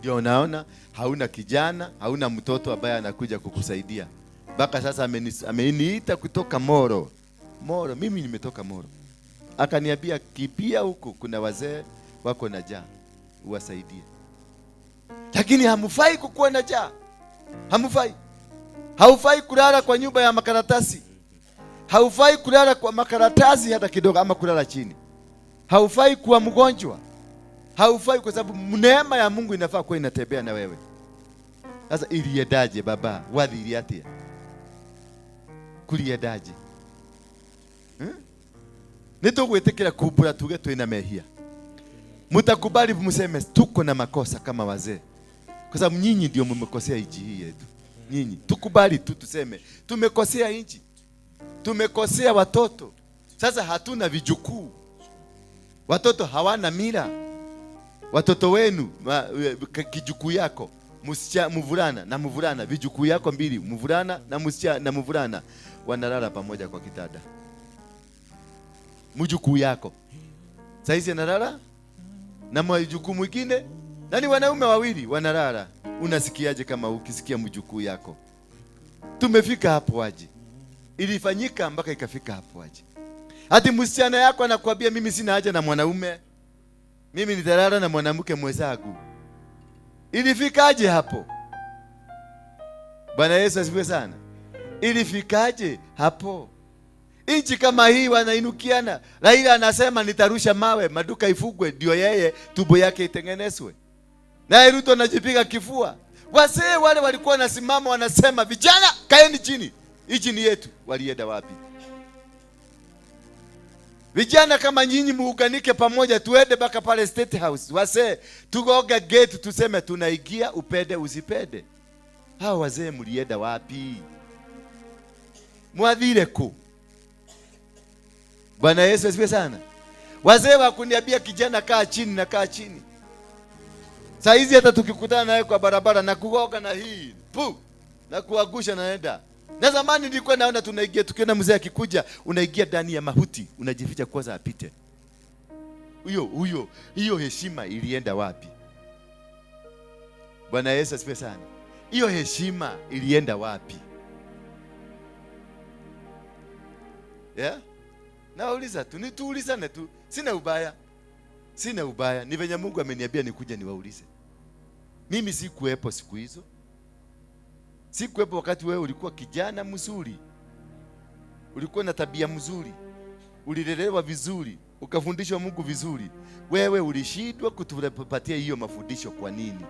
Ndio unaona hauna kijana, hauna mtoto ambaye anakuja kukusaidia. Mpaka sasa ameniita kutoka Moro. Moro, mimi nimetoka Moro. Akaniambia kipia huko kuna wazee wako na njaa, uwasaidie. Lakini hamufai kukuwa na njaa. Hamufai. Haufai kulala kwa nyumba ya makaratasi. Haufai kulala kwa makaratasi hata kidogo, ama kulala chini. Haufai kuwa mgonjwa. Haufai, kwa sababu neema ya Mungu inafaa kuwa inatembea na wewe. Sasa iliendaje baba? Wathiri atia? Kuliendaje? Nitugwitikira kumbura tuge twina mehia. Mutakubali mseme tuko na makosa kama wazee. Kwa sababu nyinyi ndio mmekosea nchi hii yetu. Nyinyi tukubali tu tuseme tumekosea nchi. Tumekosea watoto. Sasa hatuna vijukuu. Watoto hawana mila. Watoto wenu kijukuu yako msichana, mvulana na mvulana, vijukuu yako mbili, mvulana na msichana na mvulana wanalala pamoja kwa kitanda. Mjukuu yako saizi analala na mjukuu mwingine, na ni wanaume wawili wanalala. Unasikiaje kama ukisikia mjukuu yako? Tumefika hapo aje? Ilifanyika mpaka ikafika hapo aje? Hadi msichana yako anakuambia mimi sina haja na mwanaume, mimi nitalala na mwanamke mwenzangu. Ilifikaje hapo? Bwana Yesu asifiwe sana. Ilifikaje hapo? Nchi kama hii wanainukiana. Raila anasema nitarusha mawe, maduka ifugwe, ndio yeye tumbo yake itengenezwe. Naye Ruto anajipiga kifua. Wazee wale walikuwa wanasimama wanasema vijana kaeni chini, nchi ni yetu. Walienda wapi? Vijana kama nyinyi muunganike pamoja, tuende mpaka pale State House. Wazee tugoge gate tuseme tunaingia, upende usipende. Hawa wazee mlienda wapi? Mwathire ku? Bwana Yesu asifiwe sana. Wazee wa kuniambia kijana kaa chini na kaa chini. Saa hizi hata tukikutana naye kwa barabara na kugoga na hii pu na kuagusha naenda. Na zamani nilikuwa naona tunaingia, tukiona mzee akikuja unaingia ndani ya mahuti, unajificha kwanza apite. Huyo huyo hiyo heshima ilienda wapi? Bwana Yesu asifiwe sana. Hiyo heshima ilienda wapi? Yeah? Nawauliza tu, nituulizane tu. Sina ubaya. Sina ubaya. Ni venye Mungu ameniambia nikuje niwaulize. Mimi sikuwepo siku hizo. Sikuwepo wakati wewe ulikuwa kijana mzuri. Ulikuwa na tabia mzuri. Ulilelewa vizuri, ukafundishwa Mungu vizuri. Wewe ulishindwa kutupatia hiyo mafundisho kwa nini?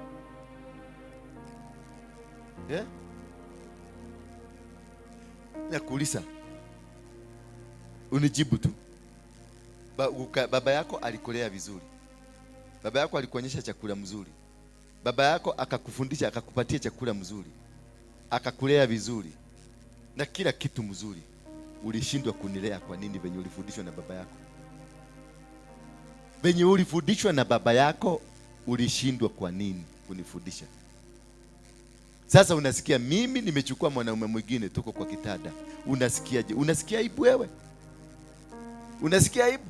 Yeah? Nakuuliza. Unijibu tu. Baba yako alikulea vizuri. Baba yako alikuonyesha chakula mzuri. Baba yako akakufundisha, akakupatia chakula mzuri. Akakulea vizuri. Na kila kitu mzuri. Ulishindwa kunilea kwa nini venye ulifundishwa na baba yako? Venye ulifundishwa na baba yako, ulishindwa kwa nini kunifundisha? Sasa unasikia mimi nimechukua mwanaume mwingine, tuko kwa kitanda. Unasikiaje? Unasikia aibu wewe? Unasikia aibu?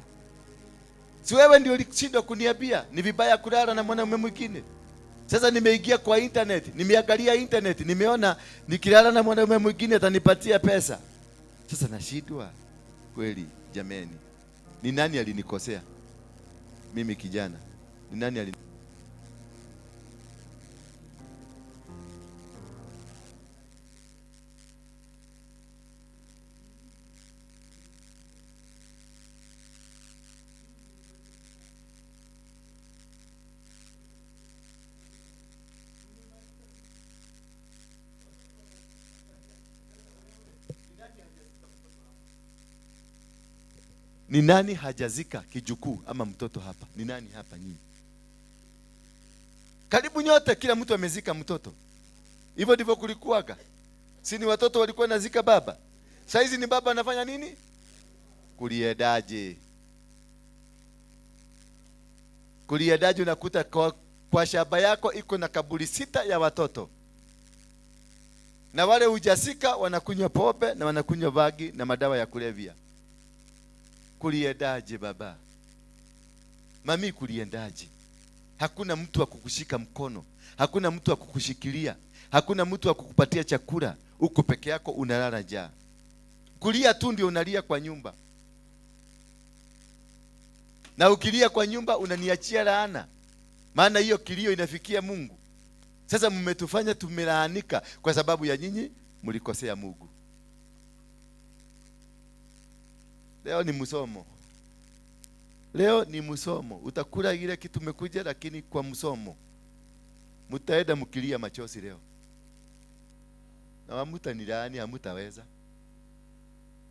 Si wewe ndio ulishindwa kuniambia ni vibaya kulala na mwanaume mwingine? Sasa nimeingia kwa internet, nimeangalia internet, nimeona nikilala na mwanaume mwingine atanipatia pesa. Sasa nashindwa kweli jameni. Ni nani alinikosea? Mimi kijana. Ni nani alini Ni nani hajazika kijukuu ama mtoto hapa? Ni nani hapa nyinyi? Karibu nyote, kila mtu amezika mtoto. Hivyo ndivyo kulikuwaga. Si ni watoto walikuwa nazika baba? Saizi ni baba anafanya nini? Kuliedaje? Kuliedaje? Unakuta kwa shamba yako iko na kaburi 6 ya watoto. Na wale hujasika wanakunywa pombe na wanakunywa bagi na madawa ya kulevya. Kuliedaje baba? Mami, kuliendaje? Hakuna mtu wa kukushika mkono, hakuna mtu wa kukushikilia, hakuna mtu wa kukupatia chakula. Uko peke yako, unalala njaa. Kulia tu ndio unalia kwa nyumba. Na ukilia kwa nyumba unaniachia laana, maana hiyo kilio inafikia Mungu. Sasa mmetufanya tumelaanika kwa sababu ya nyinyi mlikosea Mungu. Leo ni msomo. Leo ni msomo. Utakula ile kitu umekuja, lakini kwa msomo. Mtaenda mkilia machozi leo. Na hamtanilaani, hamtaweza.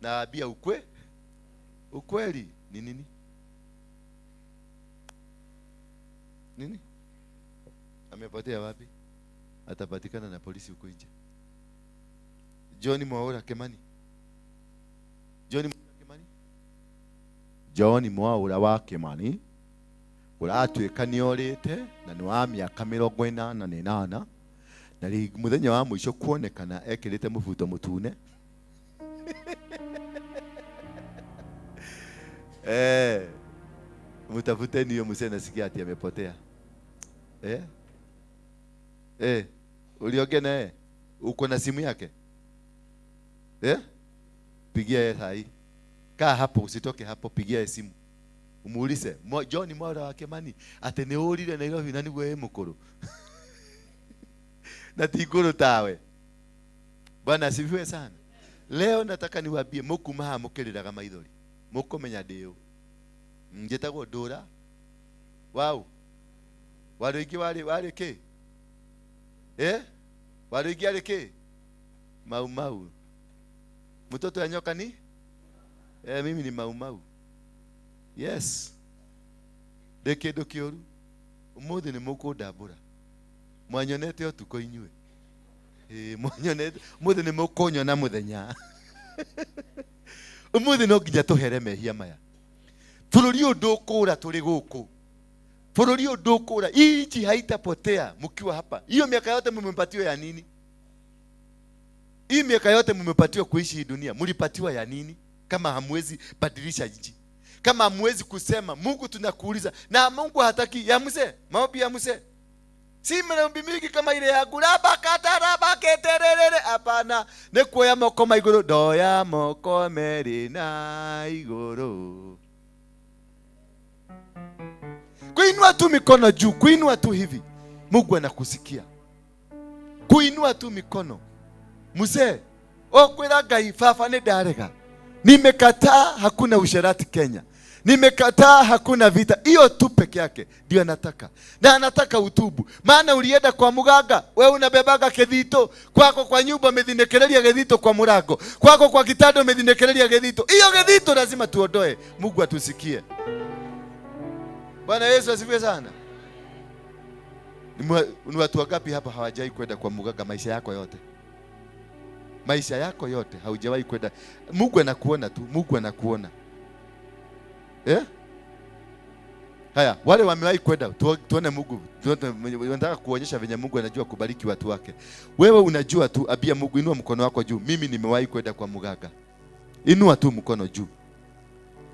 Nawaambia ukweli ni nini? Nini? Amepotea wapi? Atapatikana na polisi huko nje. John Mwaura Kimani. John Mwaura Kimani. John Mwaura wa Kimani. Uratuika niorite na ni wa miaka 48 na muthenya wa mwisho kuonekana ekirite mubuto mutune. Mtafuteni hiyo mzee, nasikia ati amepotea. Uliongea naye? Uko na simu yake? Pigia yeye sahi. Kaa hapo, usitoke hapo, pigia yeye simu. Umuulize, John Mwaura wa Kimani ati ni urire Nairobi na niguo mukuru. Na ti nguru tawe. Bwana asifiwe sana. Leo nataka niwaambie mukuma haha mukiriraga maithori. Mukumenya ndiu. Njitagwo Ndura. Wau. Waruingi wari ki? Waruingi ari ki? Mau mau. Mtoto ya nyoka ni? Mimi ni mau mau. Yes. Ndĩ kĩndũ kĩũru. Ũmũthĩ nĩ mũkũndambũra. Mwanyonete ũtukũ inyuĩ. Mwanyonete. Ũmũthĩ nĩ mũkũnyona mũthenya. Ũmũthĩ no nginya tũhere mehia maya. Bũrũri ũyũ ndũkũra tũrĩ gũkũ. Bũrũri ũyũ ndũkũra. Nchi haitapotea mkiwa hapa. Hiyo miaka yote mmepatiwa ya nini? Hii miaka yote mmepatiwa kuishi hii dunia, mlipatiwa ya nini? Kama hamwezi badilisha nchi. Kama hamwezi kusema Mungu tunakuuliza, na Mungu hataki ya mzee, maombi ya mzee. Si maombi mingi kama ile ya guraba kataraba keterere, hapana. Ni kuoya moko maiguru, ndoya moko meri na iguru. Kuinua tu mikono juu, kuinua tu hivi, Mungu anakusikia. Kuinua tu mikono. Mzee, okwira Ngai baba ni ndarega. Nimekataa hakuna usherati Kenya. Nimekataa hakuna vita. Hiyo tu peke yake ndio anataka. Na anataka utubu. Maana ulienda kwa muganga, wewe unabebaga kethito, kwako kwa nyumba umethinekereria gethito kwa mlango, kwako kwa kitanda umethinekereria gethito. Hiyo gethito lazima tuondoe. Mungu atusikie. Bwana Yesu asifiwe sana. Ni watu wangapi hapa hawajai kwenda kwa muganga maisha yako yote? Maisha yako yote haujawahi kwenda. Mungu anakuona tu, Mungu anakuona. Haya, wale wamewahi kwenda, tuone Mungu. Nataka kuonyesha venye Mungu anajua kubariki watu wake. Wewe unajua tu, abia Mungu, inua mkono wako juu. Mimi nimewahi kwenda kwa muganga. Inua tu mkono juu.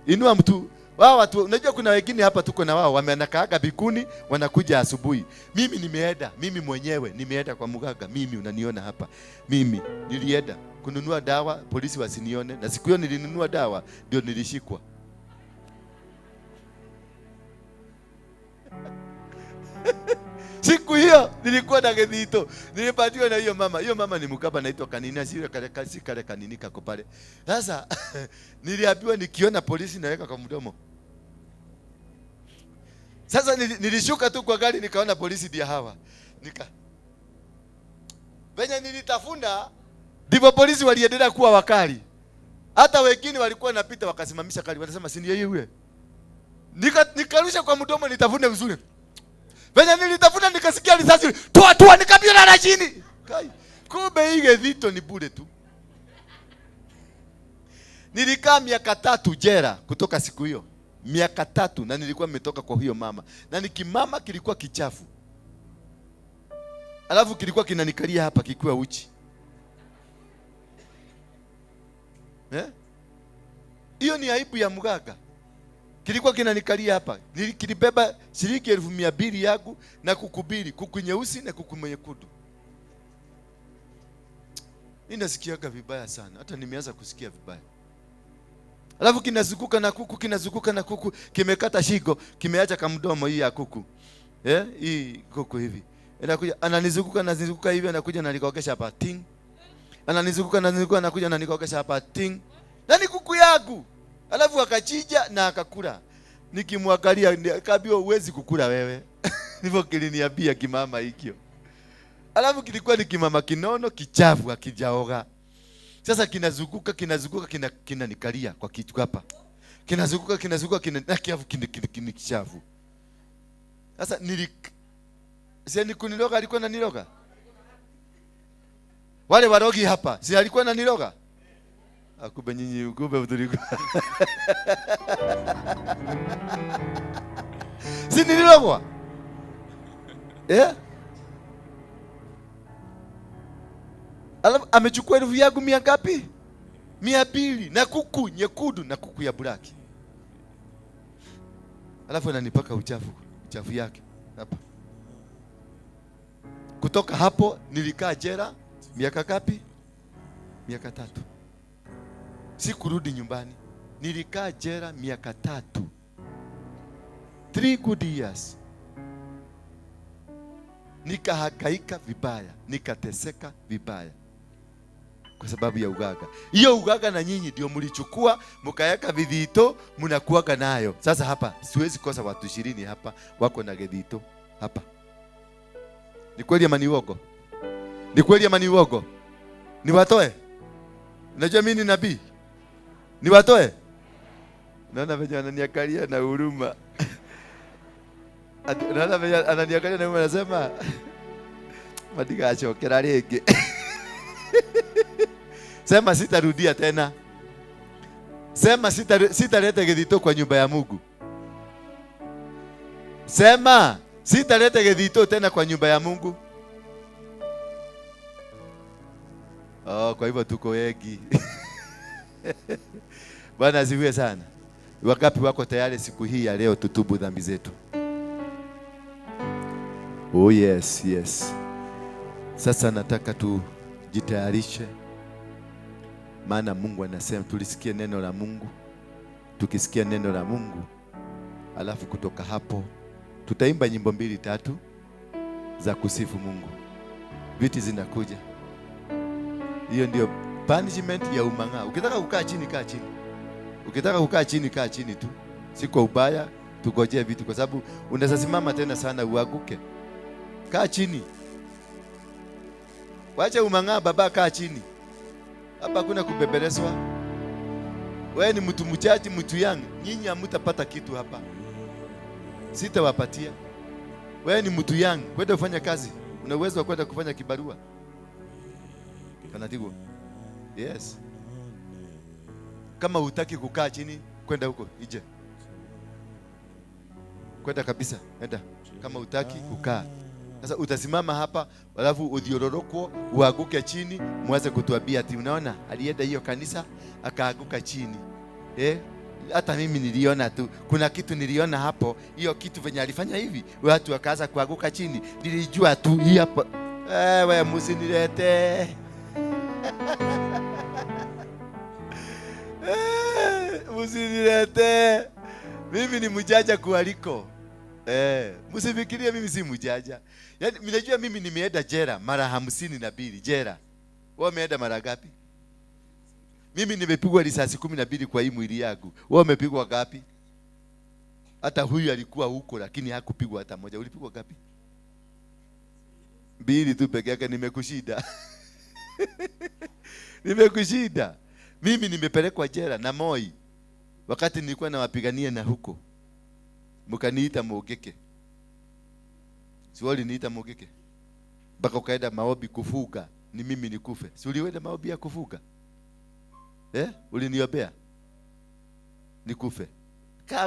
Inua mtu. Wao watu, unajua kuna wengine hapa tuko na wao wamenakaaga bikuni, wanakuja asubuhi. Mimi nimeenda, mimi mwenyewe nimeenda kwa muganga. Mimi unaniona hapa. Mimi nilienda kununua dawa, polisi wasinione, na siku hiyo nilinunua dawa ndio nilishikwa. Siku hiyo nilikuwa na gethito, nilipatiwa na hiyo mama. Hiyo mama ni mkaba anaitwa Kanini, sio kale kasi kale Kanini kako pale. Sasa niliambiwa nikiona polisi naweka kwa mdomo. Sasa nilishuka tu kwa gari nikaona polisi ndio hawa. Nika venye nilitafuna ndipo polisi waliendelea kuwa wakali. Hata wengine walikuwa napita wakasimamisha gari, wanasema si ndio yeye. Nikarusha kwa mdomo nitafune vizuri. Venye nilitafuna nikasikia risasi, toa toa, nikapiga na chini. Kai, kumbe ile vito ni bure tu. Nilikaa miaka 3 jela kutoka siku hiyo. Miaka 3 na nilikuwa nimetoka kwa huyo mama. Na nikimama kilikuwa kichafu. Alafu kilikuwa kinanikalia hapa kikiwa uchi. Hiyo ni aibu ya mganga. Kilikuwa kinanikalia hapa. Kilibeba shilingi 200,000 yangu na kuku mbili, kuku nyeusi na kuku nyekundu. Mimi nasikiaga vibaya sana. Hata nimeanza kusikia vibaya. Alafu kinazunguka na kuku, kinazunguka na kuku, kimekata shingo, kimeacha kamdomo hii ya kuku. Hii kuku hivi. Anakuja ananizunguka, ananizunguka hivi, anakuja na nikaogesha hapa ting. Ananizunguka, ananizunguka, anakuja na nikaogesha hapa ting. Na ni kuku yangu. Alafu akachinja na akakula. Nikimwangalia nikaambiwa huwezi kukula wewe. Ndivyo kiliniambia kimama hikyo. Alafu kilikuwa ni kimama kinono kichafu hakijaoga. Sasa kinazunguka, kinazunguka, kinanikalia kwa kichwa hapa. Kinazunguka, kinazunguka, na kiafu kini kichafu. Sasa si ni kuniroga, alikuwa ananiroga? Wale warogi hapa, si alikuwa ananiroga? Kumbe nyinyi, kumbe tulikuwa. Si nilirogwa? Alafu amechukua elfu yangu mia ngapi? 200 na kuku nyekundu na kuku ya black. Alafu ananipaka uchafu yake hapa. Kutoka hapo nilikaa jela miaka ngapi? Miaka 3. Sikurudi nyumbani. Nilikaa jela miaka 3. 3 good years. Nikahangaika vibaya, nikateseka vibaya kwa sababu ya ugaga. Hiyo ugaga na nyinyi ndio mlichukua mkaweka vidhito, mnakuaga nayo. Sasa hapa siwezi kosa watu 20 hapa wako na gedhito hapa. Ni kweli ama ni uongo? Ni kweli ama ni uongo? Niwatoe? Unajua mimi ni nabii. Niwatoe? Naona venye ananiangalia na huruma. Naona venye ananiangalia na huruma, anasema madigacokera rĩngĩ. Sema sitarudia tena. Sema sitaleta gĩthito kwa nyumba ya Mungu. Sema sitaleta gĩthito tena kwa nyumba ya Mungu. Oh, kwa hivyo tuko wengi. Bwana asifiwe sana. Wangapi wako tayari siku hii ya leo tutubu dhambi zetu? Oh yes, yes. Sasa nataka tujitayarishe. Maana Mungu anasema tulisikie neno la Mungu. Tukisikia neno la Mungu, alafu kutoka hapo tutaimba nyimbo 2 3 za kusifu Mungu. Viti zinakuja. Hiyo ndio punishment ya umang'aa. Ukitaka kukaa chini, kaa chini. Ukitaka kukaa chini, kaa chini tu. Si kwa ubaya, tugojee vitu kwa sababu unaweza simama tena sana uanguke. Kaa chini. Wacha umang'aa baba, kaa chini. Hapa hakuna kubembelezwa. Wewe ni mtu mchaji, mtu yangu. Nyinyi hamtapata kitu hapa. Sitawapatia. Wewe ni mtu yangu, kwenda kufanya kazi. Una uwezo wa kwenda kufanya kibarua. Kanatigo. Yes. Kama hutaki kukaa chini, kwenda huko nje. Kwenda kabisa, enda. Kama hutaki kukaa. Sasa utasimama hapa, alafu udhiororokwo, uanguke chini, muanze kutuambia ati unaona alienda hiyo kanisa akaanguka chini. Hata mimi niliona tu, kuna kitu niliona hapo, hiyo kitu venye alifanya hivi, watu wakaanza kuanguka chini. Nilijua tu hii hapo. Wewe msinilete. Msinilete. Mimi ni mjaja kualiko. Msifikirie mimi si mjaja. Yaani mnajua mimi nimeenda jela mara 52 jela. Wewe umeenda mara ngapi? Mimi nimepigwa risasi 12 kwa hii mwili yangu. Wewe umepigwa ngapi? Hata huyu alikuwa huko lakini hakupigwa hata moja. Ulipigwa ngapi? 2 tu peke yake. Nimekushida. Nimekushida. Mimi nimepelekwa jela na Moi wakati nilikuwa nawapigania na huko. Mkaniita Mugeke. Si wali niita Mugeke? Mpaka ukaenda maombi kufuga, ni mimi nikufe. Si ulienda maombi ya kufuga? Uliniombea nikufe.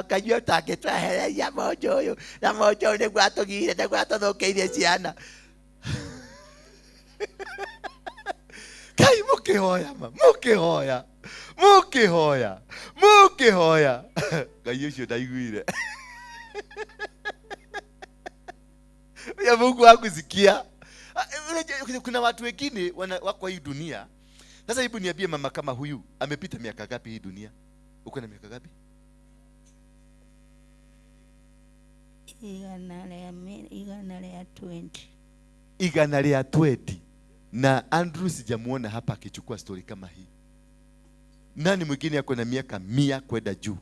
Kajua taketwahereria mojo uyu na mojo uyu nĩguo atũgire, nĩguo atũthũkĩirie ciana. Kai mũkĩhoya ma, mũkĩhoya. Mukihoya, mukihoya. Ngai ucio ndaiguire. Ya Mungu hakusikia. Kuna watu wengine wako hii dunia. Sasa hebu niambie, mama kama huyu amepita miaka ngapi hii dunia? Uko na miaka ngapi? 120. 120. Na Andrew sijamuona hapa akichukua story kama hii. Nani mwingine yako na miaka 100 kwenda juu?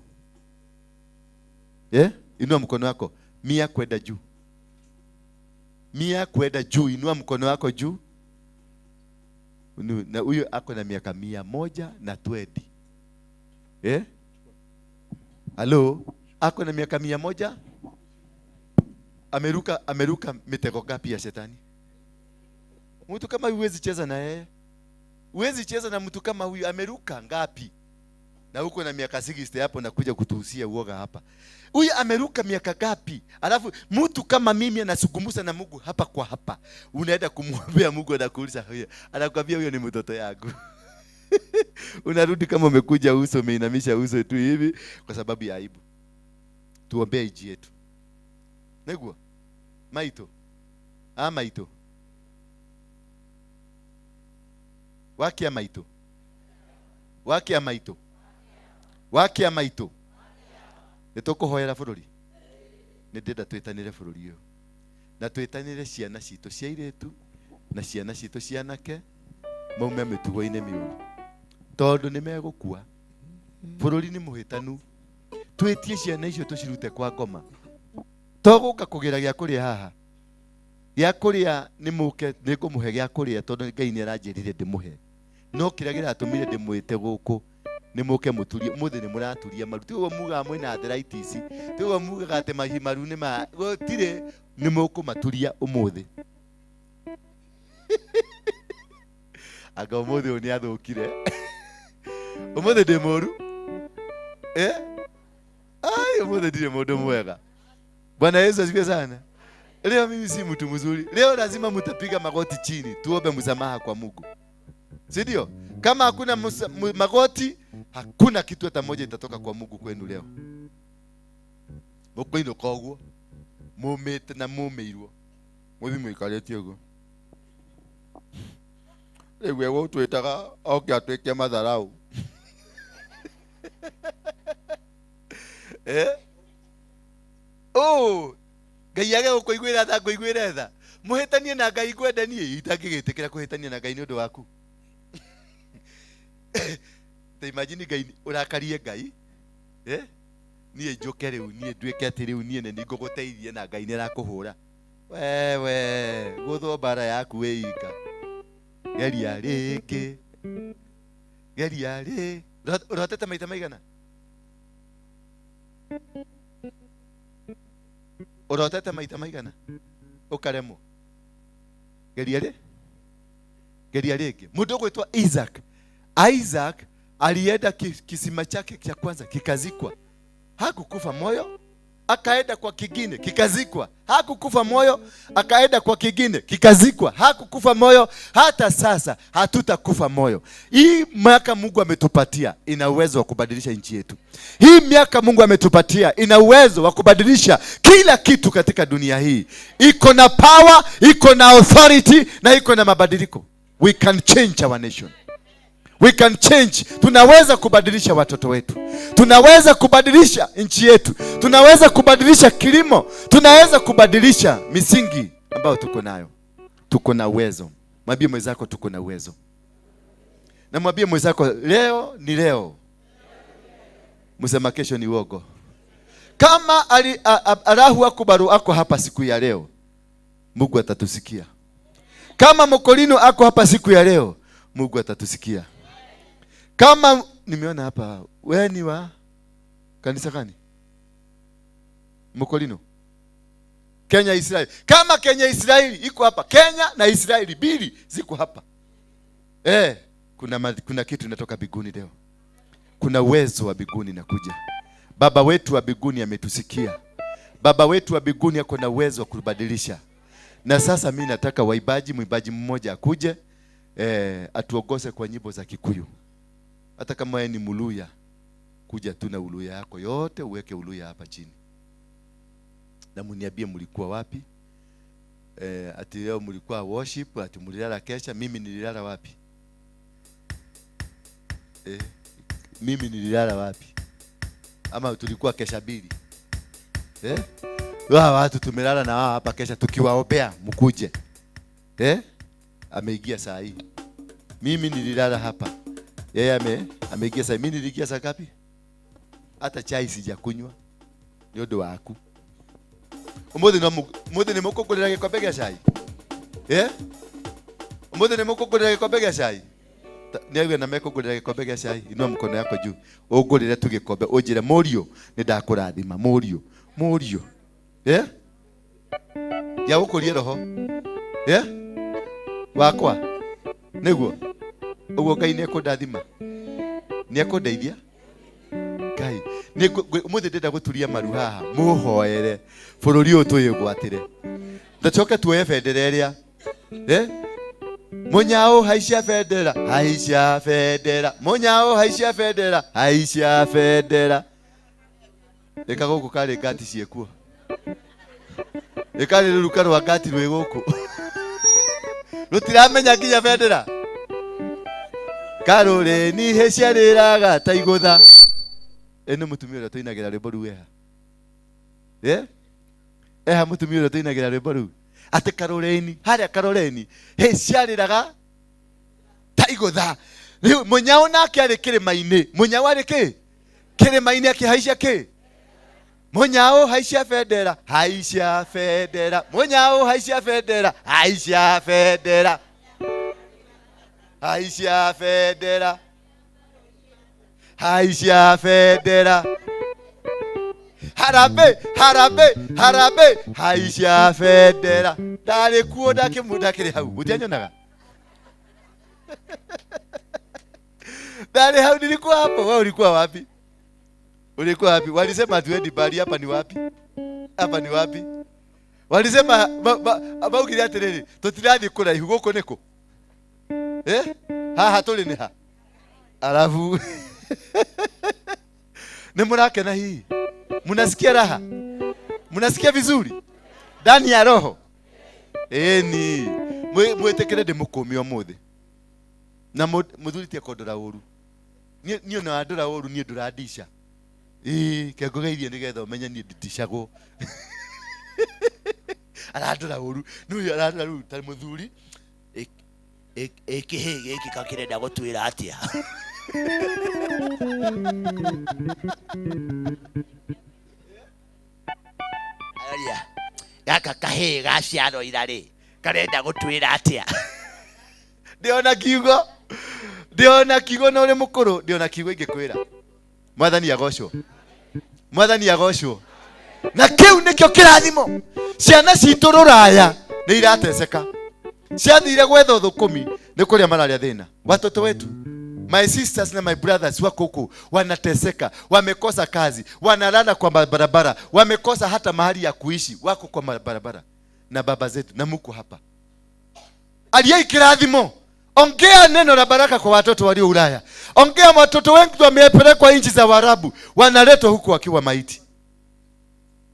Inua mkono wako. 100 kwenda juu. 100 kwenda juu. Inua mkono wako juu. Na huyo ako na miaka 120. Halo, ako na miaka 100. Ameruka mitego gapi ya shetani? Mtu kama huwezi cheza na yeye. Huwezi cheza na mtu kama huyu, ameruka ngapi? Na huko na miaka 60 hapo nakuja kutuhusia uoga hapa. Huyu ameruka miaka ngapi? Alafu mtu kama mimi anasugumusa na Mungu hapa kwa hapa. Unaenda kumwambia Mungu, anakuuliza huyo. Anakuambia huyo ni mtoto yangu. Unarudi kama umekuja uso umeinamisha uso tu hivi kwa sababu ya aibu. Tuombee nchi yetu. Negwa. Maito. Maito. Wakia maito. Wakia maito. Wakia maito. Nĩtũkũhoera bũrũri. Nĩndĩrenda twĩtanĩre bũrũri ũyũ. Na twĩtanĩre ciana citũ cia airĩtu na ciana citũ cia anake maume mĩtugo-inĩ mĩũru. Tondũ nĩmegũkua. Bũrũri nĩ mũhĩtanu. Twĩtie ciana icio tũcirute kwa ngoma. Togũka kũgĩra gĩa kũrĩa haha. Gĩa kũrĩa nĩ mũke, nĩngũmũhe gĩa kũrĩa tondũ Ngai nĩaranjĩrire ndĩmũhe. No kĩrĩa kĩratũmire ndĩmwĩte gũkũ nĩ mũke mũturie, mũthĩ nĩ mũraturia maru. Ti ũguo mugaga mwĩna arthritis, ti ũguo mugaga atĩ mahi maru nĩ ma, gũtirĩ, nĩ mũkũmaturia ũmũthĩ. Anga ũmũthĩ ũyũ nĩ athũkire. Ũmũthĩ ndĩ mũru. Ai, ũmũthĩ ndirĩ mũndũ mwega. Bwana Yesu asifiwe sana. Leo mimi si mtu mzuri. Leo lazima mtapiga magoti chini tuombe msamaha kwa Mungu. Si ndio? Kama hakuna magoti, hakuna kitu hata moja itatoka kwa Mungu kwenu leo. Mukoino koguo. Mumete na mumeirwo. Muthi muikarĩtie ũguo. Rĩu we ũtwĩtaga oke atwĩke matharau. Oh, Ngai age gũkũiguĩra tha, ngũiguĩre tha. Mũhĩtanie na Ngai ngwende niĩ, itangĩgĩtĩkĩra kũhĩtania na Ngai nĩ ũndũ waku. Ta imagine Ngai ũrakarie Ngai. Niĩ njũke rĩu, niĩ nduĩke atĩ rĩu niĩ nĩ ngũgũteithia na Ngai nĩarakũhũra. Wewe, gũthwo mbara yaku wĩika. Geria rĩngĩ. Geria rĩ. Ũrotete maita maigana? Ũrotete maita maigana? Ũkaremwo. Geria rĩ? Geria rĩngĩ. Mũndũ ũgwĩtwo Isaac. Isaac alienda kisima chake cha kwanza kikazikwa. Hakukufa moyo, akaenda kwa kingine kikazikwa. Hakukufa moyo, akaenda kwa kingine kikazikwa. Hakukufa moyo, hata sasa hatutakufa moyo. Hii miaka Mungu ametupatia ina uwezo wa kubadilisha nchi yetu. Hii miaka Mungu ametupatia ina uwezo wa kubadilisha kila kitu katika dunia hii. Iko na power, iko na authority na iko na mabadiliko. We can change our nation. We can change. Tunaweza kubadilisha watoto wetu. Tunaweza kubadilisha nchi yetu. Tunaweza kubadilisha kilimo. Tunaweza kubadilisha misingi ambayo tuko nayo. Tuko na uwezo. Mwambie mwenzako tuko na uwezo. Na mwambie mwenzako leo ni leo. Msema kesho ni uogo. Kama Allahu akubaru ako hapa siku ya leo, Mungu atatusikia. Kama Mokolino ako hapa siku ya leo, Mungu atatusikia. Kama nimeona hapa, wewe ni wa kanisa gani? Mokolino. Kenya Israeli. Kama Kenya Israeli iko hapa, Kenya na Israeli mbili ziko hapa. Kuna kitu inatoka mbinguni leo. Kuna uwezo wa mbinguni nakuja. Baba wetu wa mbinguni ametusikia. Baba wetu wa mbinguni ako na uwezo wa kubadilisha. Na sasa mimi nataka waimbaji, mwimbaji mmoja akuje, atuongoze kwa nyimbo za Kikuyu. Hata kama wewe ni Muluya, kuja tu na Uluya yako yote, uweke Uluya hapa chini. Na muniambie mlikuwa wapi? Ati leo mlikuwa worship, ati mlilala kesha, mimi nililala wapi? Mimi nililala wapi? Ama tulikuwa kesha bili? Watu tumelala na wao hapa kesha tukiwaombea mkuje. Ameingia saa hii. Mimi nililala hapa. Yeye ameingia saa hii. Mimi niliingia saa ngapi? Hata chai sijakunywa. Ni ũndũ waku. Ũmũthĩ no mũthĩ nĩ mũkũngũrĩra gĩkombe gĩa cai? Ũmũthĩ nĩ mũkũngũrĩra gĩkombe gĩa cai? Nĩ na mekũngũrĩra gĩkombe gĩa cai. Inua mkono yako juu. Ũngũrĩre tu gĩkombe ũnjĩre mũriũ nĩ ndakũrathima mũriũ. Mũriũ. Ya gũkũria roho. Wakwa. Nĩguo. Ũguo Ngai nĩ ekũndathima. Nĩ ekũndeithia. Ngai. Nĩ ũmũthĩ ndĩrenda gũturia maru haha. Mũhoere. Bũrũri ũyũ twĩgwatĩre. Ndacoke tuoye bendera ĩrĩa. Mũnyao haicia bendera, haicia bendera. Mũnyao haicia bendera, haicia bendera. Ĩka gũkũ karĩ ngati ciĩkuo. Ĩkarĩ rũruka rwa ngati rwĩ gũkũ. Rũtiramenya nginya bendera. Karũrĩ ni hĩciarĩraga ta igũtha. Ĩno mũtumia ũrĩa tũinagĩra rwĩmbo rũu eha. Eha mũtumia ũrĩa tũinagĩra rwĩmbo rũu. Atĩ karũrĩni, harĩa karũrĩni, hĩciarĩraga ta igũtha. Rĩu mũnyao nake arĩ kĩrĩma-inĩ. Mũnyao arĩ kĩ? Kĩrĩma-inĩ akĩhaicia kĩ? Mũnyao haicia bendera, haicia bendera. Mũnyao haicia bendera, haicia bendera. Haicia bendera. Haicia bendera. Harambe, harambe, harambe. Haicia bendera. Ndarĩ kuo ndakĩrĩ hau. Mũtianyonaga? Ndarĩ hau, nilikuwa hapo. Wewe ulikuwa wapi? Ulikuwa wapi? Walisema tuendi bali, hapa ni wapi? Hapa ni wapi? Walisema maugire atĩrĩrĩ, tũtirathiĩ kũraihu, gũkũ nĩkũ? Haha tũrĩ nĩ ha? Alafu nĩ mũrakena hihi? Mnasikia raha? Mnasikia vizuri? Ndani ya roho? Ĩni. Mwĩtĩkĩre ndĩmũkũmie ũmũthĩ. Na mũthuri ti ekũndora ũru. Niĩ ona wandora ũru niĩ ndũrandica. Ĩĩ, kengũgeithie nĩgetha ũmenye niĩ ndindicagwo. Arandora ũru. Nĩ arandora rĩu ta mũthuri. Ĩkĩhĩ gĩkĩ kakĩrenda gũtwĩra atĩa? Aroria, gaka kahĩĩ gaciarwo ira rĩ, karenda gũtwĩra atĩa? Ndĩona kiugo. Ndĩona kiugo na ũrĩ mũkũrũ, ndĩona kiugo ingĩkwĩra. Mwathani agocwo. Mwathani agocwo. Na kĩu nĩkĩo kĩrathimo. Ciana citũ rũraya nĩ irateseka. Ciathire gwetha ũthũkũmi nĩ kũrĩa mararĩa thĩna. Watoto wetu, my sisters na my brothers wako huku wanateseka, wamekosa kazi, wanalala kwa barabara, wamekosa hata mahali ya kuishi, wako kwa barabara. Na baba zetu na muko hapa. Aliye kirathimo. Ongea neno la baraka kwa watoto walio Ulaya. Ongea, watoto wengi wamepelekwa nchi za Waarabu, wanaletwa huku wakiwa maiti.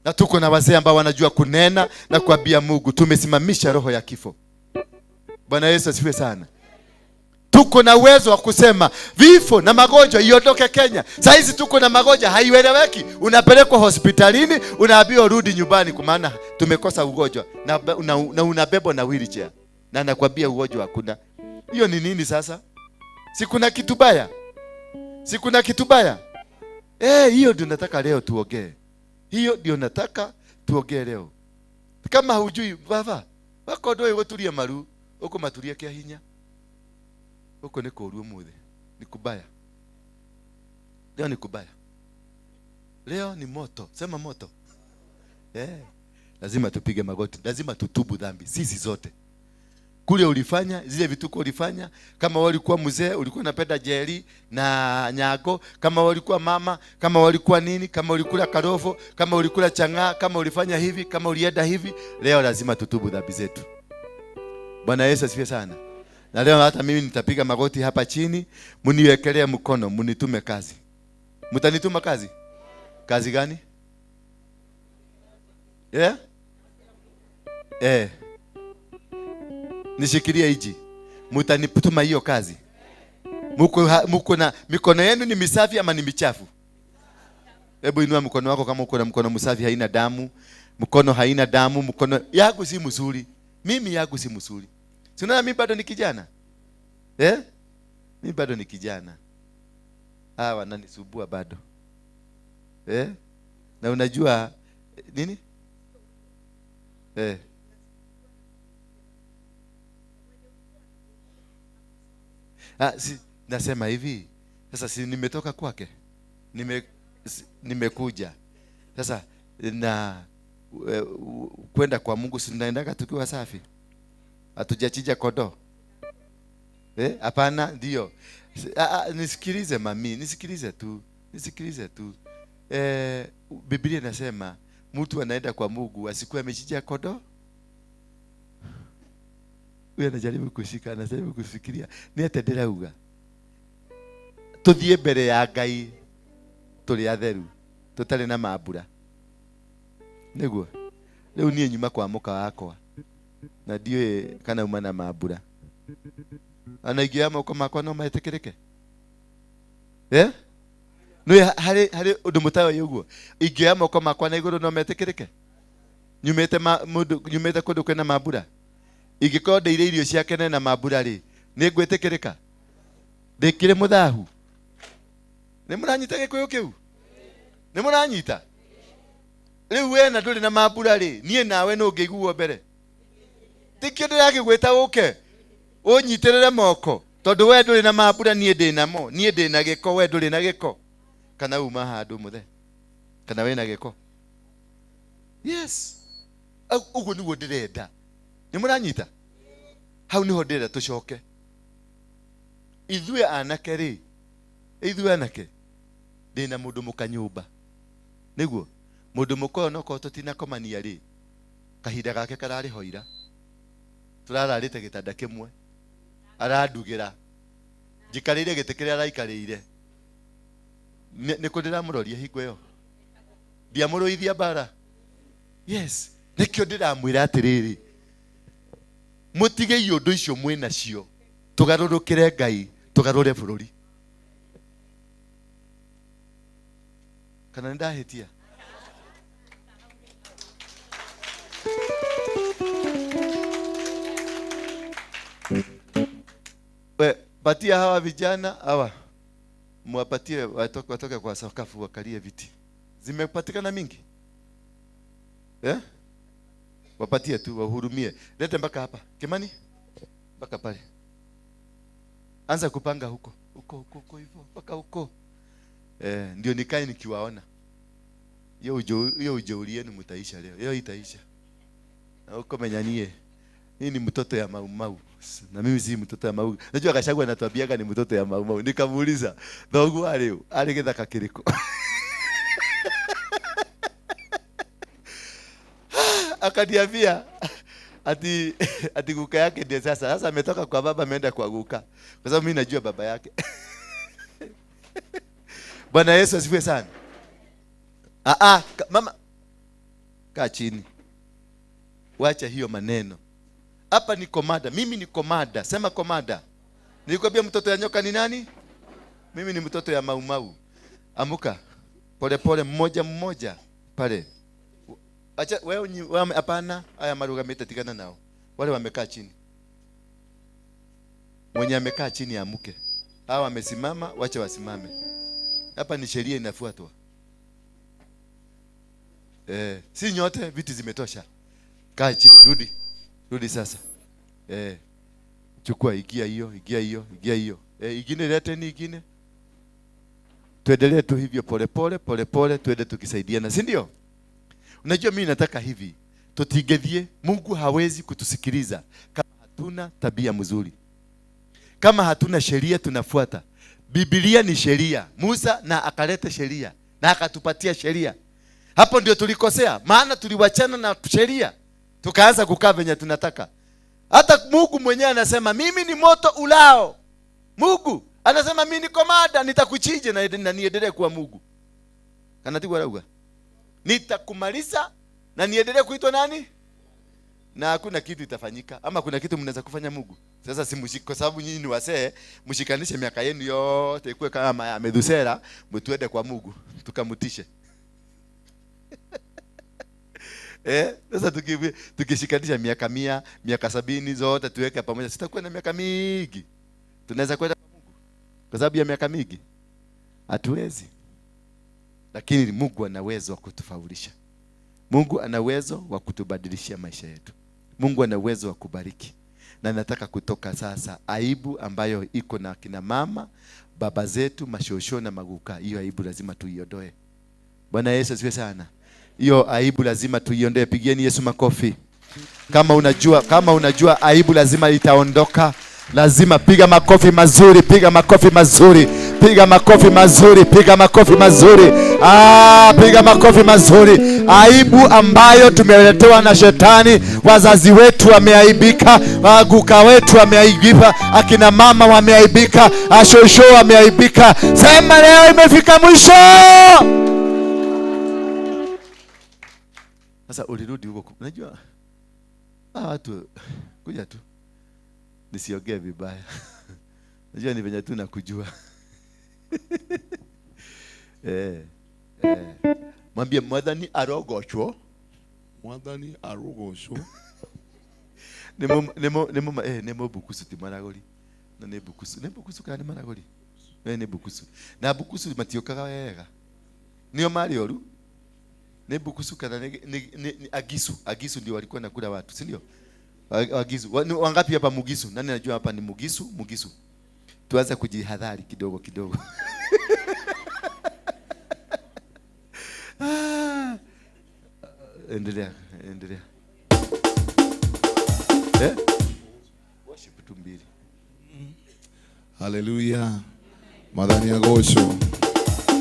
Na tuko na wazee ambao wanajua kunena na kuambia Mungu, tumesimamisha roho ya kifo. Bwana Yesu asifiwe sana. Tuko na uwezo wa kusema vifo na magonjwa iondoke Kenya. Saa hizi tuko na magonjwa haieleweki. Unapelekwa hospitalini, unaambiwa rudi nyumbani kwa maana tumekosa ugonjwa na unabebwa na wheelchair. Na nakwambia ugonjwa hakuna. Hiyo ni nini sasa? Si kuna kitu baya? Si kuna kitu baya? Hiyo ndio nataka leo tuongee. Hiyo ndio nataka tuongee leo. Kama hujui baba, wako ndio gũturia maru, ũkũmaturia kĩa hinya. Huko ni kũũru ũmũthĩ. Ni kubaya. Leo ni kubaya. Leo ni moto. Sema moto. Lazima tupige magoti. Lazima tutubu dhambi sisi zote. Kule ulifanya, zile vituko ulifanya, kama walikuwa mzee, ulikuwa unapenda jeli na nyago, kama walikuwa mama, kama walikuwa nini, kama ulikula karofo, kama ulikula chang'aa, kama ulifanya hivi, kama ulienda hivi, leo lazima tutubu dhambi zetu. Bwana Yesu asifiwe sana. Na leo hata mimi nitapiga magoti hapa chini, mniwekelee mkono, mnitume kazi. Mtanituma kazi? Kazi gani? Yeah? Eh. Nishikilie hiji. Mtanituma hiyo kazi. Muko na mikono yenu ni misafi ama ni michafu? Hebu inua mkono wako kama uko na mkono msafi haina damu. Mkono haina damu, mkono yangu si mzuri. Mimi yangu si mzuri. Si unaona mimi bado ni kijana? Eh? Mimi bado ni kijana. Hawa wananisumbua bado. Eh? Na unajua nini? Eh. Si, nasema hivi. Sasa si nimetoka kwake. Nimekuja. Sasa na kwenda kwa Mungu si tunaendaga tukiwa safi. Hatujachinja kondoo. Hapana, ndio. Nisikilize mami, nisikilize tu. Nisikilize tu. Biblia inasema mtu anaenda kwa Mungu asikuwe amechinja kondoo. Huyu anajaribu kushika, anajaribu kufikiria. Ni ate ndĩrauga. Tũthiĩ mbere ya Ngai tũrĩ atheru, tũtarĩ na mambura. Nĩguo. Rĩu niĩ nyuma kwa mũka wakwa. Na ndiũĩ kana uma na mambura. Ona ingĩoya moko makwa no metĩkĩrĩke. Eh? Nĩ harĩ ũndũ mũtaoĩ ũguo. Ingĩoya moko makwa na igũrũ no metĩkĩrĩke. Nyumĩte mũndũ, nyumĩte kũndũ kwĩna mambura. Ingĩkorwo ndĩire irio ciake na mambura rĩ, nĩ ngwĩtĩkĩrĩka? Ndĩkĩrĩ mũthahu? Nĩ mũranyita gĩkũyũ kĩu? Nĩ mũranyita? Rĩu we na ndũrĩ na mambura rĩ, niĩ nawe nũ ũngĩiguo mbere? Tikĩo ndĩrakĩgwĩta ũke ũnyitĩrĩre moko, tondũ we ndũrĩ na mambura, niĩ ndĩ namo, niĩ ndĩ na gĩko, we ndũrĩ na gĩko. Kana uma handũ mũthe, kana wĩna gĩko. Yes. Ũguo nĩguo ndĩrenda. Nĩ mũranyita? Hau nĩho ndĩrenda tũcoke. Ithuĩ anake rĩ, ithuĩ anake, ndĩna mũndũ mũka nyũmba. Nĩguo? Mũndũ mũka ũyũ onokorwo tũtinakomania rĩ, kahinda gake kararĩ ho ira. Tũrararĩte gĩtanda kĩmwe. Arandugĩra. Njikarĩire gĩtĩ kĩrĩa araikarĩire. Nĩ kũ ndĩramũroria hingo ĩyo? Ndiamũrũithia mbara. Yes. Nĩkĩo ndĩramwĩra atĩrĩrĩ, mũtige iũndũ icio mwĩ nacio, tũgarũrũkĩre Ngai, tũgarũre bũrũri. Kana nĩ ndahĩtia? We, patia hawa vijana hawa, mwapatie watoke kwa sakafu wakalie viti. Zimepatikana mingi? Eh? Wapatie tu, wahurumie. Lete mpaka hapa. Kimani? Mpaka pale. Anza kupanga huko. Huko, huko, huko hivyo, mpaka huko. Ndio nikae nikiwaona. Hiyo ujeuri yenu mtaisha leo. Hiyo itaisha. Na huko menyanie. Hii ni mtoto ya Mau Mau. Na mimi si mtoto ya Mau. Najua Gachagua anatuambiaga ni mtoto ya Mau Mau. Nikamuuliza, thoguo arĩ ũ? Arĩ gĩthaka kĩrĩkũ? Akaniambia ati guka yake ndiye sasa. Sasa ametoka kwa baba ameenda kwa guka. Kwa sababu mimi najua baba yake. Bwana Yesu asifiwe sana. Mama kaa chini. Wacha hiyo maneno. Hapa ni komada. Mimi ni komada. Sema komada. Nilikwambia mtoto ya nyoka ni nani? Mimi ni mtoto ya Mau Mau. Amuka. Pole pole mmoja mmoja pale. Acha wewe wewe hapana, haya marugamete tigana nao. Wale wamekaa chini. Mwenye amekaa chini amuke. Hawa wamesimama, wacha wasimame. Hapa ni sheria inafuatwa. Si nyote viti zimetosha. Kaa chini, rudi. Rudi sasa. Chukua igia hiyo, igia hiyo, igia hiyo. Ingine leteni ingine. Tuendelee tu hivyo pole pole, pole pole, tuende tukisaidiana, si ndio? Unajua mimi nataka hivi, tutigethie. Mungu hawezi kutusikiliza kama hatuna tabia mzuri. Kama hatuna sheria tunafuata. Biblia ni sheria. Musa na akaleta sheria na akatupatia sheria. Hapo ndio tulikosea, maana tuliwachana na sheria. Tukaanza kukaa venye tunataka. Hata Mungu mwenyewe anasema mimi ni moto ulao. Mungu anasema mimi niko mada, nitakuchinja na niendelee kuwa Mungu. Kana tigwa rauga. Nitakumaliza na niendelee kuitwa nani? Na hakuna kitu itafanyika. Ama kuna kitu mnaweza kufanya Mungu? Sasa si kwa sababu nyinyi ni wasee, mshikanishe miaka yenu yote ikuwe kama ya Methusela, mtuende kwa Mungu tukamutishe. Sasa tukishikanisha miaka 100, miaka 70 zote tuweke pamoja, sitakuwa na miaka mingi. Tunaweza kwenda kwa Mungu kwa sababu ya miaka mingi? Hatuwezi. Lakini Mungu ana uwezo wa kutufaulisha. Mungu ana uwezo wa kutubadilishia maisha yetu. Mungu ana uwezo wa kubariki. Na nataka kutoka sasa aibu ambayo iko na kina mama, baba zetu, mashosho na maguka, hiyo aibu lazima tuiondoe. Bwana Yesu asifiwe sana. Hiyo aibu lazima tuiondoe. Pigieni Yesu makofi. Kama unajua aibu lazima itaondoka, lazima piga makofi mazuri, piga makofi mazuri, piga makofi mazuri, piga makofi mazuri. Piga makofi mazuri. Aibu ambayo tumeletewa na shetani, wazazi wetu wameaibika, waguka wetu wameaibika, akina mama wameaibika, ashosho wameaibika. Sema leo imefika mwisho. Sasa ulirudi huko. Unajua watu kuja tu. Nisiongee vibaya. Unajua ni venye tu nakujua. Mwambie mwathani arogochwo. Mwathani arogochwo. Nemo bukusu ti maragori. Na ne bukusu. Ne bukusu kana maragori. Ne bukusu. Na bukusu matiokaga wega. Nio mari oru. Ne bukusu kana ne agisu. Agisu ndio walikuwa nakula watu, si ndio? Agisu. Wangapi hapa mugisu? Nani anajua hapa ni mugisu? Mugisu. Tuanze kujihadhari kidogo kidogo. Endelea, endelea. Worship tu mbili. Hallelujah. Mwathani agocwo.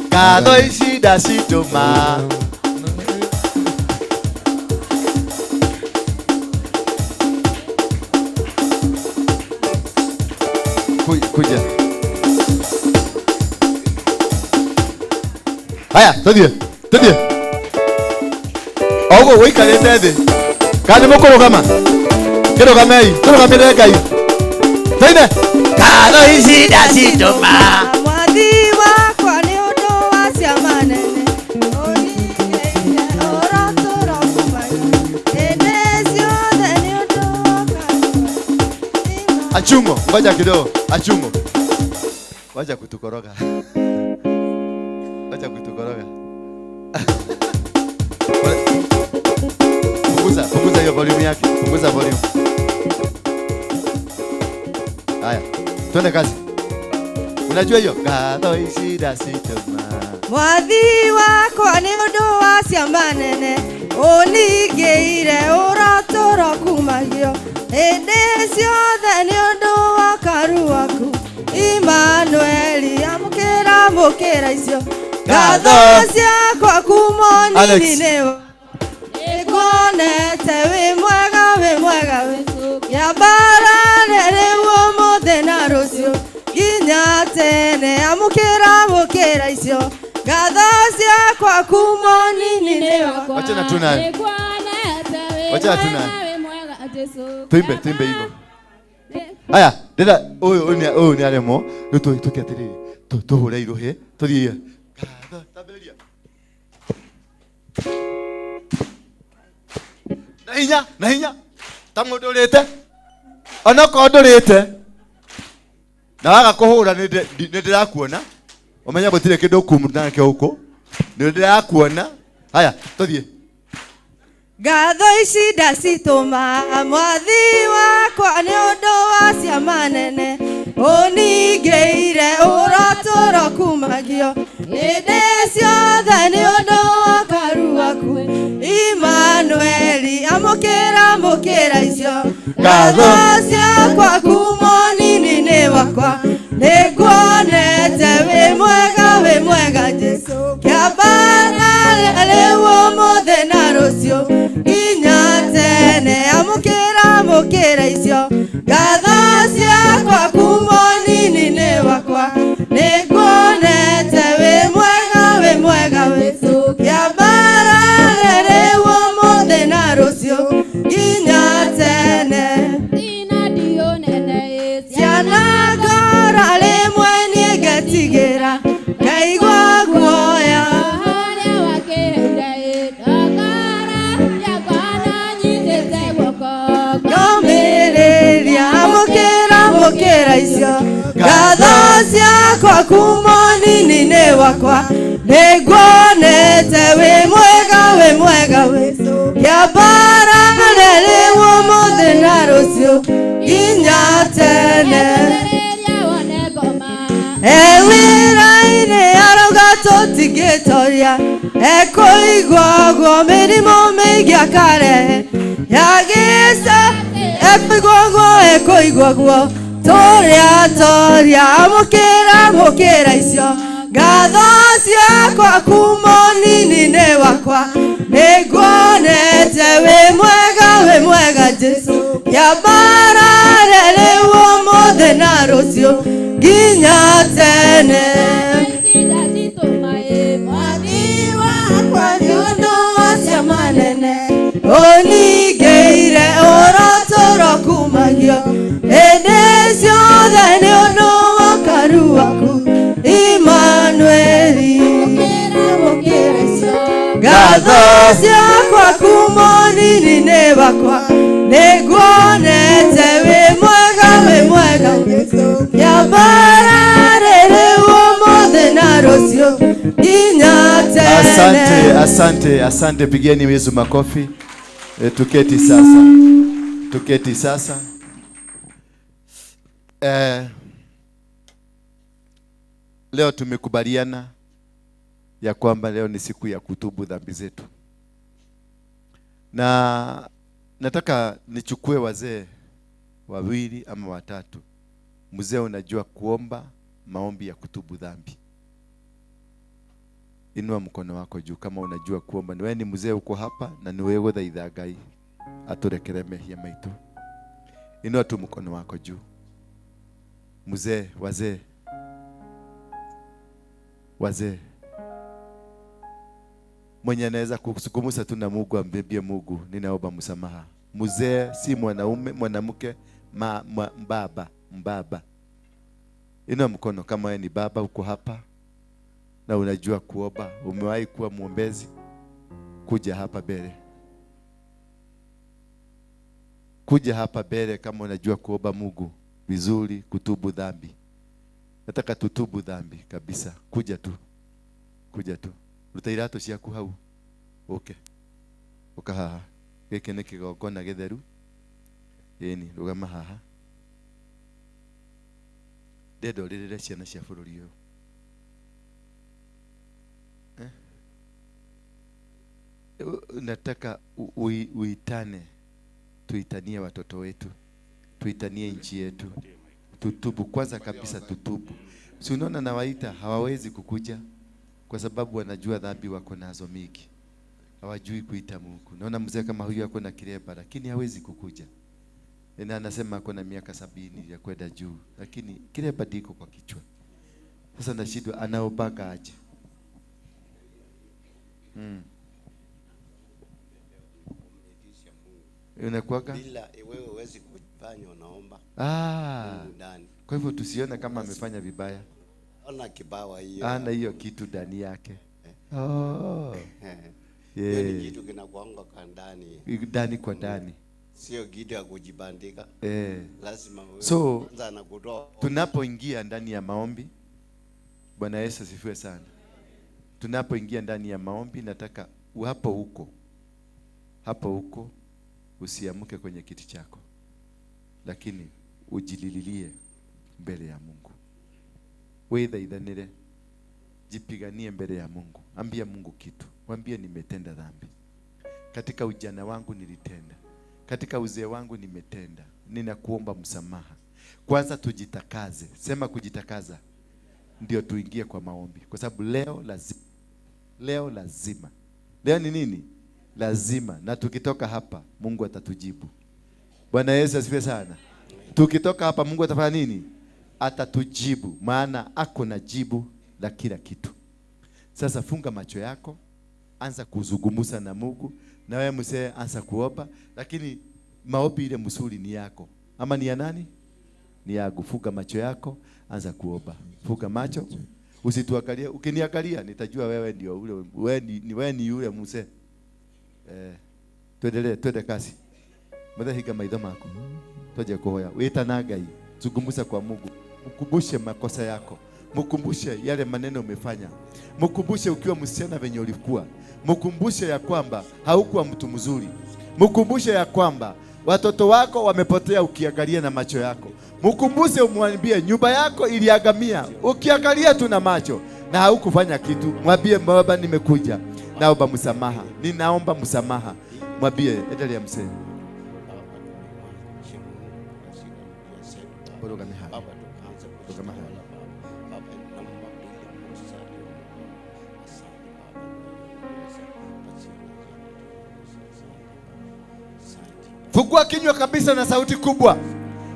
Ngatho ici ndacitũma. Kuja. Haya, tuthie. Tuthie. Ogo wikarite thi. Kana mũkũrũgama? Kĩrũgamei, tũrũgamĩrĩre Ngai. Tũine. Ngatho ici ndacitũma. Mwathi wakwa nĩ ũndũ wa ciama nene, ũningĩire ũratũra kumanya. Hĩndĩ ciothe nĩ ũndũ wa kanua. Achungo, ngoja kidogo. Achungo. Wacha kutukoroga. Wacha kutukoroga. Punguza hiyo volume yake. Punguza volume. Haya, twende kazi. Unajua hiyo? Ngatho ici ndacitũma. Mwathi wakwa nĩ ũndũ wa ciama nene, ũningĩire ũratũra kumagio. Hĩndĩ ciothe nĩ ũndũ wa karu waku. Emmanueli, amũkĩra mũkĩra icio. Ngatho ciakwa kuma nini nĩ nĩnguonete wĩ mwega, wĩ mwega wĩ. Nyambarare rĩu ũmũthĩ na rũciũ nginya tene, amũkĩra mũkĩra icio. Ngatho ciakwa kuma nini nĩ wakwa. Wachana tu naye. Wachana tu naye. Tuimbe, tuimbe hivyo. Haya, dada, huyu ni aremo. Rĩu tũke atĩrĩrĩ, tũhũre iruhĩ, tũthiĩ. Ngatho, tambĩrĩria. Na hinya, na hinya. Ta mũndũ ũrĩte. Onokorwo ndũrĩte. Na waga kũhũra nĩ ndĩrakuona. Ũmenye gũtirĩ kĩndũ ũkumũra nakĩo gũkũ. Nĩ ndĩrakuona. Haya, tũthiĩ. Ngatho ici ndacitũma mwathi wakwa nĩ ũndũ wa ciama nene, ũningĩire ũratũra kumagio. Hĩndĩ ciothe nĩ ũndũ wa karu waku. Emmanueli, amũkĩra mũkĩra icio. Ngatho ciakwa kuma nini nĩ wakwa, nĩnguonete wĩ mwega, wĩ mwega Jesũ. Kĩambara rĩu ũmũthĩ na rũciũ nginya tene, amũkĩra mũkĩra amũkĩra icio ngatho ciakwa kuma nini-inĩ wakwa nĩnguonete wĩ mwega Jesũ kĩambarare rĩu ũmũthĩ na rũciũ nginya tene ciana ngora rĩmwe niĩ ngetigĩra ngaigua guoya ngomĩrĩria amũkĩra amũkĩra icio ngatho ciakwa kuma nini-inĩ wakwa nĩnguonete wĩ mwega Jesũ kĩambarare rĩu ũmũthĩ na rũciũ nginya tene wĩra-inĩ arauga tũtingĩtoria ekũigua ũguo mĩrimũ mĩingĩ akarehe yagĩca ekũigua ũguo ekũigua ũguo tũrĩa toria amũkĩra amũkĩra icio ngatho ciakwa kuma nini-inĩ wakwa nĩnguonete wĩ mwega Jesũ kĩambarare rĩu ũmũthĩ na rũciũ nginya tene mwathi wakwa nĩ ũndũ wa ciama nene ũningĩire ũrotũro kumagio hĩndĩ ciothe nĩ ũndũ wa ũkaru waku Imanueli ngatho ciakwa kuma nini-inĩ wakwa nĩnguonete wĩ mwega Jesũ kĩambarare rĩu ũmũthĩ na rũciũ nginya tene. Asante, asante, asante. Pigeni Yesu makofi. Tuketi sasa. Tuketi sasa. Leo tumekubaliana ya kwamba leo ni siku ya kutubu dhambi zetu. Na nataka nichukue wazee wawili ama watatu. Mzee unajua kuomba maombi ya kutubu dhambi. Inua mkono wako juu kama unajua kuomba. Ni wewe ni mzee uko hapa na ni wewe guthaitha Ngai aturekere mehia maitu. Inua tu mkono wako juu. Mzee, wazee. Wazee. Mwenye anaweza kusukumusa tu na Mungu ambie Mungu ninaomba msamaha. Mzee si mwanaume, mwanamke, mbaba, mbaba. Inua mkono kama wewe ni baba uko hapa na unajua kuomba, umewahi kuwa muombezi, kuja hapa mbele. Kuja hapa mbele kama unajua kuomba Mungu vizuri, kutubu dhambi. Nataka tutubu dhambi kabisa. Kuja tu. Kuja tu. Ruta irato ciaku hau. Uke. Uka haha. Gĩkĩ nĩ kĩgongona gĩtheru. Ĩni, rũgama haha. Ndenda ũrĩrĩre ciana cia bũrũri ũyũ. Nataka uitane, tuitanie watoto wetu, tuitanie nchi yetu, tutubu kwanza kabisa, tutubu. Si unaona nawaita hawawezi kukuja kwa sababu wanajua dhambi wako nazo mingi, hawajui kuita Mungu. Naona mzee kama huyu ako na kireba lakini hawezi kukuja, na anasema ako na miaka 70 ya kwenda juu, lakini kireba ndiko kwa kichwa. Sasa nashindwa anaobaga aje? Unakuwaga? Bila wewe huwezi kufanya, unaomba. Mungu ndani. Kwa hivyo tusione kama amefanya vibaya. Ona kibawa hiyo. Ana hiyo kitu ndani yake. Oh. Hiyo ni kitu kinakuanga kwa ndani. Ndani kwa ndani. Sio kitu ya kujibandika. Lazima wewe. So kwanza anakutoa. Tunapoingia ndani ya maombi, Bwana Yesu asifiwe sana. Tunapoingia ndani ya maombi, nataka hapo huko. Hapo huko usiamke kwenye kiti chako, lakini ujilililie mbele ya Mungu. Withaithanire, jipiganie mbele ya Mungu. Ambia Mungu kitu. Mwambie nimetenda dhambi. Katika ujana wangu nilitenda. Katika uzee wangu nimetenda. Ninakuomba msamaha. Kwanza tujitakaze. Sema kujitakaza. Ndio tuingie kwa maombi. Kwa sababu leo lazima. Leo lazima. Leo ni nini? Lazima. Na tukitoka hapa Mungu atatujibu. Bwana Yesu asifiwe sana. Tukitoka hapa Mungu atafanya nini? Atatujibu, maana ako na jibu la kila kitu. Sasa funga macho yako, anza kuzungumza na Mungu, na wewe mzee anza kuomba, lakini maombi ile msuri ni yako. Ama ni ya nani? Ni yangu. Funga macho yako, anza kuomba. Funga macho. Usituangalie, ukiniangalia nitajua wewe ndio ule, wewe ni yule mzee. Tuendelee, twende kasi. Muthe hinga maitho maku. Twaje kuhoya. Wĩtana Ngai, zungumza kwa Mungu. Mkumbushe makosa yako. Mkumbushe yale maneno umefanya. Mkumbushe ukiwa msichana venye ulikuwa. Mkumbushe ya kwamba haukuwa mtu mzuri. Mkumbushe ya kwamba watoto wako wamepotea ukiangalia na macho yako. Mkumbushe, umwambie nyumba yako iliangamia ukiangalia tu na macho na haukufanya kitu. Mwambie Baba, nimekuja, naomba msamaha, ninaomba msamaha. Mwambie, endelea msee. Fungua kinywa kabisa na sauti kubwa.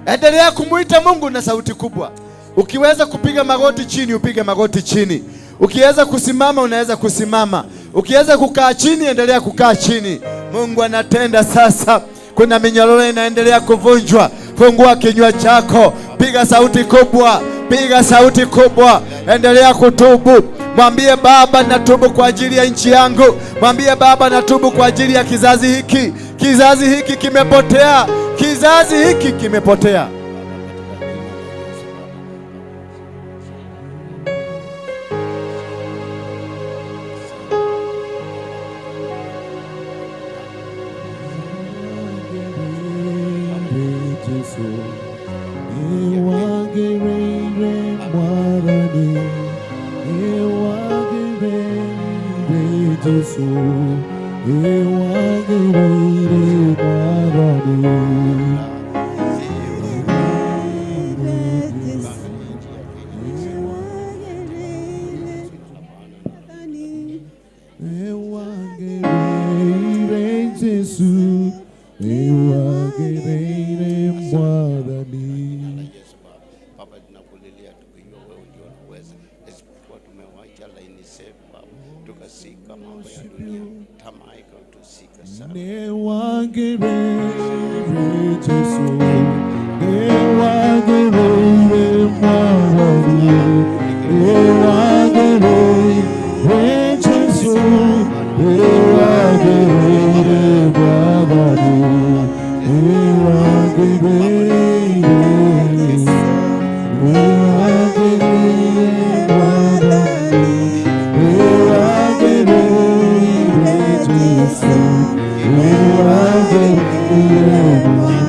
Endelea kumuita Mungu na sauti kubwa. Ukiweza kupiga magoti chini, upige magoti chini. Ukiweza kusimama, unaweza kusimama. Ukiweza kukaa chini, endelea kukaa chini. Mungu anatenda sasa. Kuna minyororo inaendelea kuvunjwa. Fungua kinywa chako, piga sauti kubwa, piga sauti kubwa. Endelea kutubu. Mwambie Baba, natubu kwa ajili ya nchi yangu. Mwambie Baba, natubu kwa ajili ya kizazi hiki. Kizazi hiki kimepotea. Kizazi hiki kimepotea.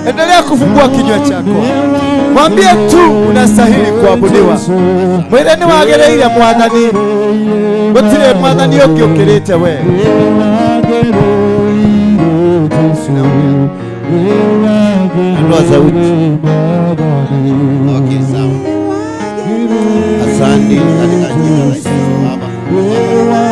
Endelea kufungua kinywa chako. Mwambie tu unastahili kuabudiwa. Mwire ni wagereire mwathani. Gutire mwathani ũngĩũkĩrĩte we. Ondoa sauti. Okay, sawa. Asante katika jina la Yesu Baba.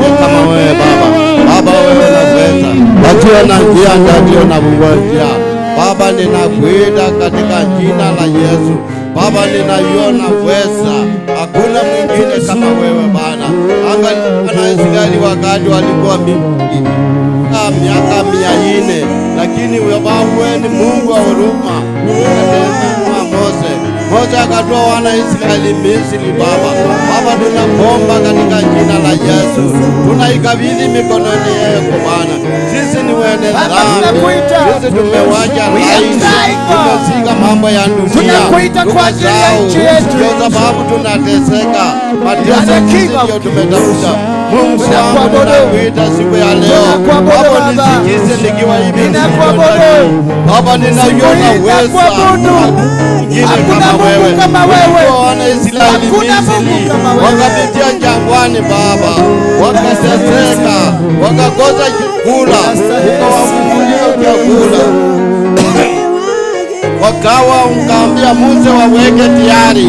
mwingine kama wewe Baba. Baba wewe unaweza, wakiwa na njia ndio na njia. Baba ninakuita katika jina la Yesu. Baba ninaiona uweza, hakuna mwingine kama wewe Bwana. Angalia na Israeli wakati walikuwa miaka 400, lakini wewe ni Mungu wa huruma. Ukasema Mose, Mose akatoa wana Israeli Misri. Baba, Baba tunakuomba katika jina la Yesu, tunaikabidhi mikononi yako Bwana. Sisi ni wenye dhambi, sisi tumewacha laini, tumesika mambo ya dunia, Tunakuita kwa ajili ya nchi yetu. Ndio sababu tunateseka, mateso ndio tumetafuta. Mungu wangu, ninakuita siku ya leo Baba, nisikize nikiwa hivi Baba, ninaiona uweza Hakuna Mungu kama wewe. Wana Israeli Misri wakapitia jangwani Baba, wakateseka, wakakosa chakula, ukawafungulia chakula, wakawa ukaambia Musa waweke tayari,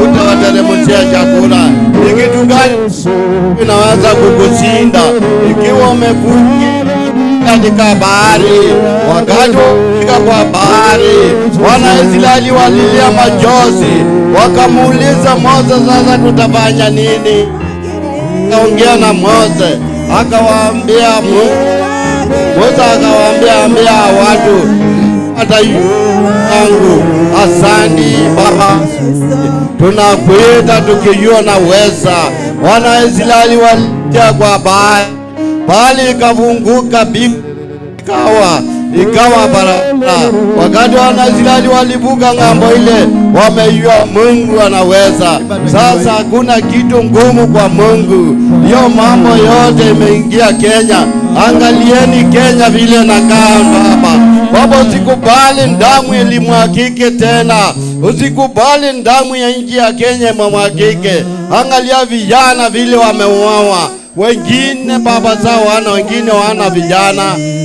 utawateremshia chakula. Ni kitu gani inaweza kukushinda ikiwa umevuka katika bahari? Wakati wafika kwa bahari, wana Israeli walilia machozi, wakamuuliza Mose, sasa tutafanya nini? Akaongea na Mose, akawaambia Mose akawaambia, ambia watu hata yangu, asante Baba, tunakuita tukijua na uweza. Wana Israeli walia kwa bahari, bahari ikafunguka, ikawa barabara. Wakati wana Israeli walivuka ng'ambo ile, wamejua Mungu anaweza. Sasa hakuna kitu ngumu kwa Mungu. Hiyo mambo yote imeingia Kenya. Angalieni Kenya vile nakaa Baba. Baba, usikubali damu ilimwagike tena. Usikubali damu ya nchi ya Kenya imwagike. Angalia vijana vile wameuawa. Wengine baba zao wana, wengine wana vijana,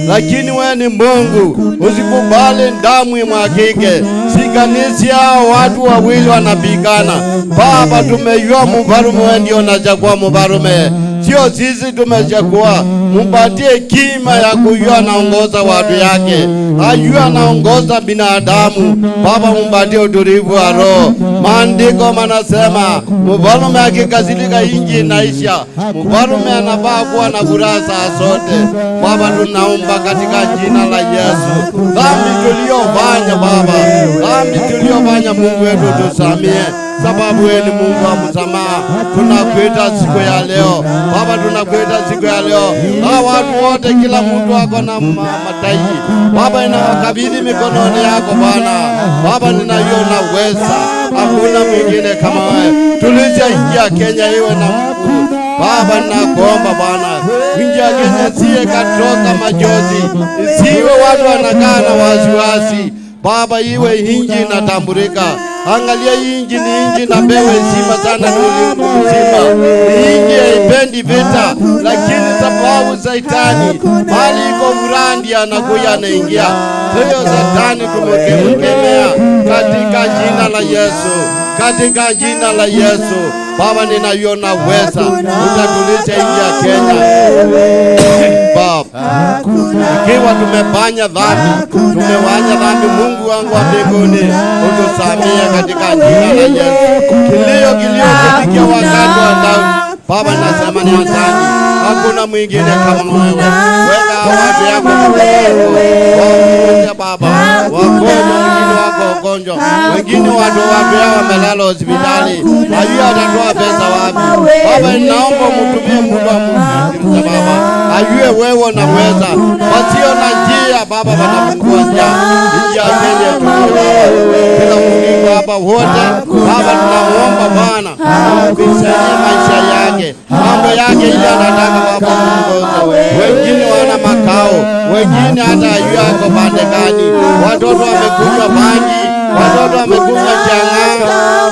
lakini wewe ni Mungu, usikubali damu imwagike. Sikanisi hao watu wawili wanapigana. Baba, tumejua mfarume wewe ndio unachagua mfarume, sio sisi tumechagua. Mpatie kima ya kujua anaongoza watu yake, ajua anaongoza binadamu. Baba, mpatie utulivu wa roho. Maandiko manasema mfarume akikasirika inji inaisha. Mfarume anafaa kuwa na furaha saa zote. Baba, tunaomba katika jina la Yesu, dhambi tuliyofanya Baba, dhambi tuliyofanya Mungu wetu tusamie, sababu wewe ni Mungu wa msamaha. Tunakuita siku ya leo Baba, tunakuita siku ya leo. Hawa watu wote, kila mtu ako na mataji Baba, inawakabidhi mikononi yako Bwana. Baba, ninaiona uweza, hakuna mwingine kama wewe. Tuliza nchi ya Kenya iwe na Mungu. Baba, ninakuomba Bwana, nchi ya Kenya siye katoka machozi, isiwe watu wanakaa na wasiwasi. Baba, iwe inji inatambulika. Angalia inji ni inji na pewe heshima sana ulimwengu mzima. Ni inji haipendi vita, lakini sababu Saitani mali iko mrandi anakuja anaingia. Hiyo Satani tumekemea katika jina la Yesu, katika jina la Yesu. Baba, ninaiona uweza, utatuliza nchi ya Kenya. Baba, ikiwa tumefanya dhambi, tumefanya dhambi, Mungu wangu wa mbinguni utusamie katika jina la Yesu. Kilio kilio kufikia wakati wa Daudi. Baba, nasema ni asante, hakuna mwingine kama wewe. Weka watu yako wewe Baba, wagonjwa wengine wako wagonjwa, wengine watu yao wamelala hospitali, hajui atatoa pesa wapi. Baba, ninaomba mtumie mtu wa Mungu Baba, ajue wewe unaweza. Wasio na njia Baba, wanafungua njia. Njia Kenya tulie Baba, kila mtu hapa wote Baba, tunaomba Bwana akusaidie maisha yake, mambo yake ile anataka Baba muongoze. Wengine wana makao, wengine hata hajui ako pande gani. Watoto wamekunywa bangi, watoto wamekunywa chang'aa.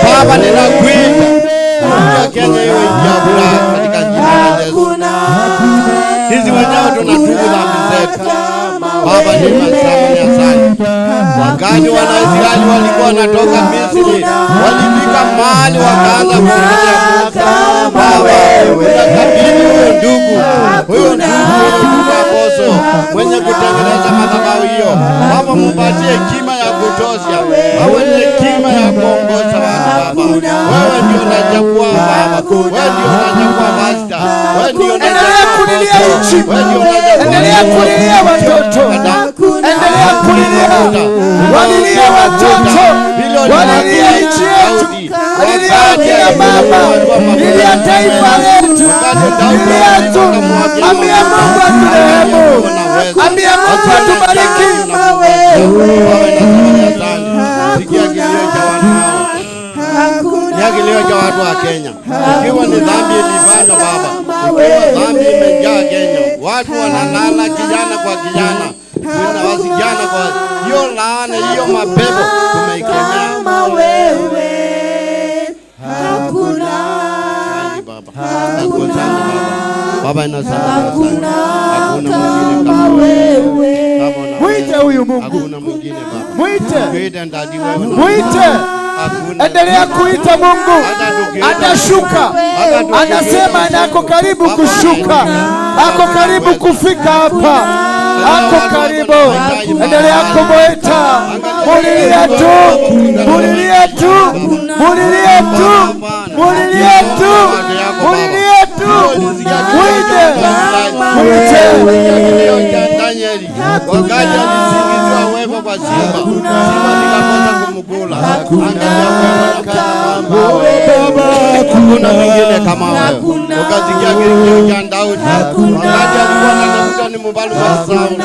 Baba, ninakuita ya Kenya iwe nchi ya furaha katika jina la Yesu. Sisi wenyewe tunatubu dhambi zetu. Baba, ni masamani asante. Wakati wana Israeli walikuwa wanatoka Misri, walifika mahali wakaanza kumlilia Musa. Baba, unakabidhi huyo Huyo ndugu Apostle mwenye kutengeneza madhabahu hiyo, Baba, mupatie hekima ya kutosha, awe ni hekima ya kuongoza watu Baba. Wewe ndio unachagua Baba, wewe ndio unachagua pastor, wewe ndio Endelea kulilia nchi, endelea kulilia watoto, endelea kulilia, walilia watoto, walilia nchi yetu, walilia kina mama, lilia taifa letu, lilia tu. Ambia Mungu aturehemu, ambia Mungu atubariki. Sikia kilio cha wanao, ya kilio cha watu wa Kenya. Ikiwa ni dhambi ilifanywa Baba, ikiwa dhambi imejaa Kenya, watu wanalala kijana kwa kijana, kuna wasijana kwa hiyo laana, hiyo mapepo tumeikemea. Kama wewe hakuna, Asante Baba, asante Baba. Baba inasema hakuna hakuna mwingine kama kama wewe. wewe. Baba, unaweza. Mwite huyu Mungu, Hakuna mwingine Baba. mwite, Mwite ndadi wewe. mwite. Hakuna. Endelea kuita Mungu, Hata tukiita atashuka. Anasema na ako karibu kushuka, ako karibu kufika hapa, ako karibu. Endelea kumwita, mulilie tu, mulilie tu, mulilie tu, mulilie tu, mulilie tu, mwite, mwite. Kilio cha Danieli wakati alisingiziwa wepo kwa simba, simba likakosa kumkula. Angalia wewe na Bwana. Hakuna mwingine kama wewe. Ukasikia kilio cha Daudi wakati alikuwa anatafuta ni mfalme wa Sauli.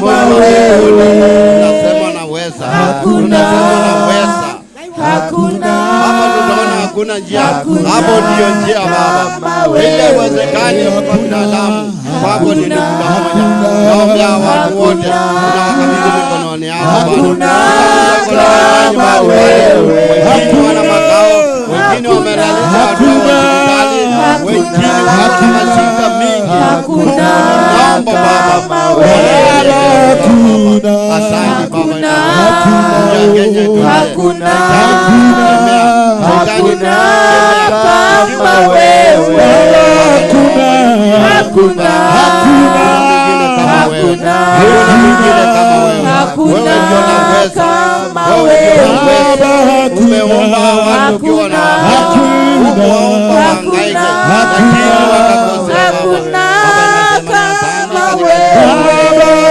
Mungu wa mbinguni, unasema naweza, unasema naweza. Hakuna Hapa tutaona hakuna njia, hapo ndiyo njia Baba. Ile iwezekani kwa binadamu, kwako ni nukta moja. Naombea watu wote, tunawakabidhi mikononi yako Bwana. Kama wewe, wengine wana makao, wengine wamelalisha watu wao hospitali, wengine wako na mashida mingi. Mungu, naomba Baba, asante Baba, ya Kenya itulie. Hakuna. Shetani Hakuna kama wewe. Hakuna. Hakuna mwingine kama wewe. Hakuna Wewe ndio unaweza. kama Wewe ndio wewe. unaweza. Umeumba watu ukiwa na hukuwaumba wahangaike, lakini wakakosea Baba. Hakuna Baba,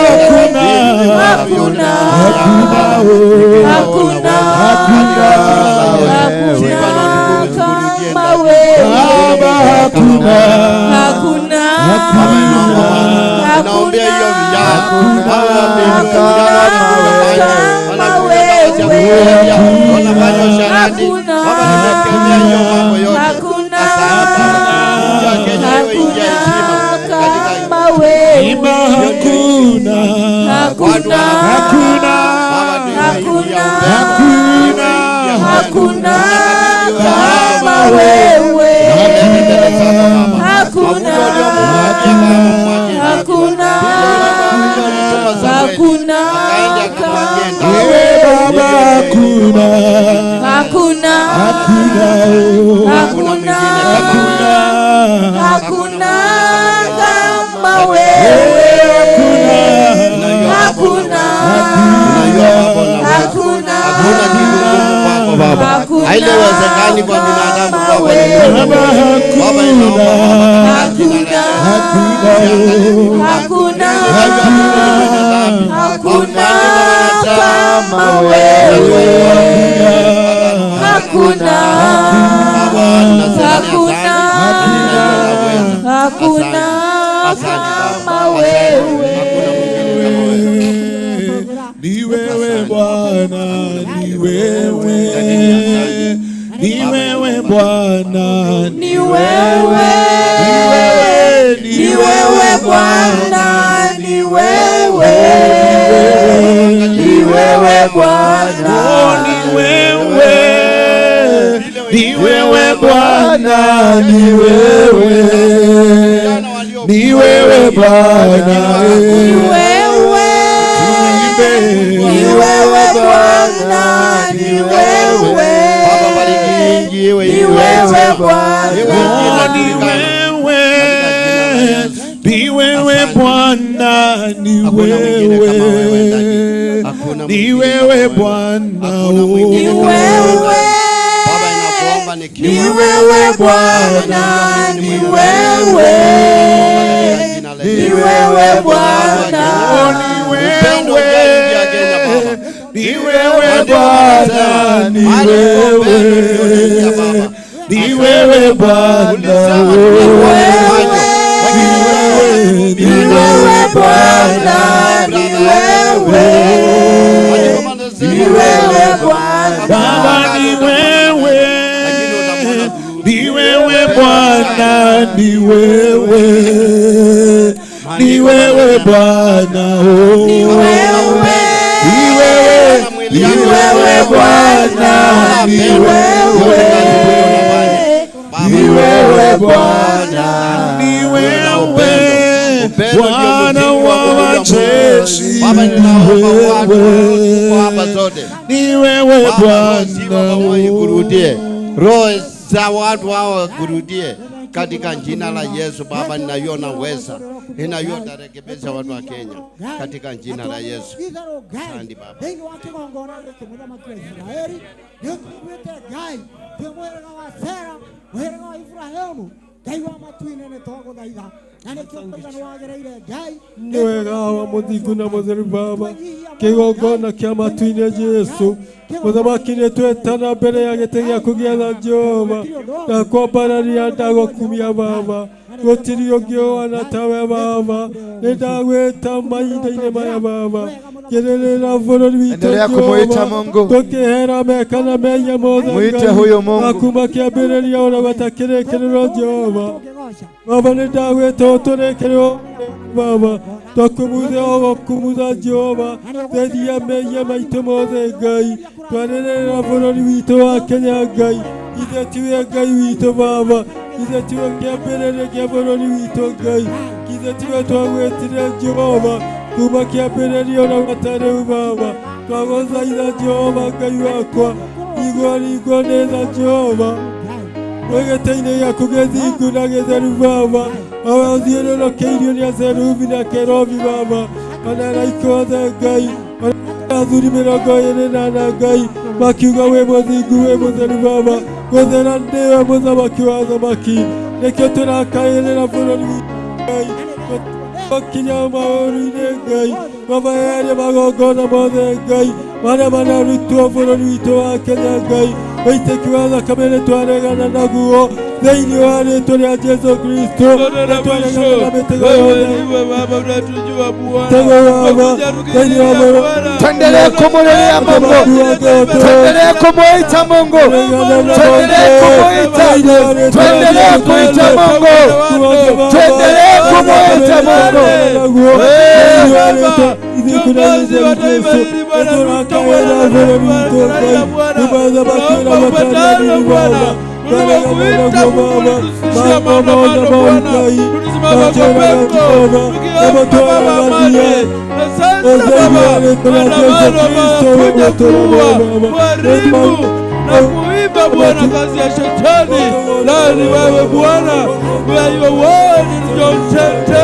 nasema ni asante kama katika wewe. Hakuna. Hakuna. Hakuna kama wewe. Hakuna. Naombea hiyo vijana hao wapendwa, vijana wanakunywa maji, wanakunywa dawa za kulevya, wanafanya usherati. Baba, nimekemea hiyo mambo yote. Hakuna. Asante Baba. Nchi ya Kenya iwe nchi ya heshima katika Kama wewe. Hakuna, Hakuna. Baba, tuiwe nchi ya upendo, iwe nchi ya upendo. Hakuna kama wewe. Hakuna. Hakuna. Hakuna kama wewe. Baba, hakuna, Hakuna. hakuna, Hakuna. Hakuna kama wewe. Hakuna. Hakuna. Hakuna kitu ngumu kwako Baba, Hakuna hailiwezekani kwa binadamu, kama kwako ni wewe. Mungu. Baba, inaomba Baba, katika jina la Yesu. Hakuna. Hakuna. Hakuna kama wewe. Hakuna. Hakuna. Hakuna kama wewe. Ni wewe Bwana, ni wewe, ni wewe Bwana, Ni wewe. Ni wewe Bwana, ni wewe. Ni wewe Bwana. Ni wewe, ni wewe Bwana, ni wewe, ni wewe Bwana, Ni wewe. Ni wewe Bwana, ni wewe. Baba, bariki nchi iwe Ni wewe Bwana. Ni wewe, ni Hakuna mwingine kama wewe, Daddy. wewe, Hakuna ni mwingine kama wewe wewe. Bwana, Hakuna mwingine oh. kama wewe. Baba, ninakuomba Ni nikiwa wewe Bwana, ni wewe, ni wewe Bwana, Ni Upendo ujaingia Kenya, Baba. ni wewe Bwana, ni wewe, ni wewe Bwana, ni wewe, ni wewe Bwana, ni wewe, ni wewe Bwana, Baba ni wewe, ni wewe Bwana, ni wewe, ni wewe Bwana, oh. ni wewe, Ni wewe, ni wewe Bwana, ni wewe, ni wewe Bwana, ni wewe Bwana wa majeshi, Baba, ni ninaomba watu wewe, wako hapa zote ni wewe Baba, roho sifa Bwana, pamoja ikurudie. Roho za watu hao kurudie katika jina la Yesu. Baba, ninaiona uweza, ninaiona utarekebisha watu wa Kenya katika jina la Yesu. Asante Baba. Thĩinĩ wa kĩgongona gĩkĩ mũthamaki wa Isiraeli nĩũtũiguĩte Ngai twĩ mũhĩrĩga wa Sera, mũhĩrĩga wa Iburahĩmu, Ngai wa matu-inĩ nĩtwagũthaitha na nĩkĩo tũiga nĩwagĩrĩire Ngai. Nĩ wega wa mũthingu na mũtheru Baba, kĩgongona kĩa matu-inĩ Jesu mũthamaki nĩ twetana mbere ya gĩtĩ gĩaku gĩa tha Jehova, ndakwambararia ndagũkumia Baba, gũtirĩ ũngĩ ũhana tawe Baba, nĩ ndagwĩta mahinda-inĩ maya Baba, kĩrĩrĩra bũrũri witũ Endelea kumuita Jehova, Mungu. tũkĩhera meka na mehia mothe Mwite Ngai, huyo Mungu. na kuma kĩambĩrĩria ona gwata kĩrĩkĩrĩro Jehova. Baba nĩ ndagwĩta ũtũrĩkĩrĩrwo Baba, twakumutha ũgũkumutha Jehova, theria mehia maitũ mothe Ngai, twarĩrĩra bũrũri witũ wa Kenya Ngai, ithe tiwe Ngai witũ Baba, ithe tiwe kĩambĩrĩria kĩa bũrũri witũ Ngai, ithe tiwe twagwĩtire Jehova, kuma kĩambĩrĩria ona gwata rĩu Baba, twagũthaitha Jehova Ngai wakwa, igua ringwo nĩ tha Jehova, gĩtĩ-inĩ gĩaku gĩthingu na gĩtheru Baba, awe ũthiũrũrũkĩirio nĩ aserubi na kerobi Baba, ona araika othe Ngai, ona athuri 24 Ngai, makiuga wĩ mũthingu wĩ mũtheru Baba, gũthera nĩwe mũthamaki wa athamaki, nĩkĩo tũrakaĩrĩra bũrũri witũ Ngai, gũkinya maũru-inĩ Ngai, Baba yeheria magongona mothe Ngai, marĩa mararutwo bũrũri witũ wa Kenya Ngai, ũitĩki wa thakame nĩ twaregana naguo thĩinĩ wa rĩtwa rĩa Jesu Kristo, nĩ twaregana na mĩtego yothe mĩtego Baba thĩinĩ wa bũrũri. Tuendelee kumulilia Mungu, tuendelee kumuita Mungu, tuendelee kumuita, tuendelee kuita Mungu, tuendelee kumuita Mungu. Na kuiba Bwana kazi ya shetani, lani wewe Bwana, wewe wewe ndio mtete,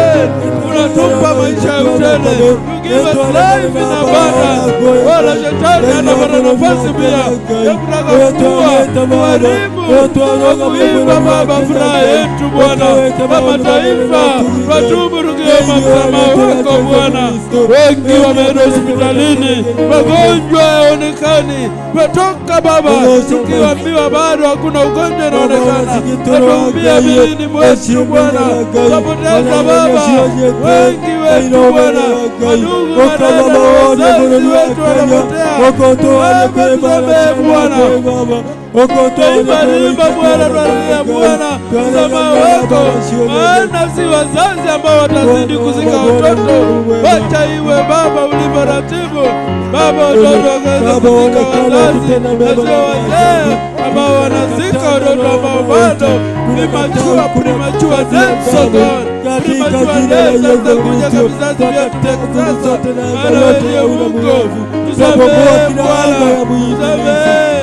unatupa maisha ya utele, you give us life in abundance. Wala shetani anapata nafasi pia ya kutaka kuua, kuharibu na kuiba Baba furaha yetu Bwana, kama taifa watubu tukiomba msamaha wako Bwana. Wengi wameenda hospitalini, magonjwa hayaonekani, watoka Baba tukiambiwa bado hakuna ugonjwa unaonekana, natuambia milini mwetu Bwana, tunapoteza Baba wengi wetu Bwana, ndugu wadada, wazazi wetu wanapotea. Baba tusamehe Bwana, Tuimba Bwana, twalia Bwana msamaha wako, maana si wazazi ambao watazidi kuzika watoto. Wacha iwe Baba ulivyoratibu Baba, watoto wakaweza kuzika wazazi na sio wazee ambao wanazika watoto ambao bado premature death, oh God. Premature death zitakuja kwa vizazi vyetu vya kisasa, maana wewe ndiye Mungu. Tunabomoa kila anga ya mwizi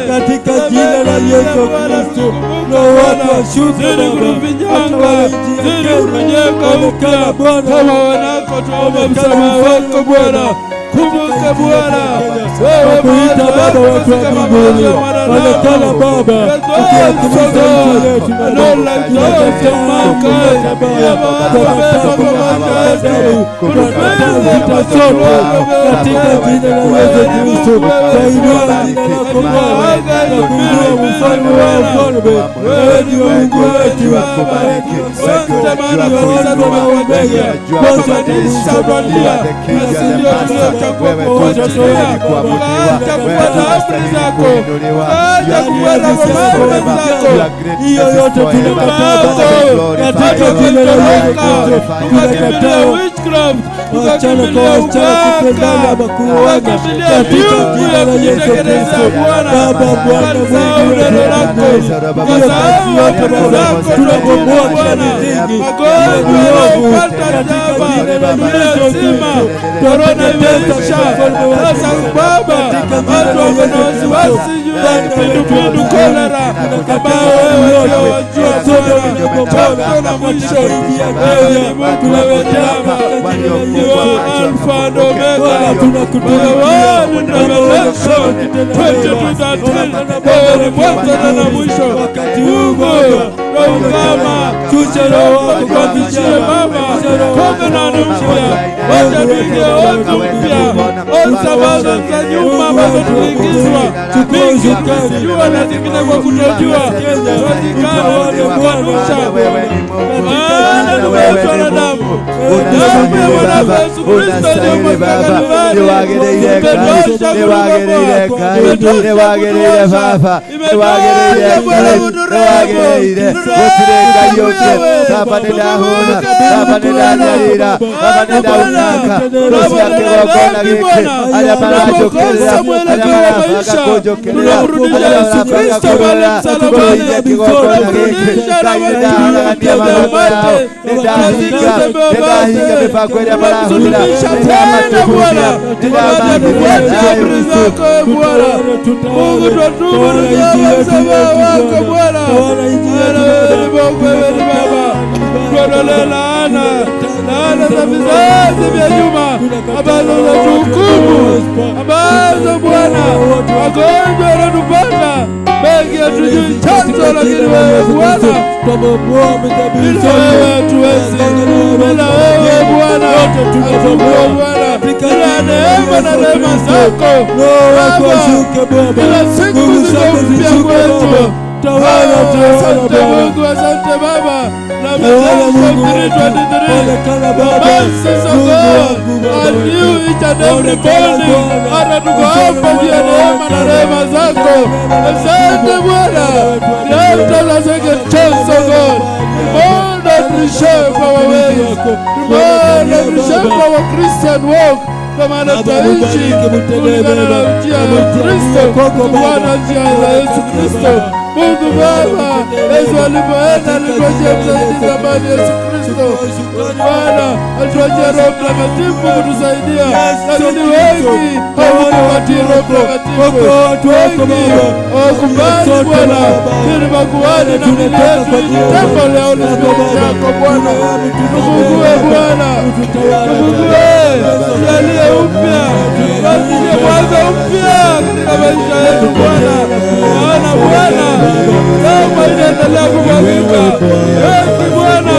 katika jina la Yesu Kristo. Roho wako ashuke Baba, atawale nchi ya Kenya. Onekana Bwana, kama wanako tuombe msamaha wako Bwana. Kumbuka Bwana, wewe kuita Baba watu wa mbinguni, onekana Baba ukiwakilisha nchi yetu Baba, sote katika jina la Yesu Kristo. Twainua jina lako Bwana na kuinua mfalme wa wafalme, wewe ndiwe Mungu wetu. Hiyo yote tunakataa katika jina la Yesu Kristo. Tunakataa wachana kwa wasichana kupendana ama kuoana katika jina la Yesu Kristo. Baba Bwana Mungu wetu, hiyo kazi yote Baba tunabomoa kila misingi ya uovu katika jina la Yesu Kristo. Tunateketeza ufalme wako katika jina la Yesu Kristo. Kipindupindu, kolera, ambao wewe ndio wajua Bwana, na mwisho wewe ni Mungu wa neema, you are Alpha and Omega, wewe ni Revelation 2013, wewe ni mwanzo na mwisho. Mungu naungama roho wako kwa vijana Baba, covenant mpya, wacha tuingie wote mpya, ambazo za nyuma ambazo tuliingizwa mingi tukazijua na zingine kwa kutojua, twazikana tukanusha, maana tumeoshwa na damu damu ya mwanako Yesu Kristo iliyomwagika Kalvari, imetosha kutukomboa, imetosha kutuosha, imetosha Bwana kuturehemu. Tunamrudisha Yesu Kristo pale msalabani, tunamrudisha tunamsulubisha tena Bwana, tufuate amri zako Bwana. Mungu, twatubu tukiomba msamaha wako Bwana. Wewe ni Mungu, wewe ni Baba, tuondolee laana, laana za vizazi vya nyuma ambazo zinatuhukumu, ambazo Bwana magonjwa yanatupata mengi hatujui chanzo, lakini wewe Bwana, bila wewe hatuwezi, bila wewe Bwana hatuko Bwana, bila neema na rehema zako Baba, kila siku ziko mpya kwetu. Asante Mungu, asante Baba. Na Revelation 3:23, mercies of God are new each and every morning. Hata tuko hapa juu ya neema na rehema zako. Asante Bwana. Grant us a second chance, O God. Mold and reshape our ways. Mold and reshape our Christian walk. Kwa maana tutaishi kulingana na njia ya Kristo, kufuata njia za Yesu Kristo. Mungu Baba, Yesu alipoenda alituachia msaidizi ambaye ni Yesu Kristo. Bwana alituachia Roho Mtakatifu kutusaidia, lakini wengi hawakupatia Roho Mtakatifu, wengi hawakubali Bwana. Sisi makuhani na mili yetu ni temple ya Holy Spirit yako Bwana. Tufungue Bwana, tufungue, tujalie upya, tuanzishe mwanzo upya katika maisha yetu Bwana. Maana Bwana kama inaendelea kumwagika, wengi Bwana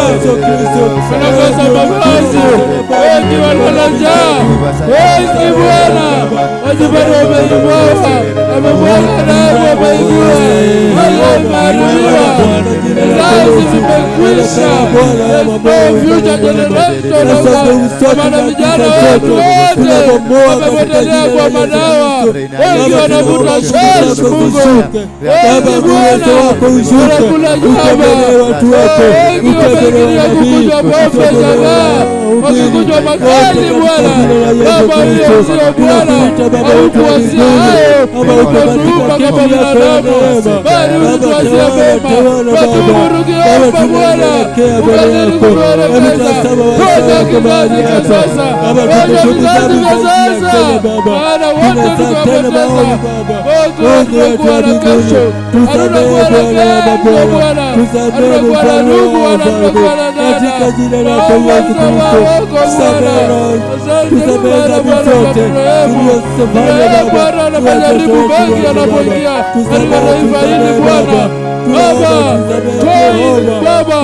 wanakosa mavazi, wengi wanalala njaa, wengi Bwana wajipata wameiboa, wamemwaga damu, wameibiwa, hali imeharibiwa, vizazi vimekwisha. There's no future generation, kwa maana vijana wetu wote wamepotelea kwa madawa, wengi wanavuta shesh. Mungu, wengi Bwana wanakula nyama, wengi wameingilia kukunywa pombe jamaa, wakikunywa makali Bwana. Kama hiyo sio Bwana, hautuwasia hayo, umetuumba kama binadamu, bali ulituwasia mema. Twatubu tukiomba Bwana Bwana, ukazidi kutuelekeza. Ponya kizazi cha sasa, ponya vizazi vya sasa, maana wote tumepoteza. Mungu, hatutakuwa na kesho, hatutakuwa na kesho Bwana, hatutakuwa na ndugu wala hatutakuwa na dada. Naomba msamaha wako Bwana. Asante Bwana, Bwana ukaturehemu. Bwana, na majaribu mengi yanapoingia katika taifa hili Bwana, Baba, coin Baba,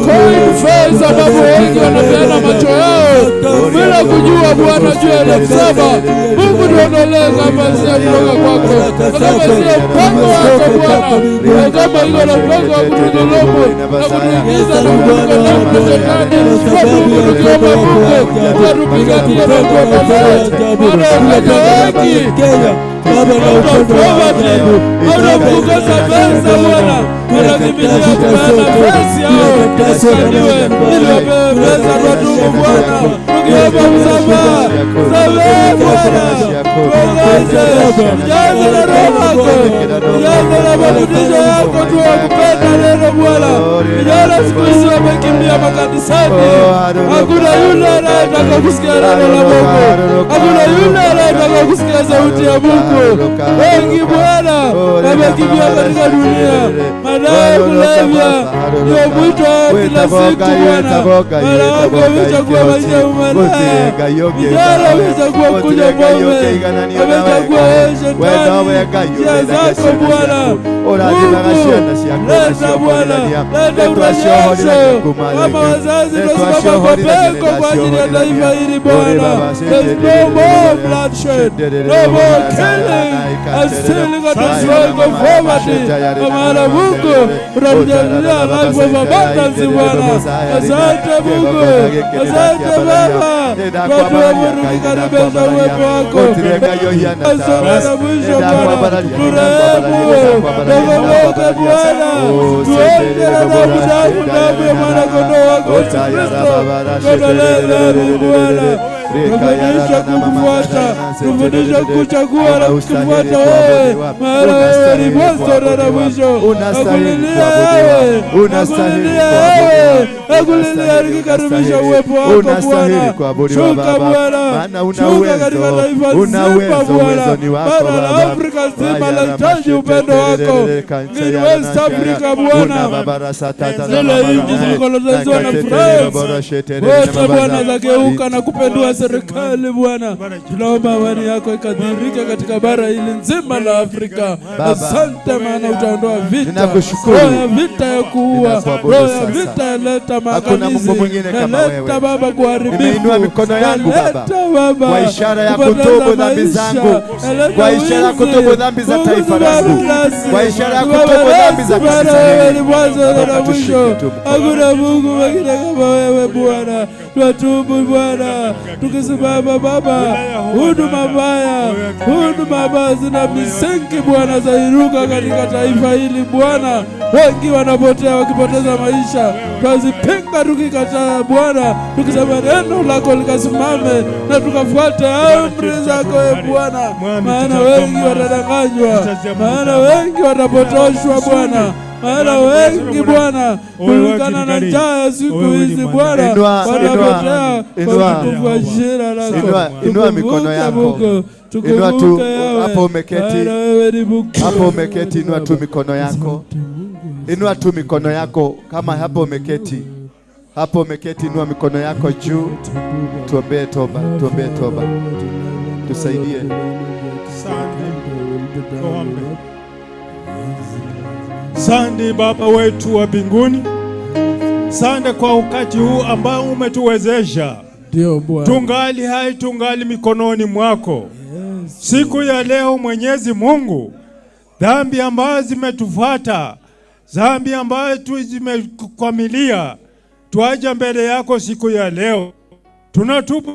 coin fedha ambapo wengi wanapeana macho yao bila kujua Bwana juu ya 7,000. Mungu tuondolee kama sio kutoka kwako, kama sio mpango wako Bwana, na kama iko na mpango wa kutudhulumu na kutuingiza na kutukondoa shetani, kwa Mungu tukiomba Mungu ukatupiganie na kutuondolee, maana wakenya wengi kukosa pesa Bwana, wanakimbilia kupeana pesa yao wasaidiwe ili wapewe pesa. Twatubu Bwana, tukiomba msamaha, samehe Bwana, tuongoze, tujaze na Roho wako, tujaze na mafundisho yako, tuwe kupenda neno Bwana. Vijana siku hizi wamekimbia makanisani, hakuna yule anayetaka kusikia neno la Mungu, hakuna yule anayetaka kusikia sauti ya Mungu. Wengi Bwana wamekimbia katika dunia, madawa ya kulevya ndio mwito kila siku Bwana. Wanawake wamechagua maisha ya umalaya, vijana wamechagua kunywa pombe, wamechagua shetani. Njia zako Bwana Mungu, leta Bwana, leta urejesho. Kama wazazi tunasimama kwa pengo kwa ajili ya taifa hili Bwana. There's no more bloodshed, no more killing and stealing and destroying of poverty. Kwa maana Mungu unatujalia life of abundance Bwana. Asante Mungu, asante Baba, twatuamuru tukikaribisha uwepo wako. Asante na mwisho Bwana, turehemu, tukomboke Bwana, tuonje na damu damu damu ya mwana kondoo wako Yesu Kristo. Tuondolee dhambi Bwana, tufundishe kukufuata, tufundishe kuchagua na kukufuata wewe, maana wewe ni mwanzo na mwisho. Nakulilia wewe, nakulilia wewe, nakulilia nikikaribisha uwepo wako Bwana. Shuka Bwana, shuka katika taifa zima Bwana, bara la Afrika zima lahitaji upendo wako. Ni West Africa Bwana, zile nchi zilikoloniziwa na France wote Bwana zageuka na kupendua serikali Bwana. Tunaomba amani yako ikadhihirike katika bara hili nzima la Afrika. Asante maana utaondoa vita, roho ya vita ya kuua, roho ya vita yaleta maangamizi, yaleta Baba kuharibifu. Nimeinua mikono yangu Baba kwa ishara ya kutubu dhambi zangu, kwa ishara ya kutubu dhambi za taifa langu, kwa ishara ya kutubu dhambi za kanisa hili. Mwanzo na mwisho, hakuna Mungu mwingine kama wewe Bwana. Twatubu Bwana, tukisimama Baba, huduma mbaya, huduma mbaya zina misingi Bwana zairuka katika taifa hili Bwana. Wengi wanapotea wakipoteza maisha, twazipinga tukikataa Bwana, tukisema neno lako likasimame na tukafuate amri zako e Bwana, maana wengi watadanganywa, maana wengi watapotoshwa Bwana, maana wengi Bwana kulingana na njaa ya siku hizi Bwana wanapotea kwa utukufu wa jina lako. Inua mikono yako, inua tu hapo umeketi, hapo umeketi, inua tu mikono yako, inua tu mikono yako kama hapo umeketi, hapo umeketi, inua mikono yako juu. Tuombee toba, tuombee toba, tusaidie. Sande Baba wetu wa mbinguni, sande kwa wakati huu ambao umetuwezesha. Ndio Bwana, tungali hai, tungali mikononi mwako. Yes. Siku ya leo Mwenyezi Mungu, dhambi ambazo zimetufuata, dhambi ambazo zimekwamilia, tuaje mbele yako siku ya leo. Tunatubu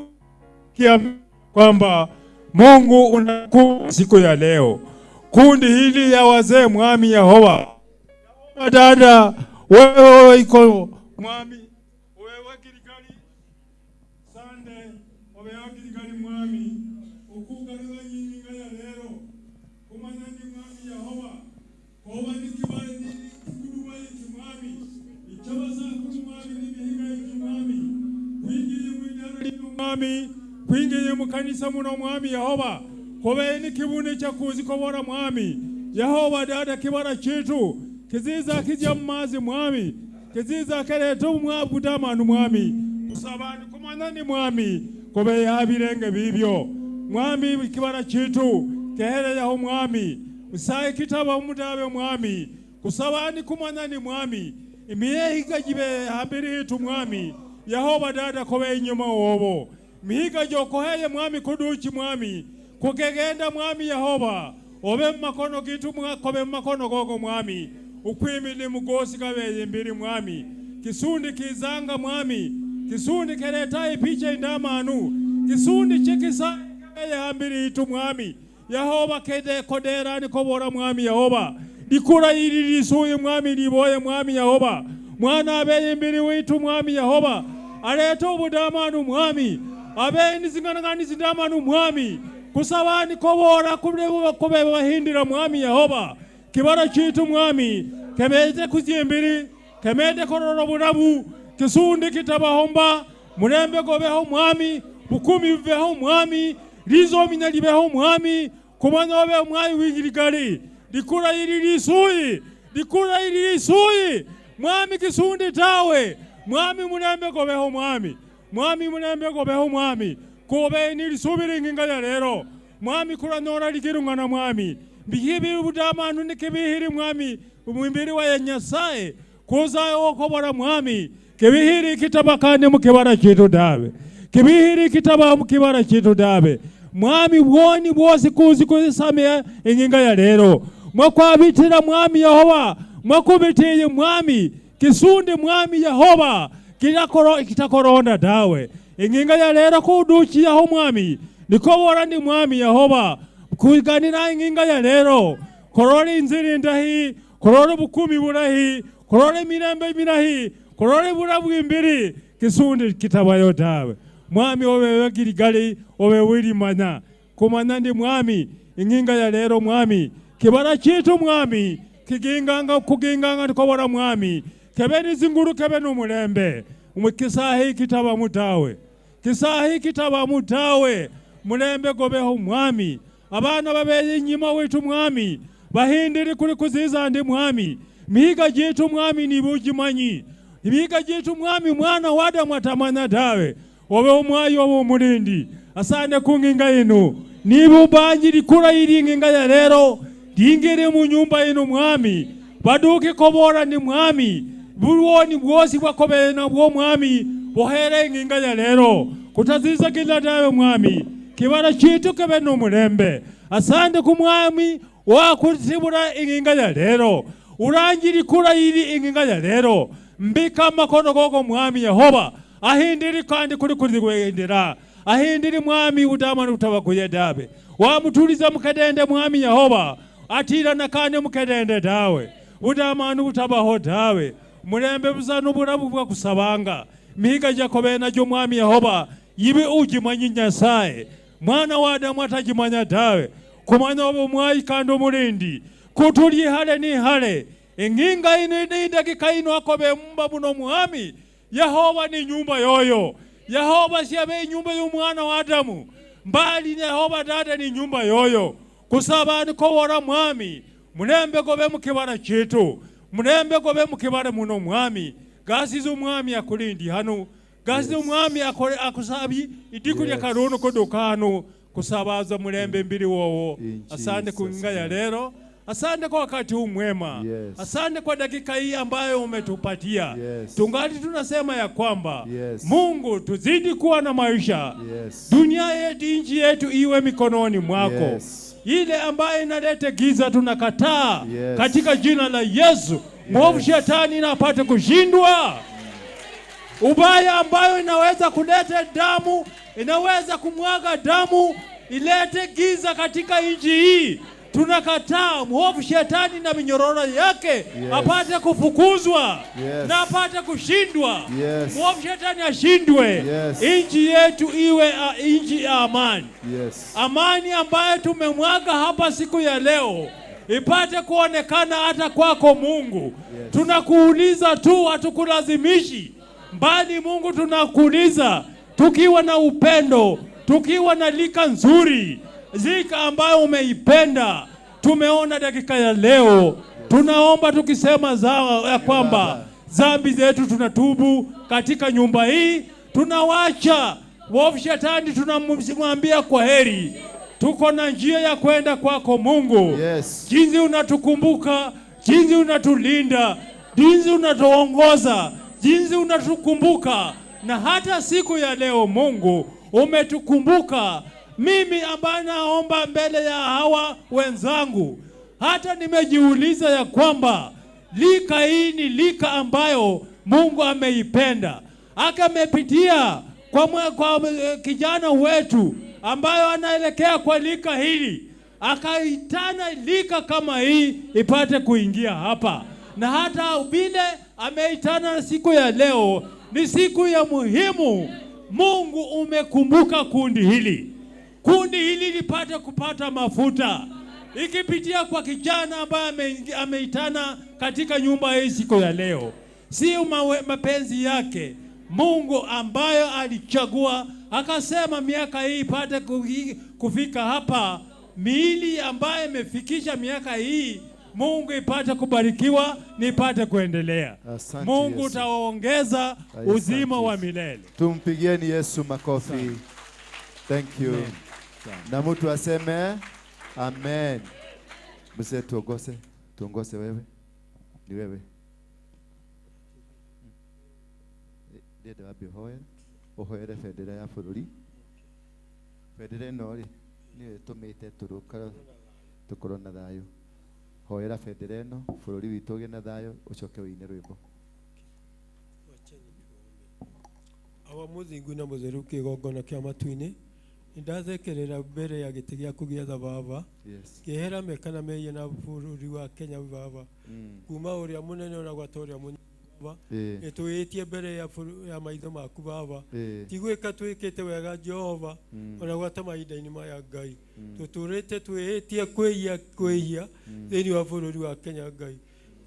kwamba Mungu unakuwa siku ya leo. Kundi hili ya wazee Mwami Yehova, dada wewe iko Mwami wewe kirikali sande wewe kirikali Mwami ukugaruka nyinga ya leo kumanya ni Mwami Yehova koba ni kibali ni kuduma ni Mwami ichaba. mwami kwingiye mu kanisa muno mwami Yehova kobeni kibune cha kuzikobora mwami Yehova dada kibara chitu kiziza kijya mumazi mwami kiziza kereto mwabutamanu mwami kusabani kumanani mwami kobe yabirenge bibyo mwami kibara chitu kehere yaho mwami usaye kitaba umudabe mwami kusabani kumanani mwami imiyehiga jibe hambiri hitu mwami Yehova dada kobe inyuma wobo mihiga jokoheye mwami kuduchi mwami kukegenda mwami Yehova obe makono gitu kobe makono gogo mwami ukwimili mugosi kabeye mbiri mwami kisundi kizanga mwami kisundi kereta ipicha indamanu kisundi chikisa kabeye hambiri hitu mwami Yehova kede kodera nikobora mwami Yehova dikura ili lisuye mwami liboye mwami Yehova mwana abeye mbiri witu mwami Yehova areta ubudamanu mwami abe nizinganangani zindamanu mwami kusabani kobora kobe bahindira mwami Yehova kibara chitu mwami kemete kuzimbiri kemete kororo burabu kisundi kitabahomba mulembe gobeho mwami bukumi buveho mwami rizo minyalibeho mwami kumanya obe mwami wigirigali dikura ili lisuyi dikura ili lisuyi mwami kisundi tawe mwami mulembe gobeho mwami mwami mulembe gobeho mwami kobe nilisubiri nginga ya lero mwami kuranora ligirungana mwami bihibi budamanu nikibihiri mwami umwimbiri wa Nyasaye kuzayo okobora mwami kibihiri kitabakane mukibara chitu dawe kibihiri kitaba mukibara chitu dawe mwami bwoni bwose kuzi kuzisamia inginga ya lero mwakwabitira mwami Yehova mwakubitiye mwami kisundi mwami Yehova kitakoronda dawe inginga ya lero kuduchi yaho mwami nikobora ndi mwami Yehova kuganira inginga ya lero korore inzira ndahi korore bukumi burahi korore mirembe mirahi korore burabu imbiri kisundi kitabayo dawe mwami obe girigali obe wirimanya kumanya ndi mwami inginga ya lero mwami kibara chitu mwami kiginganga kuginganga ndikobora mwami kebe nizinguru kebe numulembe umkisahi kitaba mutawe kisahi kitaba mutawe mulembe gobeho mwami abana babeye inyuma wetu mwami bahindiri kuri kuziza ndi mwami mihiga jitu mwami nibujimanyi imihiga jitu mwami mwana wada mwatamanya dawe obe umwayi obe umulindi asande kunginga inu nibubanji likura ili nginga ya lero lingire mu nyumba inu mwami baduke kobora ni mwami buwoni bwosi bwakobeye nabwo mwami bohere nginga ya lero kutaziza kila dawe mwami kibara chitu kebe numulembe asande kumwami wakuzibura inginga ya lero urangiri kura ili inginga ya lero mbika makono gogo mwami Yehova ahindiri kandi kuri kuziwendera ahindiri mwami udamanu utabakuye dabe wamutuliza mukadende mwami Yehova atira nakane mukadende dawe udamanu utabaho dawe mulembe buzano burabu bwa kusabanga mihiga jakobe najo mwami Yehova yibe ujimanyi Nyasaye mwana wa Adamu atajimanya dawe kumanya obo mwayi kandi omulindi kutuli hale ni hale enginga ino indakika ino akobe mba muno mwami Yehova ni nyumba yoyo Yehova siabe nyumba y'umwana wa Adamu mbali Yehova dada ni nyumba yoyo kusabani kowora mwami mulembe gobe mukibara chitu mulembe gobe mukibara muno mwami gasize umwami akulindi hano gasize umwami akore akusabi idiku lya karuno kodokano kusabaza mulembe mbili wowo asante kunga ya lero asante kwa wakati huu mwema. Yes. Asante kwa dakika hii ambayo umetupatia. Yes. Tungali tunasema ya kwamba yes, Mungu tuzidi kuwa na maisha. Yes. Dunia yetu, nchi yetu iwe mikononi mwako. Yes. Ile ambayo inaleta giza tunakataa. Yes. Katika jina la Yesu. Mwovu shetani na apate kushindwa. Ubaya ambayo inaweza kuleta damu, inaweza kumwaga damu, ilete giza katika nchi hii. Tunakataa mwovu shetani na minyororo yake. Yes. Apate kufukuzwa. Yes. Na apate kushindwa. Yes. Mwovu shetani ashindwe. Yes. Nchi yetu iwe nchi ya amani. Yes. Amani ambayo tumemwaga hapa siku ya leo ipate kuonekana hata kwako Mungu. Yes. Tunakuuliza tu, hatukulazimishi. Mbali Mungu tunakuuliza, tukiwa na upendo, tukiwa na lika nzuri, zika ambayo umeipenda. Tumeona dakika ya leo, tunaomba tukisema ya kwamba dhambi zetu tunatubu katika nyumba hii, tunawacha wovu shetani, tunamwambia kwa heri. Tuko na njia ya kwenda kwako Mungu. Yes. Jinsi unatukumbuka, jinsi unatulinda, jinsi unatuongoza, jinsi unatukumbuka, na hata siku ya leo Mungu umetukumbuka. Mimi ambaye naomba mbele ya hawa wenzangu, hata nimejiuliza ya kwamba lika hii ni lika ambayo Mungu ameipenda, akamepitia kwa kijana wetu ambayo anaelekea kwa lika hili, akaitana lika kama hii ipate kuingia hapa, na hata vile ameitana siku ya leo ni siku ya muhimu. Mungu umekumbuka kundi hili, kundi hili lipate kupata mafuta ikipitia kwa kijana ambaye ameitana katika nyumba hii siku ya leo. Si mapenzi yake Mungu ambayo alichagua akasema miaka hii ipate kufika hapa, miili ambayo imefikisha miaka hii Mungu ipate kubarikiwa, nipate kuendelea. Asante Mungu Yesu. Utaongeza Asante uzima wa Yesu. milele. Tumpigieni Yesu makofi. Thank you. Na mtu aseme amen. Mzee, tuongose, tuongose wewe. Ni wewe. Ndĩrenda wambe ũhoe, ũhoere bendera ya bũrũri. Bendera ĩno rĩ, nĩyo ĩtũmĩte tũrũka tũkorwo na thayũ. Hoera bendera ĩno, bũrũri witũ ũgĩe na thayũ, ũcoke ũine rwĩmbo. Awa mũthingu na mũtheru kĩgongona kĩa matu-inĩ, nĩndathekerera mbere ya gĩtĩ gĩaku gĩa tha Baba. Yes. Ngĩehera meka na mehia na bũrũri wa Kenya Baba, kuma ũrĩa mũnene ona gwata ũrĩa mũnini Baba, nĩtwĩhĩtie mbere ya maitho maku Baba. Ti gwĩka twĩkĩte wega Jehova, ona gwata mahinda-inĩ maya Ngai, tũtũrĩte twĩhĩtie kwĩhia kwĩhia thĩinĩ wa bũrũri wa Kenya Ngai.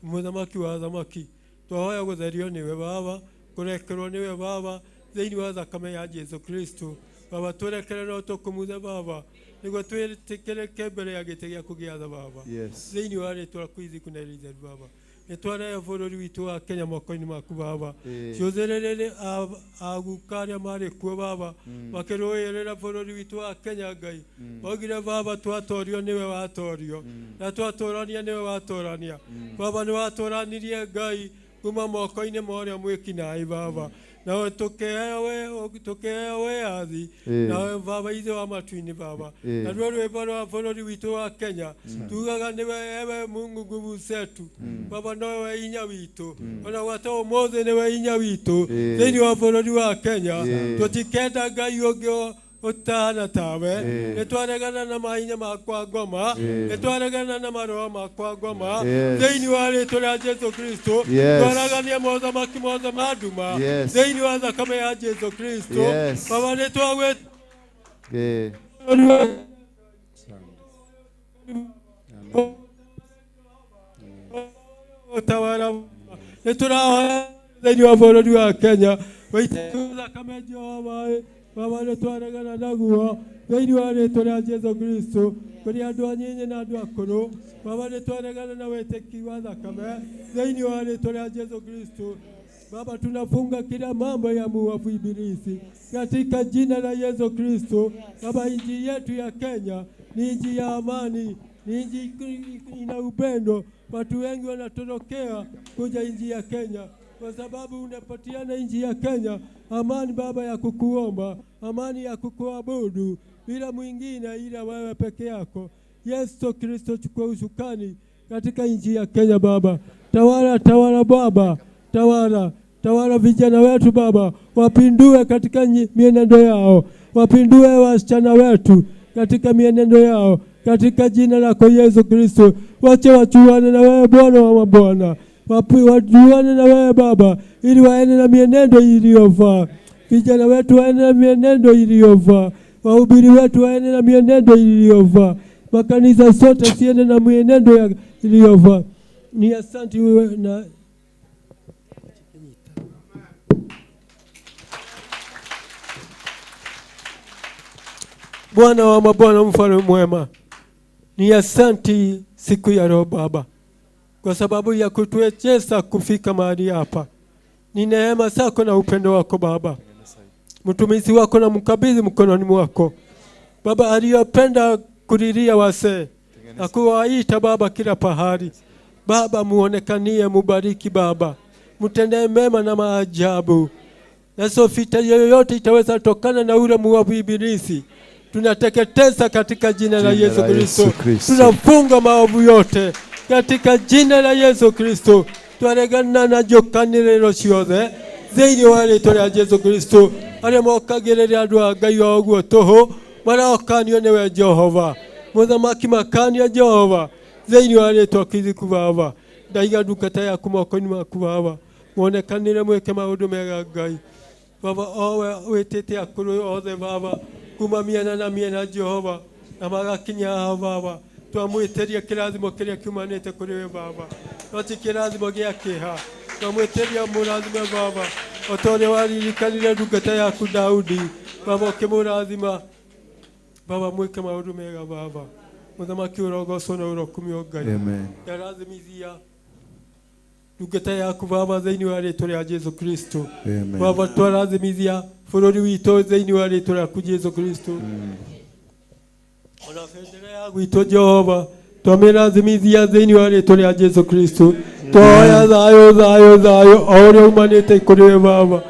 Mũthamaki wa athamaki, twahoya gũtherio nĩwe Baba, kũrekerwo nĩwe Baba, thĩinĩ wa thakame ya Jesu Kristo Baba, tũrekere no tũkũmuthe Baba, nĩguo twĩtĩkĩrĩke mbere ya gĩtĩ gĩaku gĩa tha Baba. Yes. Thĩinĩ wa rĩtwa rĩaku ithiku na rĩtheru Baba, nĩtwarehe bũrũri witũ wa Kenya moko-inĩ maku Baba. Cũthĩrĩrĩre aguka arĩa marĩ kuo Baba, makĩrũĩrĩra bũrũri witũ wa Kenya Ngai. Maugire Baba, twatorio nĩwe watorio, na twatũrania nĩwe watũrania. Baba, nĩ watũranirie Ngai kuma moko-inĩ ma ũrĩa mwĩkinaĩ Baba, nawe tũkĩheo wĩyathi, nawe Baba ithe wa matu-inĩ Baba. Naruo rwĩmbo rwa bũrũri witũ wa Kenya tugaga nĩwe ewe Mungu nguvu zetu Baba, nowe hinya witũ, ona gwata ũmũthĩ nĩwe hinya witũ thĩinĩ wa bũrũri wa Kenya. Tũtikenda Ngai ũngĩ ũtahana tawe. Nĩtwaregana na mahinya ma kwa ngoma, nĩtwaregana na maroho ma kwa ngoma thĩinĩ wa rĩtwa rĩa Jesu Kristo. Twaragania mothamaki mothe ma nduma thĩinĩ wa thakame ya Jesu Kristo. Baba, nĩtwagwĩ ũtawala nĩtũrahoya thĩinĩ wa bũrũri wa Kenya wĩite thakame Jehova. Baba, nĩtwaregana naguo thĩinĩ wa rĩtwa rĩa Jesu Kristo kũrĩ andũ anyinyi na andũ akũrũ. Baba, nĩtwaregana na wĩtĩki wa thakame thĩinĩ wa rĩtwa rĩa Jesu Kristo. Baba, tunafunga kila mambo ya muovu ibilisi katika jina la Yesu Kristo. Baba, nchi yetu ya Kenya ni nchi ya amani, ni nchi ina upendo. Watu wengi wanatorokea kuja nchi ya Kenya kwa sababu unapatiana nchi ya Kenya amani Baba, ya kukuomba, amani ya kukuabudu bila mwingine ila wewe peke yako. Yesu Kristo, chukua usukani katika nchi ya Kenya Baba. Tawala, tawala Baba, tawala, tawala vijana wetu Baba, wapindue katika mienendo yao, wapindue wasichana wetu katika mienendo yao, katika jina lako Yesu Kristo. Wache wachuane na wewe Bwana wa mabwana, wajuane na wewe Baba, ili waende na mienendo iliyofaa. Vijana wetu waende na mienendo iliyofaa, wahubiri wetu waende na mienendo iliyofaa, makanisa sote siende na mienendo iliyofaa. Ni asante wewe na Bwana wa mabwana, mfalme mwema, ni asanti siku ya leo Baba kwa sababu ya kutuwezesha kufika mahali hapa. Ni neema zako na upendo wako Baba. Mtumishi wako na mkabidhi mkononi mwako Baba, aliyopenda kulilia wasee na kuwaita Baba kila pahali. Baba, muonekanie, mubariki Baba, mtendee mema na maajabu. Naso vita yoyote itaweza tokana na ule muovu Ibilisi, tunateketeza katika jina la Yesu Kristo. Tunafunga maovu yote katika jina la Yesu Kristo. Twaregana na njokanĩrĩro ciothe thĩinĩ wa rĩtwa rĩa Jesu Kristo. Arĩa mokagĩrĩria andũ a Ngai o ũguo tũhũ marokanio nĩwe Jehova. Mũthamaki makania Jehova thĩinĩ wa rĩtwa kithiku Baba. Ndaiga ndungata yaku moko-inĩ maku Baba, muonekanĩre mwĩke maũndũ mega Ngai Baba, owe wĩtĩte akũrũ othe Baba kuma mĩena na mĩena Jehova na magakinya haha Baba. Twamwĩtĩria kĩrathimo kĩrĩa kiumanĩte kũrĩ we Baba, no ti kĩrathimo gĩa kĩeha. Twamwĩtĩria mũrathime Baba o ta ũrĩa waririkanire ndungata yaku Daudi Baba, ũkĩmũrathima Baba, mwĩke maũndũ mega Baba. Mũthamaki ũrogocwo na ũrokumio Ngai. Ndarathimithia ndungata yaku Baba thĩinĩ wa rĩtwa rĩa Jesu Kristo. Baba, twarathimithia bũrũri witũ thĩinĩ wa rĩtwa rĩaku Jesu Kristo. Ona bendera ya gwitũ Jehova twamĩrathimithia thĩinĩ wa rĩtwa rĩa Jesu Kristo. Twoya thayũ thayũ thayũ o ũrĩa umanĩte kũrĩ we Baba.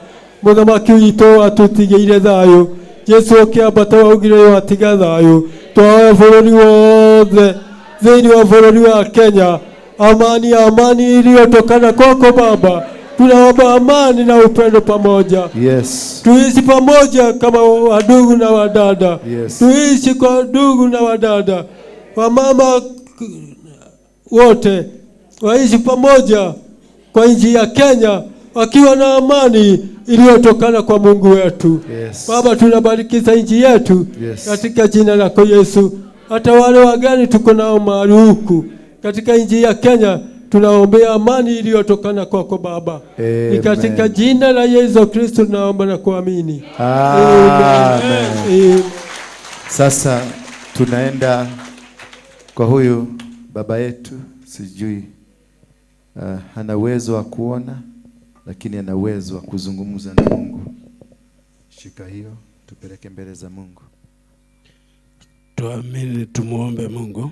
Mũthamaki witũ atũtigĩire thayũ. Jesu ũkĩambata waugire watiga thayũ. Twoya bũrũri wothe thĩinĩ wa bũrũri wa Kenya, amani, amani iliyotokana kwako Baba. Tunaomba amani na upendo pamoja. Yes. Tuishi pamoja kama wadugu na wadada. Yes. Tuishi kwa ndugu na wadada. Wamama wote waishi pamoja kwa nchi ya Kenya wakiwa na amani iliyotokana kwa Mungu wetu. Yes. Baba, tunabarikisha nchi yetu. Yes. Katika jina lako Yesu. Hata wale wageni tuko nao mahali huku katika nchi ya Kenya, tunaombea amani iliyotokana kwako Baba. Ni katika jina la Yesu Kristo tunaomba na kuamini. Amen. Amen. Sasa tunaenda kwa huyu baba yetu, sijui hana uwezo wa kuona lakini ana uwezo wa kuzungumza na Mungu. Shika hiyo tupeleke mbele za Mungu. Tuamini, tumuombe Mungu.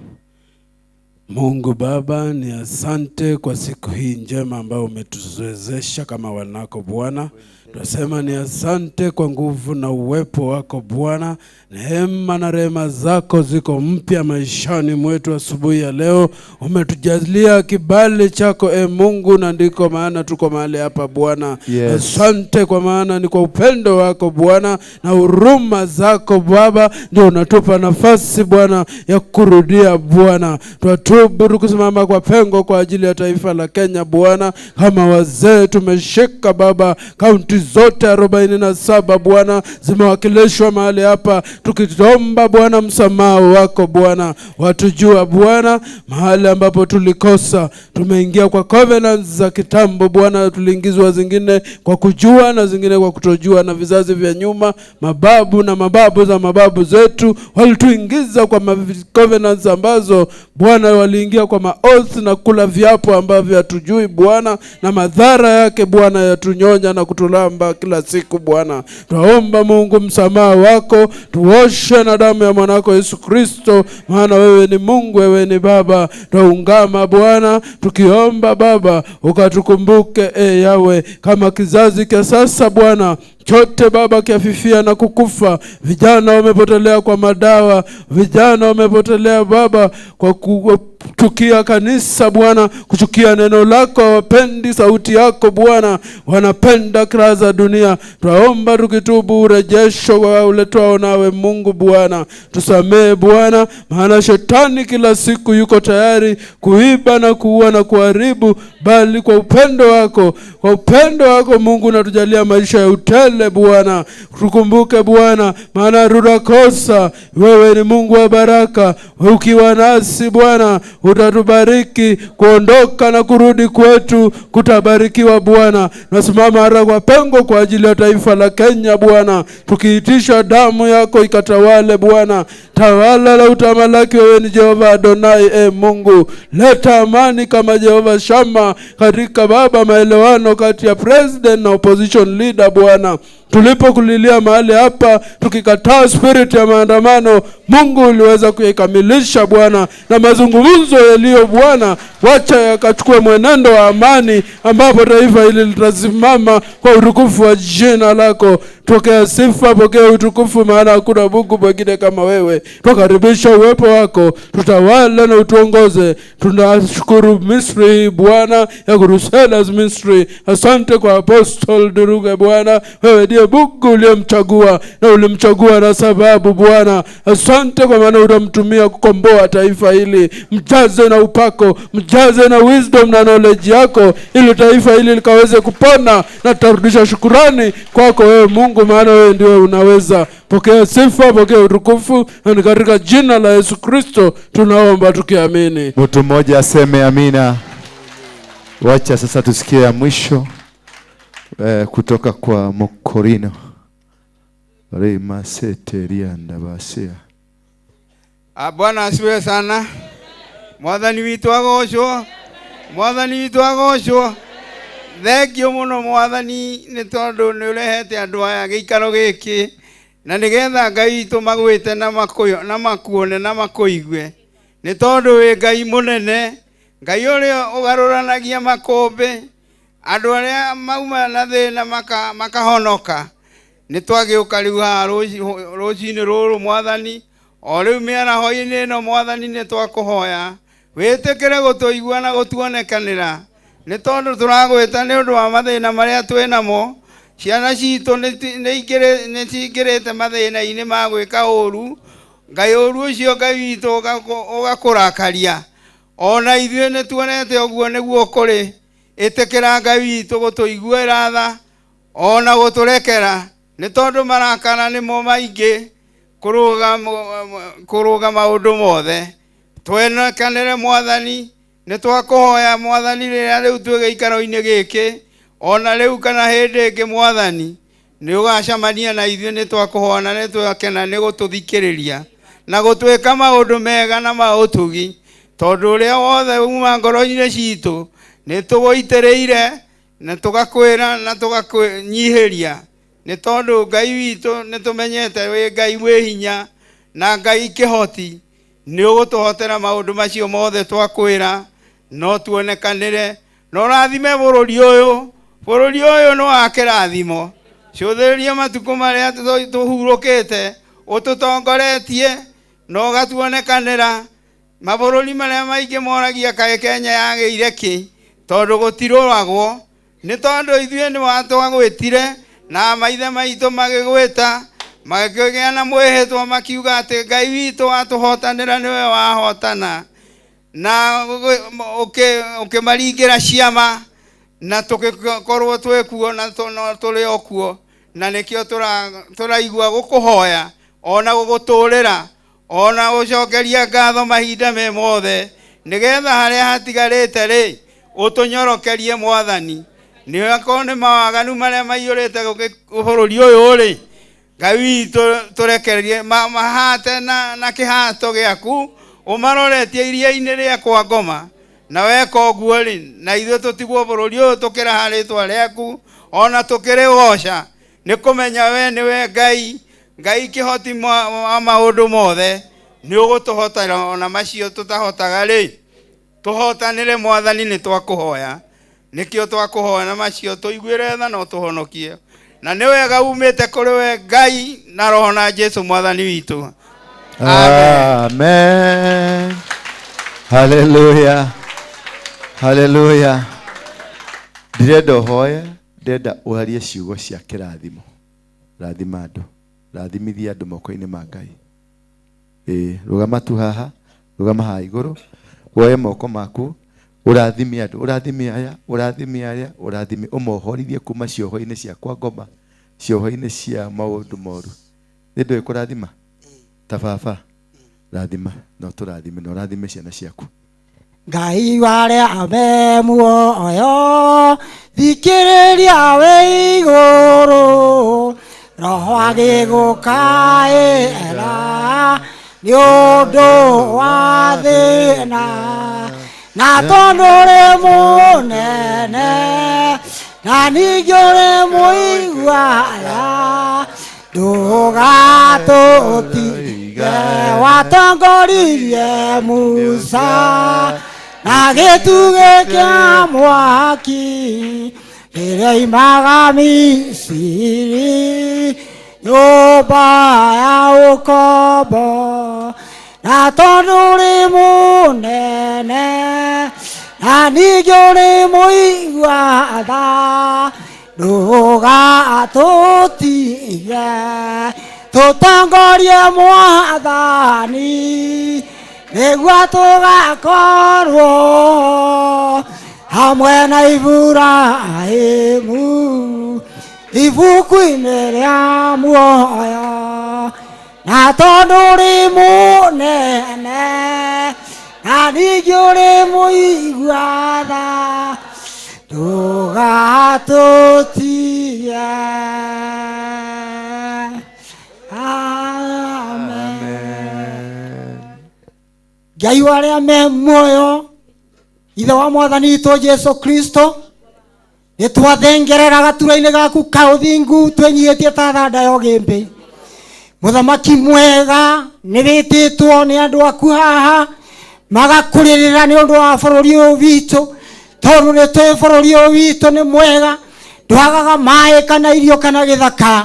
Mungu Baba, ni asante kwa siku hii njema ambayo umetuwezesha kama wanako Bwana. Tunasema ni asante kwa nguvu na uwepo wako Bwana. Neema na rehema zako ziko mpya maishani mwetu asubuhi ya leo. Umetujalia kibali chako Mungu, na ndiko maana tuko mahali hapa Bwana. Yes. Asante kwa maana ni kwa upendo wako Bwana na huruma zako Baba ndio unatupa nafasi Bwana ya kurudia Bwana. Twatubu tukisimama kwa pengo kwa ajili ya taifa la Kenya Bwana. Kama wazee tumeshika Baba, kaunti zote 47 Bwana zimewakilishwa mahali hapa, tukiomba Bwana msamaha wako Bwana. Watujua Bwana mahali ambapo tulikosa, tumeingia kwa covenants za kitambo Bwana, tuliingizwa zingine kwa kujua na zingine kwa kutojua, na vizazi vya nyuma, mababu na mababu za mababu zetu walituingiza kwa covenants ambazo Bwana waliingia kwa maoath na kula viapo ambavyo hatujui Bwana, na madhara yake Bwana yatunyonya na kutulamba kila siku Bwana. Twaomba Mungu msamaha wako, tuoshe na damu ya mwanako Yesu Kristo, maana wewe ni Mungu, wewe ni Baba. Twaungama Bwana tukiomba Baba ukatukumbuke Yawe, kama kizazi cha sasa Bwana chote Baba kiafifia na kukufa. Vijana wamepotelea kwa madawa, vijana wamepotelea Baba kwa kuchukia kanisa Bwana, kuchukia neno lako, hawapendi sauti yako Bwana, wanapenda kra za dunia. Twaomba tukitubu urejesho wa uletwao nawe Mungu Bwana. Tusamee Bwana, maana shetani kila siku yuko tayari kuiba na kuua na kuharibu, bali kwa upendo wako, kwa upendo wako Mungu unatujalia maisha ya utele Bwana. Tukumbuke Bwana, maana tutakosa. Wewe ni Mungu wa baraka, ukiwa nasi Bwana Utatubariki kuondoka na kurudi kwetu, kutabarikiwa Bwana. Nasimama hata kwa pengo kwa ajili ya taifa la Kenya Bwana, tukiitisha damu yako ikatawale Bwana. Tawala la utamalaki, wewe ni Jehova Adonai. E Mungu, leta amani kama Jehova Shama katika Baba, maelewano kati ya president na opposition leader Bwana. Tulipokulilia mahali hapa tukikataa spirit ya maandamano, Mungu uliweza kuikamilisha Bwana, na mazungumzo yaliyo Bwana, wacha yakachukue mwenendo wa amani, ambapo taifa hili litasimama kwa utukufu wa jina lako. Pokea sifa, pokea utukufu, maana hakuna Mungu mwingine kama wewe. Tukaribisha uwepo wako, tutawale na utuongoze. Tunashukuru Misri Bwana ya Crusaders Ministry. Asante kwa Apostle Duruge Bwana, wewe ndiye Mungu uliyemchagua na ulimchagua na sababu Bwana. Asante kwa maana utamtumia kukomboa taifa hili. Mjaze na upako, mjaze na wisdom na knowledge yako, ili taifa hili likaweze kupona, na tutarudisha shukurani kwako wewe Mungu, maana wewe ndiwe unaweza. Pokea sifa, pokea utukufu, na ni katika jina la Yesu Kristo tunaomba tukiamini. Mtu mmoja aseme amina. Wacha sasa tusikie ya mwisho kutoka kwa Mokorino. Rema seteria ndabasia. Bwana asifiwe sana. Mwathani witũ agocwo. Mwathani witũ agocwo. Thengio mũno Mwathani nĩ tondũ nĩ ũrehete andũ aya gĩikaro gĩkĩ, na nĩgetha Ngai witũ magwĩte na makuone na makũigue, nĩ tondũ wĩ Ngai mũnene, Ngai ũrĩa ũgarũranagia makũmbĩ, andũ arĩa mauma na thĩna makahonoka. Nĩ twagĩũka rĩu haha rũcinĩ rũrũ Mwathani, o rĩu mĩaraho-inĩ ĩno Mwathani nĩ twakũhoya wĩtĩkĩre gũtũigua na gũtuonekanĩra, nĩ tondũ tũragwĩta nĩ ũndũ wa mathĩna marĩa twĩ namo. Ciana citũ nĩ cingĩrĩte mathĩna-inĩ ma gwĩka ũru, Ngai ũru ũcio Ngai witũ ũgakũrakaria. Ona ithuĩ nĩ tuonete ũguo nĩguo kũrĩ. Ĩtĩkĩra Ngai witũ gũtũiguĩra tha ona gũtũrekera, nĩ tondũ marakara nĩmo maingĩ kũrũga maũndũ mothe. Twenekanĩre Mwathani, nĩ twakũhoya Mwathani rĩrĩa rĩu twĩ gĩikaro-inĩ gĩkĩ, ona rĩu kana hĩndĩ ĩngĩ Mwathani nĩ ũgacemania na ithuĩ. Nĩ twakũhoya na nĩ twakena nĩ gũtũthikĩrĩria na gũtwĩka maũndũ mega na ma ũtugi, tondũ ũrĩa wothe uma ngoro-inĩ citũ nĩ tũgũitĩrĩire na tũgakwĩra na tũgakũnyihĩria, nĩ tondũ Ngai witũ nĩ tũmenyete wĩ Ngai wĩ hinya na Ngai kĩhoti. Nĩ ũgũtũhotera maũndũ macio mothe twakwĩra, no tuonekanĩre na ũrathime bũrũri ũyũ. Bũrũri ũyũ nĩ wa kĩrathimo. Cũthĩrĩria matukũ marĩa tũhurũkĩte, ũtũtongoretie na ũgatuonekanĩra. Mabũrũri marĩa maingĩ moragia kaĩ Kenya yagĩire kĩ, tondũ gũtirũragwo. Nĩ tondũ ithuĩ nĩ watwagwĩtire na maithe maitũ magĩgwĩta, magĩkĩgĩa na mwĩhĩtwa makiuga atĩ Ngai witũ watũhotanĩra nĩwe wahotana, na ũkĩmaringĩra ciama na tũgĩkorwo twĩ kuo na tũrĩ o kuo, na nĩkĩo tũraigua gũkũhoya ona gũgũtũrĩra ona gũcokeria ngatho mahinda me mothe, nĩgetha harĩa hatigarĩte rĩ ũtũnyorokerie Mwathani. Nĩ akorwo nĩ mawaganu marĩa maiyũrĩte bũrũri ũyũ rĩ, Ngai witũ tũrekererie mahate na kĩhato gĩaku, ũmaroretie iria-inĩ rĩa kwa ngoma, na weka ũguo rĩ, na ithuĩ tũtigwo bũrũri ũyũ tũkĩraha rĩtwa rĩaku ona tũkĩrĩgoca, nĩ kũmenya we nĩwe Ngai, Ngai kĩhoti wa maũndũ mothe. Nĩ ũgũtũhotera ona macio tũtahotaga rĩ, tũhotanĩre Mwathani, nĩ twakũhoya. Nĩkĩo twakũhoya na macio tũiguĩre tha na ũtũhonokie, na nĩ wega umĩte kũrĩ we Ngai na Roho na Jesu Mwathani witũ. Amen. Hallelujah. Hallelujah. Ndirenda ũhoye, ndĩrenda ũharie ciugo cia kĩrathimo. Rathima andũ, rathimithia andũ moko-inĩ ma Ngai. Rũgama tu haha, rũgama haha igũrũ, woe moko maku, ũrathime andũ, ũrathime aya, ũrathime arĩa, ũrathime, ũmohorithie kuma cioho-inĩ cia kwa ngoma, cioho-inĩ cia maũndũ moru. Nĩ ndũĩ kũrathima? Ta baba, rathima, na ũtũrathime, na ũrathime ciana ciaku. Ngai wa arĩa me muoyo thikĩrĩria wĩ igũrũ roho agĩgũkaĩra nĩ ũndũ wa thĩna na tondũ ũrĩ mũnene na ningĩ ũrĩ mũiguaga ndũgatũtige watongoririe Musa na gĩtugĩ kĩa mwaki rĩrĩa imaga Misiri nyũmba ya ũkombo na tondũ ũrĩ mũnene na ningĩ ũrĩ mũigua tha ndũgatũtige tũtongorie mwathani nĩguo tũgakorwo hamwe na Iburahĩmu ibuku-inĩ rĩa muoyo na tondũ ũrĩ mũnene na ningĩ ũrĩ mũigua tha ndũgatũtige. Amen. Ngai wa arĩa me muoyo ithe wa mwathani witũ Jesu Kristo nĩ twathengerera gatura-inĩ gaku ka ũthingu twĩnyihĩtie ta thanda ya ũgĩmbĩ. Mũthamaki mwega nĩ wĩtĩtwo nĩ andũ aku haha magakũrĩrĩra nĩ ũndũ wa bũrũri ũyũ witũ tondũ nĩ tũĩ bũrũri ũyũ witũ nĩ mwega ndwagaga maĩ kana irio kana gĩthaka.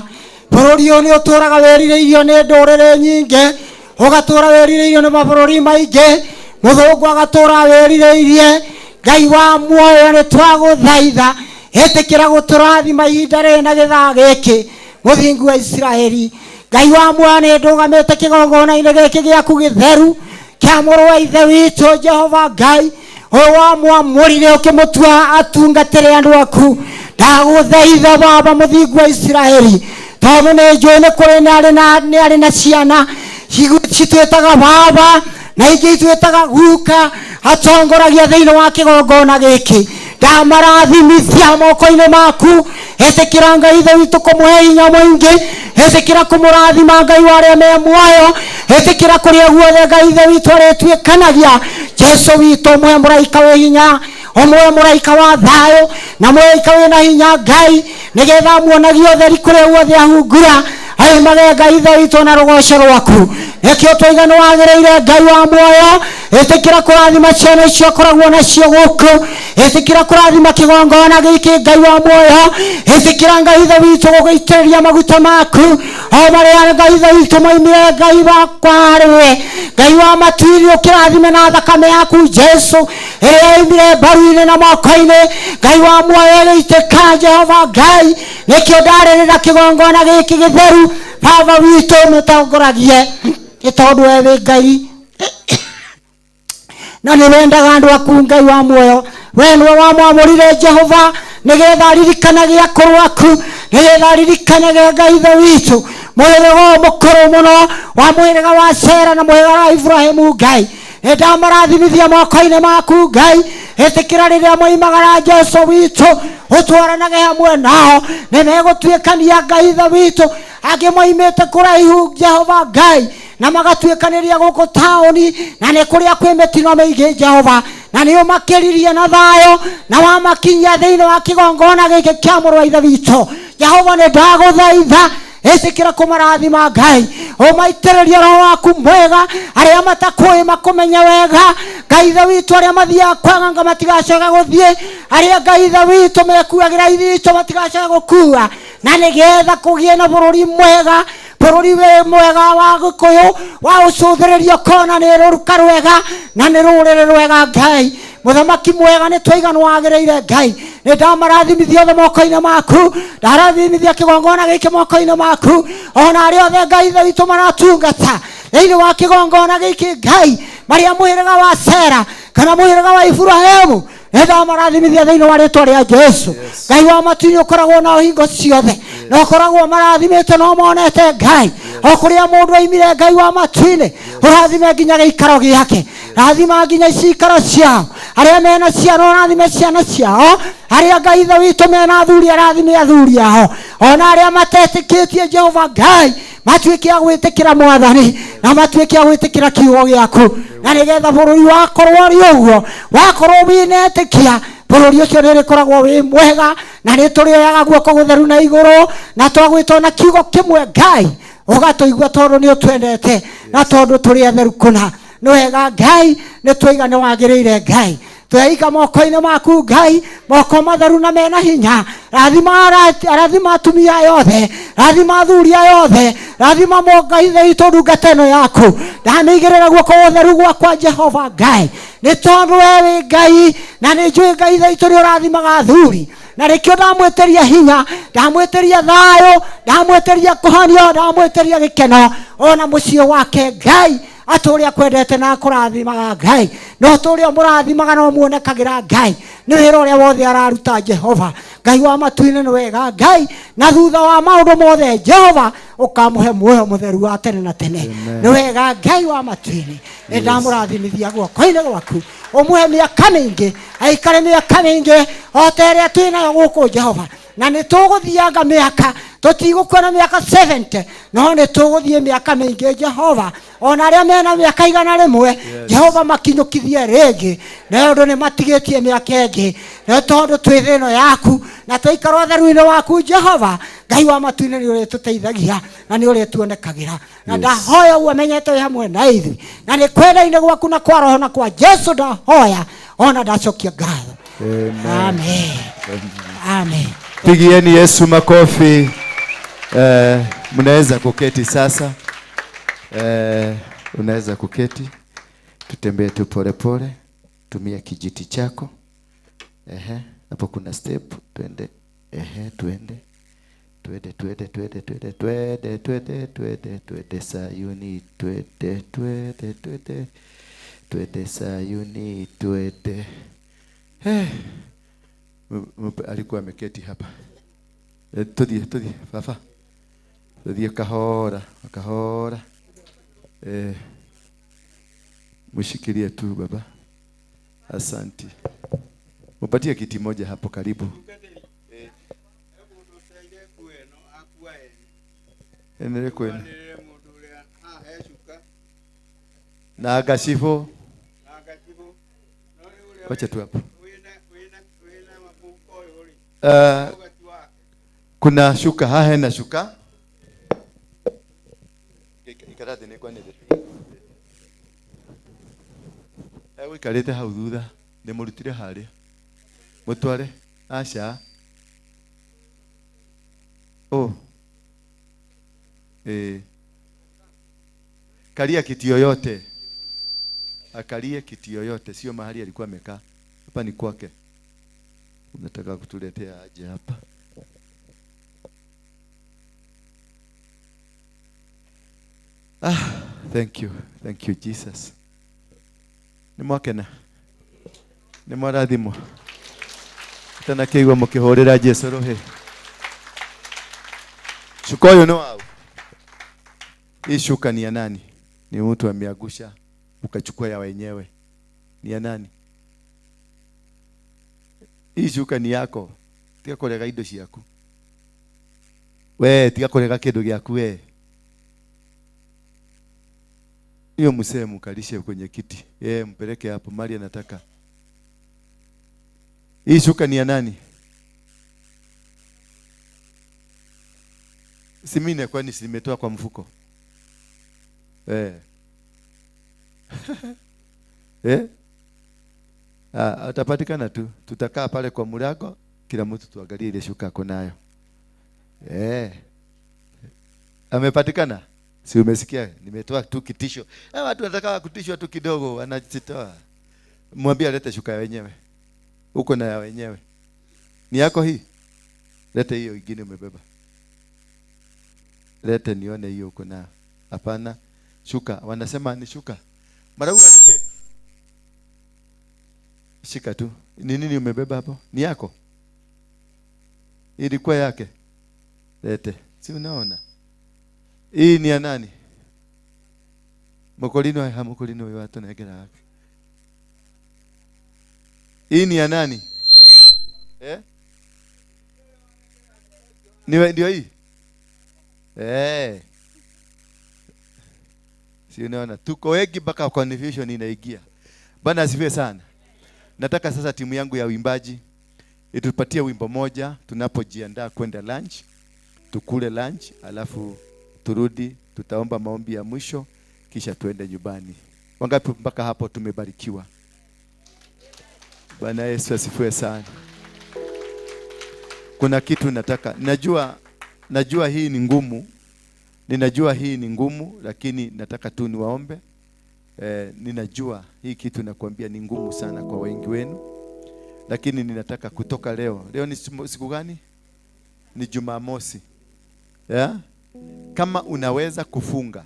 Bũrũri ũyũ nĩ ũtũraga wĩrirĩirio nĩ ndũrĩrĩ nyingĩ ũgatũra wĩrirĩirio nĩ mabũrũri maingĩ mũthũngũ agatũra wĩrirĩirie. Ngai wa muoyo nĩ twagũthaitha ĩtĩkĩra gũtũrathima ihinda rĩrĩ na gĩthaa gĩkĩ mũthingu wa Isiraeli. Ngai wa muoyo nĩ ndũgamĩte kĩgongona-inĩ gĩkĩ gĩaku gĩtheru kĩa mũrũ wa ithe witũ Jehova Ngai ũyũ wamwamũrire ũkĩmũtua atungatĩre andũ aku. Ndagũthaitha Baba mũthingu wa Isiraeli tondũ nĩ njũĩ nĩ kũrĩ nĩ arĩ na ciana citwĩtaga baba na ingĩ itwĩtaga guka atongoragia thĩinĩ wa kĩgongona gĩkĩ. Ndamarathimithia moko-inĩ maku ĩtĩkĩra Ngai ithe witũ kũmũhe hinya mũingĩ ĩtĩkĩra kũmũrathima Ngai wa arĩa me muoyo ĩtĩkĩra kũrĩa guothe Ngai ithe witũ arĩtuĩkanagia. Jesu witũ ũmũhe mũraika wĩ hinya ũmũhe mũraika wa thayũ na mũraika wĩna hinya Ngai nĩgetha muonagie ũtheri kũrĩa guothe ahungura aimage Ngai ithe witũ na rũgoco rwaku. Nĩkĩo twaiga nĩ wagĩrĩire Ngai wa muoyo ĩtĩkĩra kũrathima ciana icio ũkoragwo nacio gũkũ ĩtĩkĩra kũrathima kĩgongona gĩkĩ Ngai wa muoyo ĩtĩkĩra Ngai ithe witũ gũgĩitĩrĩria maguta maku o marĩa Ngai ithe witũ moimire Ngai wakwa harĩ we. Ngai wa matu-inĩ ũkĩrathime na thakame yaku Jesu ĩrĩa yoimire mbaru-inĩ na moko-inĩ. Ngai wa muoyo ĩgĩitĩka Jehova Ngai nĩkĩo ndarĩrĩra kĩgongona gĩkĩ gĩtheru Baba witũ mũtongoragie nĩ tondũ we wĩ Ngai na nĩ wendaga andũ aku Ngai wa muoyo. We nĩwe wamwamũrire Jehova nĩgetha aririkanage akũrũ aku nĩgetha aririkanage Ngai ithe witũ mũhĩrĩga ũyũ mũkũrũ mũno wa mũhĩrĩga wa Sera na mũhĩrĩga wa Iburahĩmu Ngai nĩ ndamarathimithia moko-inĩ maku Ngai ĩtĩkĩra rĩrĩa moimagara Jesu witũ ũtwaranage hamwe nao nĩ megũtuĩkania Ngai ithe witũ angĩ moimĩte kũraihu Jehova Ngai na magatuĩkanĩria gũkũ taũni na nĩ kũrĩa kwĩ mĩtino mĩingĩ Jehova na nĩ ũmakĩririe na thayũ na wamakinyia thĩinĩ wa kĩgongona gĩkĩ kĩa mũrũ wa ithe witũ Jehova nĩ ndagũthaitha ĩtĩkĩra kũmarathima Ngai ũmaitĩrĩrie roho waku mwega arĩa matakũĩ makũmenye wega Ngai ithe witũ arĩa mathiaga kwanganga matigacoka gũthiĩ arĩa Ngai ithe witũ mekuagĩra ithitũ matigacoka gũkua na nĩgetha kũgĩe na bũrũri mwega bũrũri wĩ mwega wa Gĩkũyũ wa ũcũthĩrĩrio kona nĩ rũruka rwega na nĩ rũrĩrĩ rwega Ngai mũthamaki mwega nĩ twaiga nĩ wagĩrĩire Ngai nĩ ndamarathimithia othe moko-inĩ maku ndarathimithia kĩgongona gĩkĩ moko-inĩ maku ona arĩa othe Ngai ithe witũ maratungata thĩinĩ wa kĩgongona gĩkĩ Ngai marĩa mũhĩrĩga wa Sera kana mũhĩrĩga wa Iburahĩmu nĩ ndamarathimithia thĩinĩ wa rĩtwa rĩa Jesu. Ngai wa matu-inĩ ũkoragwo nao hingo ciothe na ũkoragwo marathimĩte na ũmonete Ngai o kũrĩa mũndũ aimire Ngai wa matu-inĩ ũrathime nginya gĩikaro gĩake rathima nginya cikaro ciao Arĩa mena ciana ũrathime ciana ciao. Arĩa Ngai Ithe witũ mena athuri arathime athuri ao. Ona arĩa matetĩkĩtie Jehova Ngai matuĩke a gwĩtĩkĩra Mwathani na matuĩke a gwĩtĩkĩra kiugo gĩaku, na nĩgetha bũrũri wakorwo ũrĩ ũguo, wakorwo wĩna etĩkia, bũrũri ũcio nĩ ũrĩkoragwo wĩ mwega, na nĩ tũrĩoyaga guoko gũtheru na igũrũ, na twagwĩtwo na kiugo kĩmwe Ngai ũgatũigua tondũ nĩ ũtwendete na tondũ tũrĩ atheru kũna. Nĩ wega Ngai, nĩ twaiga nĩ wagĩrĩire Ngai. Tweiga moko-inĩ maku Ngai, moko matheru na mena hinya. Rathima rathima atumia aya othe, rathima athuri aya othe, rathima Ngai Ithe witũ ndungata ĩno yaku. Ndamĩigĩrĩra guoko gũtheru gwakwa Jehova Ngai, nĩ tondũ we wĩ Ngai, na nĩ njũĩ Ngai Ithe witũ nĩ ũrathimaga athuri, na nĩkĩo ndamwĩtĩria hinya, ndamwĩtĩria thayũ, ndamwĩtĩria kũhonio, ndamwĩtĩria gĩkeno ona mũciĩ wake Ngai, atũrĩa akwendete na akũrathimaga Ngai, no tũrĩa mũrathimaga no muonekagĩra Ngai nĩ wĩra ũrĩa wothe araruta Jehova Ngai wa matu-inĩ. Nĩ wega Ngai, na thutha wa maũndũ mothe Jehova ũkamũhe muoyo mũtheru wa tene na tene. Nĩ wega Ngai wa matu-inĩ, nĩ ndamũrathimithia guoko-inĩ gwaku, ũmũhe mĩaka mĩingĩ, aikare mĩaka mĩingĩ o ta ĩrĩa twĩ nayo gũkũ Jehova, na nĩ tũgũthianga mĩaka, tũtigũkua na mĩaka 70, no nĩ tũgũthiĩ mĩaka mĩingĩ Jehova, ona arĩa mena mĩaka 100 Jehova makinyũkithie rĩngĩ, na ũndũ nĩ matigĩtie mĩaka ĩngĩ, na tondũ twĩ thĩ ĩno yaku na twaikara ũtheru-inĩ waku Jehova Ngai wa matu-inĩ, nĩ ũrĩtũteithagia na nĩ ũrĩtuonekagĩra, na ndahoya ũguo menyete wĩ hamwe na ithuĩ, na nĩ kwenda-inĩ gwaku na kwa roho na kwa Jesu ndahoya ona ndacokia ngatho. Amen. Amen. Pigieni Yesu makofi. Mnaweza kuketi sasa. Unaweza kuketi. Tutembee tu pole pole. Tumia kijiti chako. Ehe, hapo kuna step, twende. Ehe, twende. Twende twende twende twende twende twende twende twende Sayuni, twende twende twende twende Sayuni, twende. Alikuwa ameketi hapa. Tudie tudie fafa. Tudie kahora, kahora. Mshikilie tu baba. Asanti. Mpatie kiti moja hapo karibu. Endelee kwenu. Na agashifu. Wacha tu hapo. Kuna shuka hahe na shuka. Ikarate ni kwa nini? Ewe ikarete hau thutha, ndimurutire haria. Mutware aca. Oh. Kalia kiti yoyote. Akalie kiti yoyote, sio mahali alikuwa amekaa. Hapa ni kwake. Unataka kutuletea aje hapa? Thank you. Thank you Jesus. Ni mwakena. Ni mwarathimwo. Tena kiigwa mukihurira Jesu ruhi. Shuka uyu ni wau. Hii shuka ni ya nani? Ni mtu ameagusha ukachukua ya wenyewe. Ni ya nani? Hii shuka ni yako. Tiga kurega indo ciaku. We, tiga kurega kindu giaku we. Hiyo msee mkalishe kwenye kiti. Yeye mpeleke hapo mali anataka. Hii shuka ni ya nani? Si mimi kwani si nimetoa kwa mfuko? Atapatikana tu. Tutakaa pale kwa mlango, kila mtu tuangalie ile shuka ako nayo. Amepatikana? Si umesikia nimetoa tu kitisho. Watu wanataka kutishwa tu kidogo, wanajitoa. Mwambie alete shuka wenyewe. Uko na ya wenyewe. Ni yako hii? Lete hiyo ingine umebeba. Lete nione hiyo uko nayo. Hapana, shuka. Wanasema ni shuka. Marauga nike. Shika tu. Ni nini umebeba hapo? Ni yako? Ilikuwa yake. Lete. Si unaona? Hii ni ya nani? Mokolino ha mokolino watu na gera yake. Hii ni ya nani? Eh? Niwe ndio hii? Eh. Si unaona tuko wengi mpaka confusion inaingia. Bwana asifiwe sana. Nataka sasa timu yangu ya uimbaji itupatie wimbo moja tunapojiandaa kwenda lunch. Tukule lunch alafu turudi, tutaomba maombi ya mwisho kisha tuende nyumbani. Wangapi mpaka hapo tumebarikiwa? Bwana Yesu asifiwe sana. Kuna kitu nataka, najua hii ni ngumu. Ninajua hii ni ngumu, lakini nataka tu niwaombe. Ninajua hii kitu nakwambia ni ngumu sana kwa wengi wenu. Lakini ninataka kutoka leo. Leo ni siku gani? Ni Jumamosi. Yeah? Kama unaweza kufunga.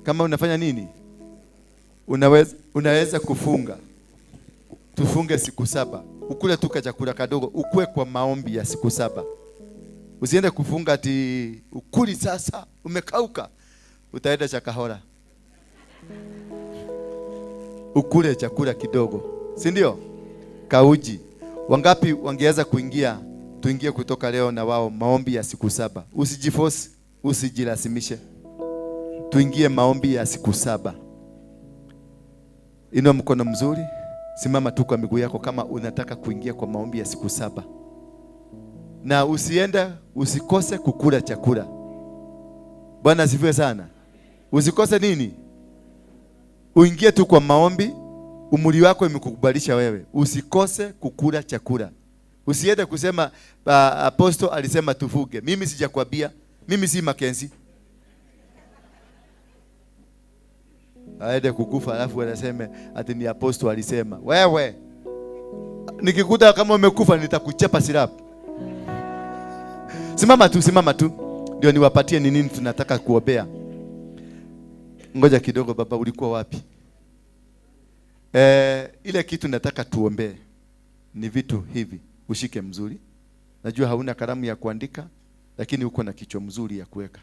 Kama unafanya nini? Unaweza kufunga. Tufunge siku 7. Ukule tu chakula kadogo, ukue kwa maombi ya siku 7. Usiende kufunga ati ukuli sasa umekauka. Utaenda chakahora. Ukule chakula kidogo. Si ndio? Kauji. Wangapi wangeweza kuingia? Tuingie kutoka leo na wao maombi ya siku 7. Usijiforce, usijilazimishe. Tuingie maombi ya siku 7. Inua mkono mzuri, simama tu kwa miguu yako kama unataka kuingia kwa maombi ya siku 7. Na usiende, usikose kukula chakula. Bwana asifiwe sana. Usikose nini? Uingie tu kwa maombi, umri wako imekukubalisha wewe. Usikose kukula chakula. Usiende kusema apostle alisema tufuge. Mimi sijakwambia, mimi si Mackenzie. Aende kukufa alafu anasema ati ni apostle alisema. Wewe nikikuta kama umekufa nitakuchapa silapu. Simama tu, simama tu. Ndio niwapatie ni nini tunataka kuombea. Ngoja kidogo baba, ulikuwa wapi? Ile kitu nataka tuombee ni vitu hivi. Ushike mzuri. Najua hauna kalamu ya kuandika, lakini uko na kichwa mzuri ya kuweka.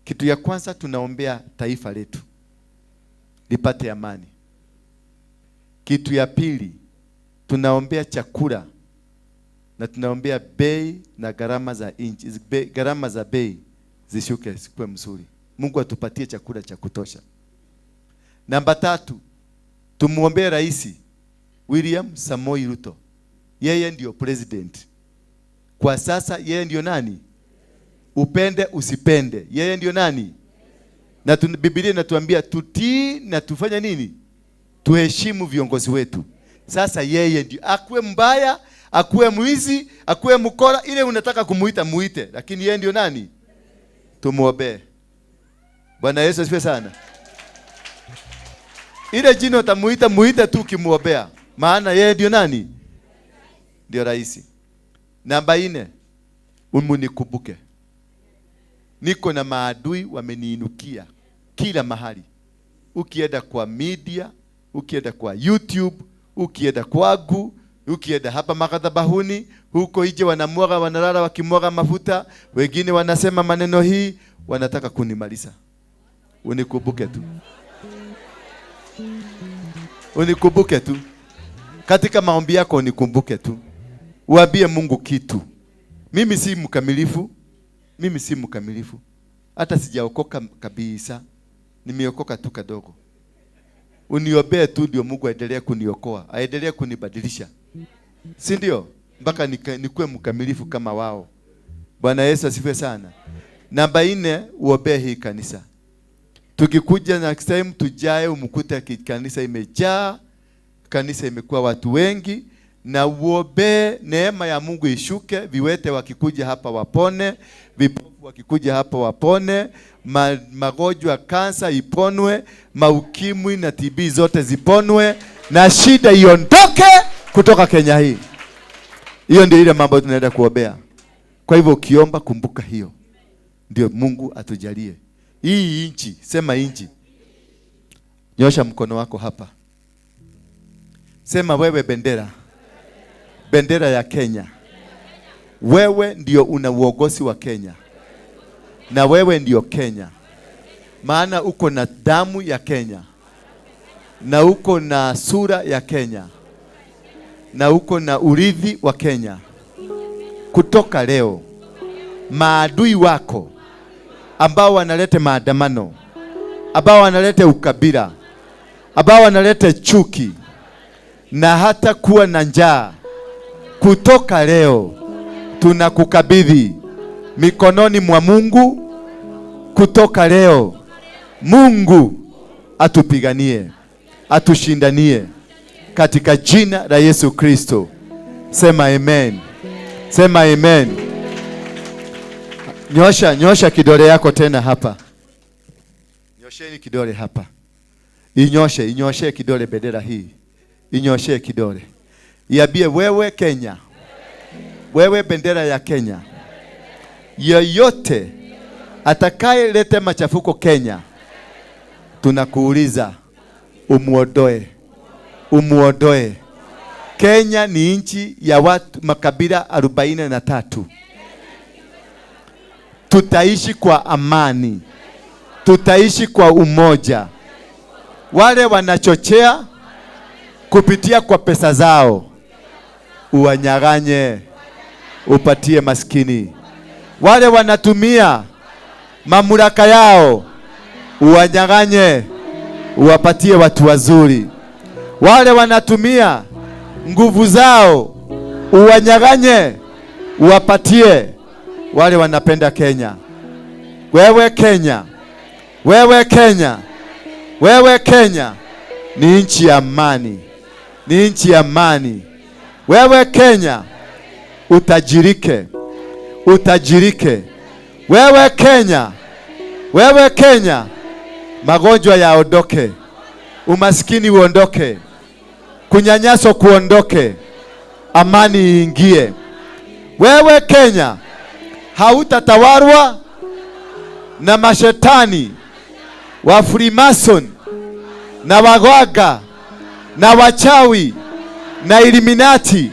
Kitu ya kwanza tunaombea taifa letu lipate amani. Kitu ya pili tunaombea chakula na tunaombea bei na gharama za inchi, gharama za bei zishuke, zikuwe mzuri. Mungu atupatie chakula cha kutosha. Namba 3, tumuombee Rais William Samoei Ruto. Yeye ndio president. Kwa sasa yeye ndio nani? Upende usipende, yeye ndio nani? Na Biblia inatuambia tutii na tufanye nini? Tuheshimu viongozi wetu. Sasa yeye ndio, akuwe mbaya, akuwe mwizi, akuwe mkora, ile unataka kumuita muite, lakini yeye ndio nani? Tumuombee. Bwana Yesu asifiwe sana. Ile jina utamuita, muite tu ukimuombea, maana yeye ndio nani? Ndio rais. Namba 4, umunikumbuke. Niko na maadui wameniinukia kila mahali. Ukienda kwa media, ukienda kwa YouTube, ukienda kwangu, ukienda hapa makadhabahuni, huko nje wanamwaga, wanalala wakimwaga mafuta, wengine wanasema maneno hii, wanataka kunimaliza. Unikumbuke tu. Unikumbuke tu. Katika maombi yako unikumbuke tu. Uambie Mungu kitu. Mimi si mkamilifu. Mimi si mkamilifu. Hata sijaokoka kabisa. Nimeokoka tu kadogo. Uniombee tu ndio Mungu aendelee kuniokoa, aendelee kunibadilisha. Si ndio? Mpaka nikuwe mkamilifu kama wao. Bwana Yesu asifiwe sana. Namba 4, uombee hii kanisa. Tukikuja next time tujae umkute kanisa imejaa, kanisa imekuwa watu wengi, na uombee neema ya Mungu ishuke, viwete wakikuja hapa wapone, vipofu wakikuja hapa wapone, magonjwa kansa iponwe, maukimwi na TB zote ziponwe, na shida iondoke kutoka Kenya hii. Hiyo ndio ile mambo tunaenda kuombea. Kwa hivyo ukiomba kumbuka hiyo. Ndio Mungu atujalie. Hii inchi, sema inchi. Nyosha mkono wako hapa. Sema wewe bendera. Bendera ya Kenya. Wewe ndio una uongozi wa Kenya. Na wewe ndio Kenya. Maana uko na damu ya Kenya. Na uko na sura ya Kenya. na uko na urithi wa Kenya. Kutoka leo, maadui wako ambao wanaleta maandamano, ambao wanaleta ukabila, ambao wanaleta chuki na hata kuwa na njaa, kutoka leo tunakukabidhi mikononi mwa Mungu. Kutoka leo Mungu atupiganie, atushindanie katika jina la Yesu Kristo. Sema amen. Sema amen. Nyosha, nyosha kidole yako tena hapa. Nyosheni kidole hapa. Inyoshe, inyoshe kidole bendera hii. Inyoshe kidole. Iambie wewe Kenya. Wewe bendera ya Kenya. Yeyote atakayeleta machafuko Kenya, tunakuuliza umuondoe. Umuondoe. Kenya ni nchi ya watu makabila 43. Tutaishi kwa amani. Tutaishi kwa umoja. Wale wanachochea kupitia kwa pesa zao, uwanyang'anye, upatie maskini. Wale wanatumia mamlaka yao, uwanyang'anye, uwapatie watu wazuri. Wale wanatumia nguvu zao, uwanyang'anye, uwapatie wale wanapenda Kenya. Wewe Kenya, wewe Kenya, wewe Kenya ni nchi ya amani, ni nchi ya amani. Wewe Kenya utajirike, utajirike. Wewe Kenya, wewe Kenya, magonjwa yaondoke, umaskini uondoke, kunyanyaso kuondoke, amani iingie. Wewe Kenya hautatawarwa na mashetani wa Freemason na wagwaga na wachawi na Illuminati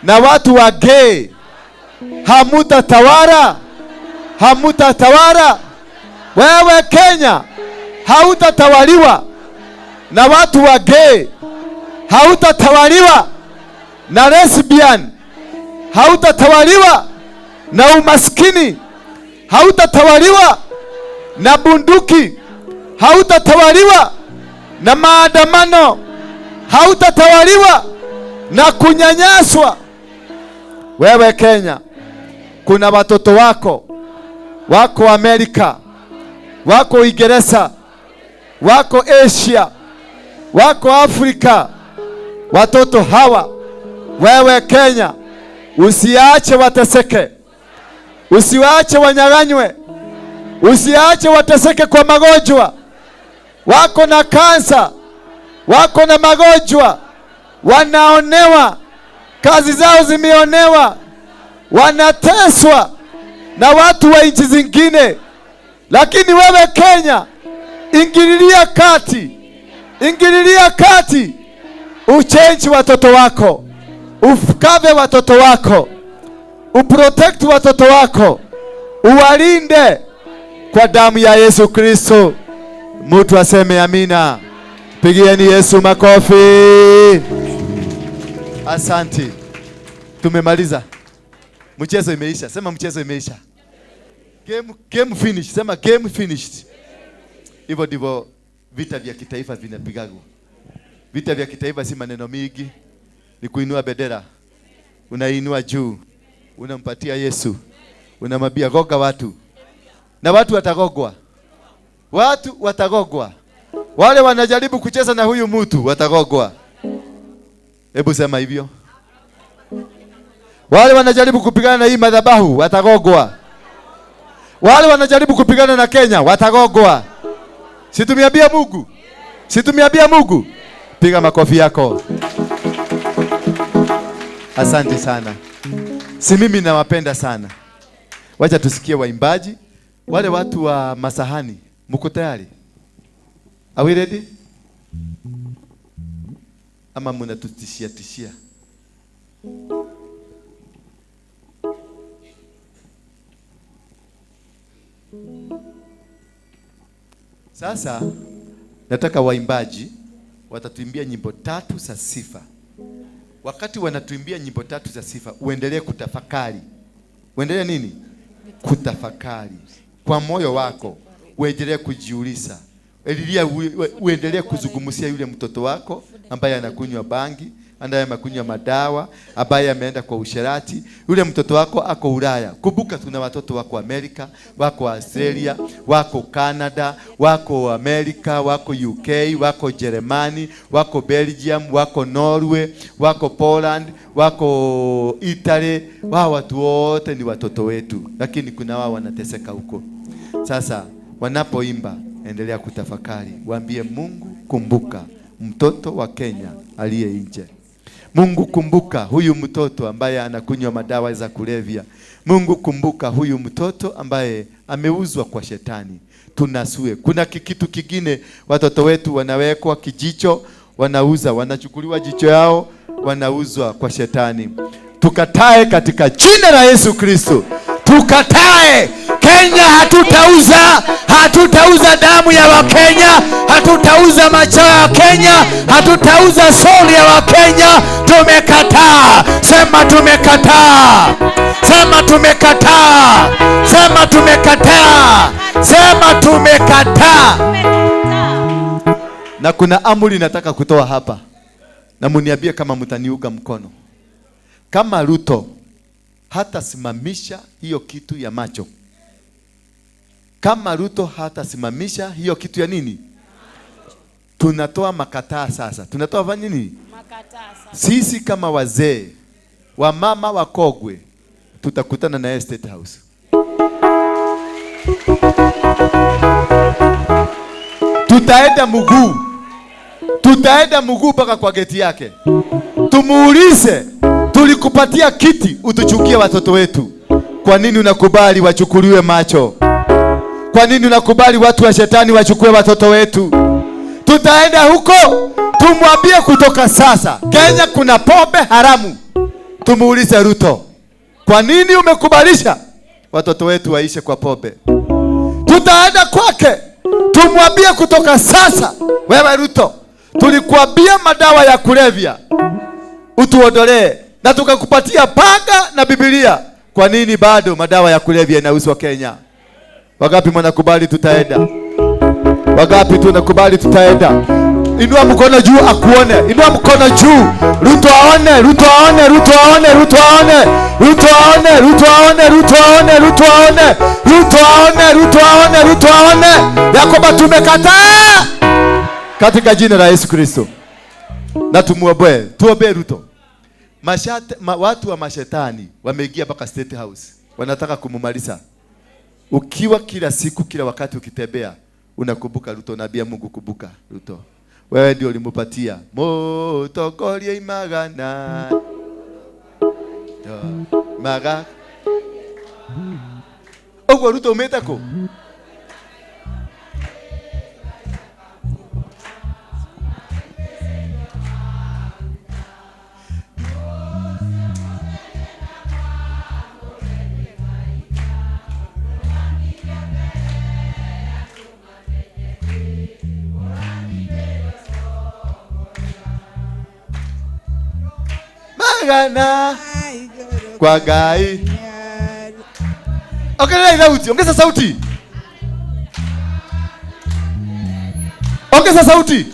na watu wa gay. Hamutatawara, hamutatawara. Wewe Kenya hautatawaliwa na watu wa gay, hautatawaliwa na lesbian, hautatawaliwa na umaskini, hautatawaliwa na bunduki, hautatawaliwa na maandamano, hautatawaliwa na kunyanyaswa. Wewe Kenya, kuna watoto wako wako Amerika, wako Uingereza, wako Asia, wako Afrika. Watoto hawa, wewe Kenya, usiache wateseke, usiwaache wanyang'anywe, usiache wateseke kwa magonjwa. Wako na kansa, wako na magonjwa, wanaonewa, kazi zao zimeonewa, wanateswa na watu wa nchi zingine. Lakini wewe Kenya, ingililia kati, ingililia kati, uchenji watoto wako, ufukave watoto wako, uprotect watoto wako, uwalinde kwa damu ya Yesu Kristo. Mtu aseme amina. Pigieni Yesu makofi. Asante. Tumemaliza. Mchezo imeisha. Sema mchezo imeisha. Game finished. Sema game finished. Hivyo ndivyo vita vya kitaifa vinapigagwa. Vita vya kitaifa si maneno mingi, ni kuinua bendera. Unainua juu, unampatia Yesu, unamwambia goga watu, na watu watagogwa. Watu watagogwa. Wale wanajaribu kucheza na huyu mtu watagogwa. Hebu sema hivyo. Wale wanajaribu kupigana na hii madhabahu watagogwa. Wale wanajaribu kupigana na Kenya watagogwa. Situmiambia Mungu. Situmiambia Mungu. Piga makofi yako. Asante sana. Si mimi nawapenda sana. Wacha tusikie waimbaji. Wale watu wa masahani, mko tayari? Are we ready? Ama mnatutishia tishia? Sasa nataka waimbaji watatuimbia nyimbo 3 za sifa. Wakati wanatuimbia nyimbo tatu za sifa, uendelee kutafakari. Uendelee nini? Kutafakari kwa moyo wako, uendelee kujiuliza. Elilia, uendelee kuzungumzia yule mtoto wako ambaye anakunywa bangi, ambaye amekunywa madawa, ambaye ameenda kwa usherati. Yule mtoto wako ako Ulaya. Kumbuka tuna watoto wako Amerika, wako Australia, wako Canada, wako Amerika, wako UK, wako Jeremani, wako Belgium, wako Norway, wako Poland, wako Italy. Wao watu wote ni watoto wetu, lakini kuna wao wanateseka huko. Sasa wanapoimba, endelea kutafakari, waambie Mungu, kumbuka mtoto wa Kenya aliye nje. Mungu, kumbuka huyu mtoto ambaye anakunywa madawa za kulevya. Mungu, kumbuka huyu mtoto ambaye ameuzwa kwa shetani. Tunasue. Kuna kitu kingine, watoto wetu wanawekwa kijicho, wanauza, wanachukuliwa jicho yao, wanauzwa kwa shetani. Tukatae katika jina la Yesu Kristo. Tukatae. Kenya hatutauza, hatutauza damu ya Wakenya, hatutauza macho ya Wakenya, hatutauza soul ya Wakenya. Tumekataa. Sema tumekataa. Sema tumekataa. Sema tumekataa. Sema tumekataa. Na kuna amri nataka kutoa hapa, na muniambie kama mtaniunga mkono. Kama Ruto hatasimamisha hiyo kitu ya macho, kama Ruto hatasimamisha hiyo kitu ya nini, tunatoa makataa sasa. Tunatoa nini? Makataa sasa. Sisi kama wazee, wamama wakogwe, tutakutana na State House. Tutaenda mguu. Tutaenda mguu mpaka kwa geti yake. Tumuulize, tulikupatia kiti utuchukie watoto wetu. Kwa nini unakubali wachukuliwe macho? Kwa nini unakubali watu wa shetani wachukue watoto wetu? Tutaenda huko tumwambie kutoka sasa Kenya kuna pombe haramu. Tumuulize Ruto, kwa nini umekubalisha watoto wetu waishe kwa pombe? Tutaenda kwake tumwambie kutoka sasa, wewe Ruto, tulikuambia madawa ya kulevya utuondolee na tukakupatia panga na Biblia. Kwa nini bado madawa ya kulevya inauzwa Kenya? Wagapi mwanakubali tutaenda? Wagapi tunakubali tutaenda? Inua mkono juu akuone. Inua mkono juu. Ruto aone, Ruto aone, Ruto aone, Ruto aone. Ruto aone, Ruto aone, Ruto aone, Ruto aone. Ruto aone, Ruto aone, Ruto aone. Yakoba tumekataa. Katika jina la Yesu Kristo. Na tumuombe, tuombe Ruto. Watu wa mashetani wameingia mpaka State House. Wanataka kumumaliza. Ukiwa kila siku, kila wakati ukitembea, unakumbuka Ruto, naambia Mungu kumbuka Ruto. Wewe ndio ulimupatia motokorie imagana. Maga. Ogwo Ruto umeta ko? Magana kwa Ngai. Ongeza sauti, ongeza sauti. Ongeza sauti.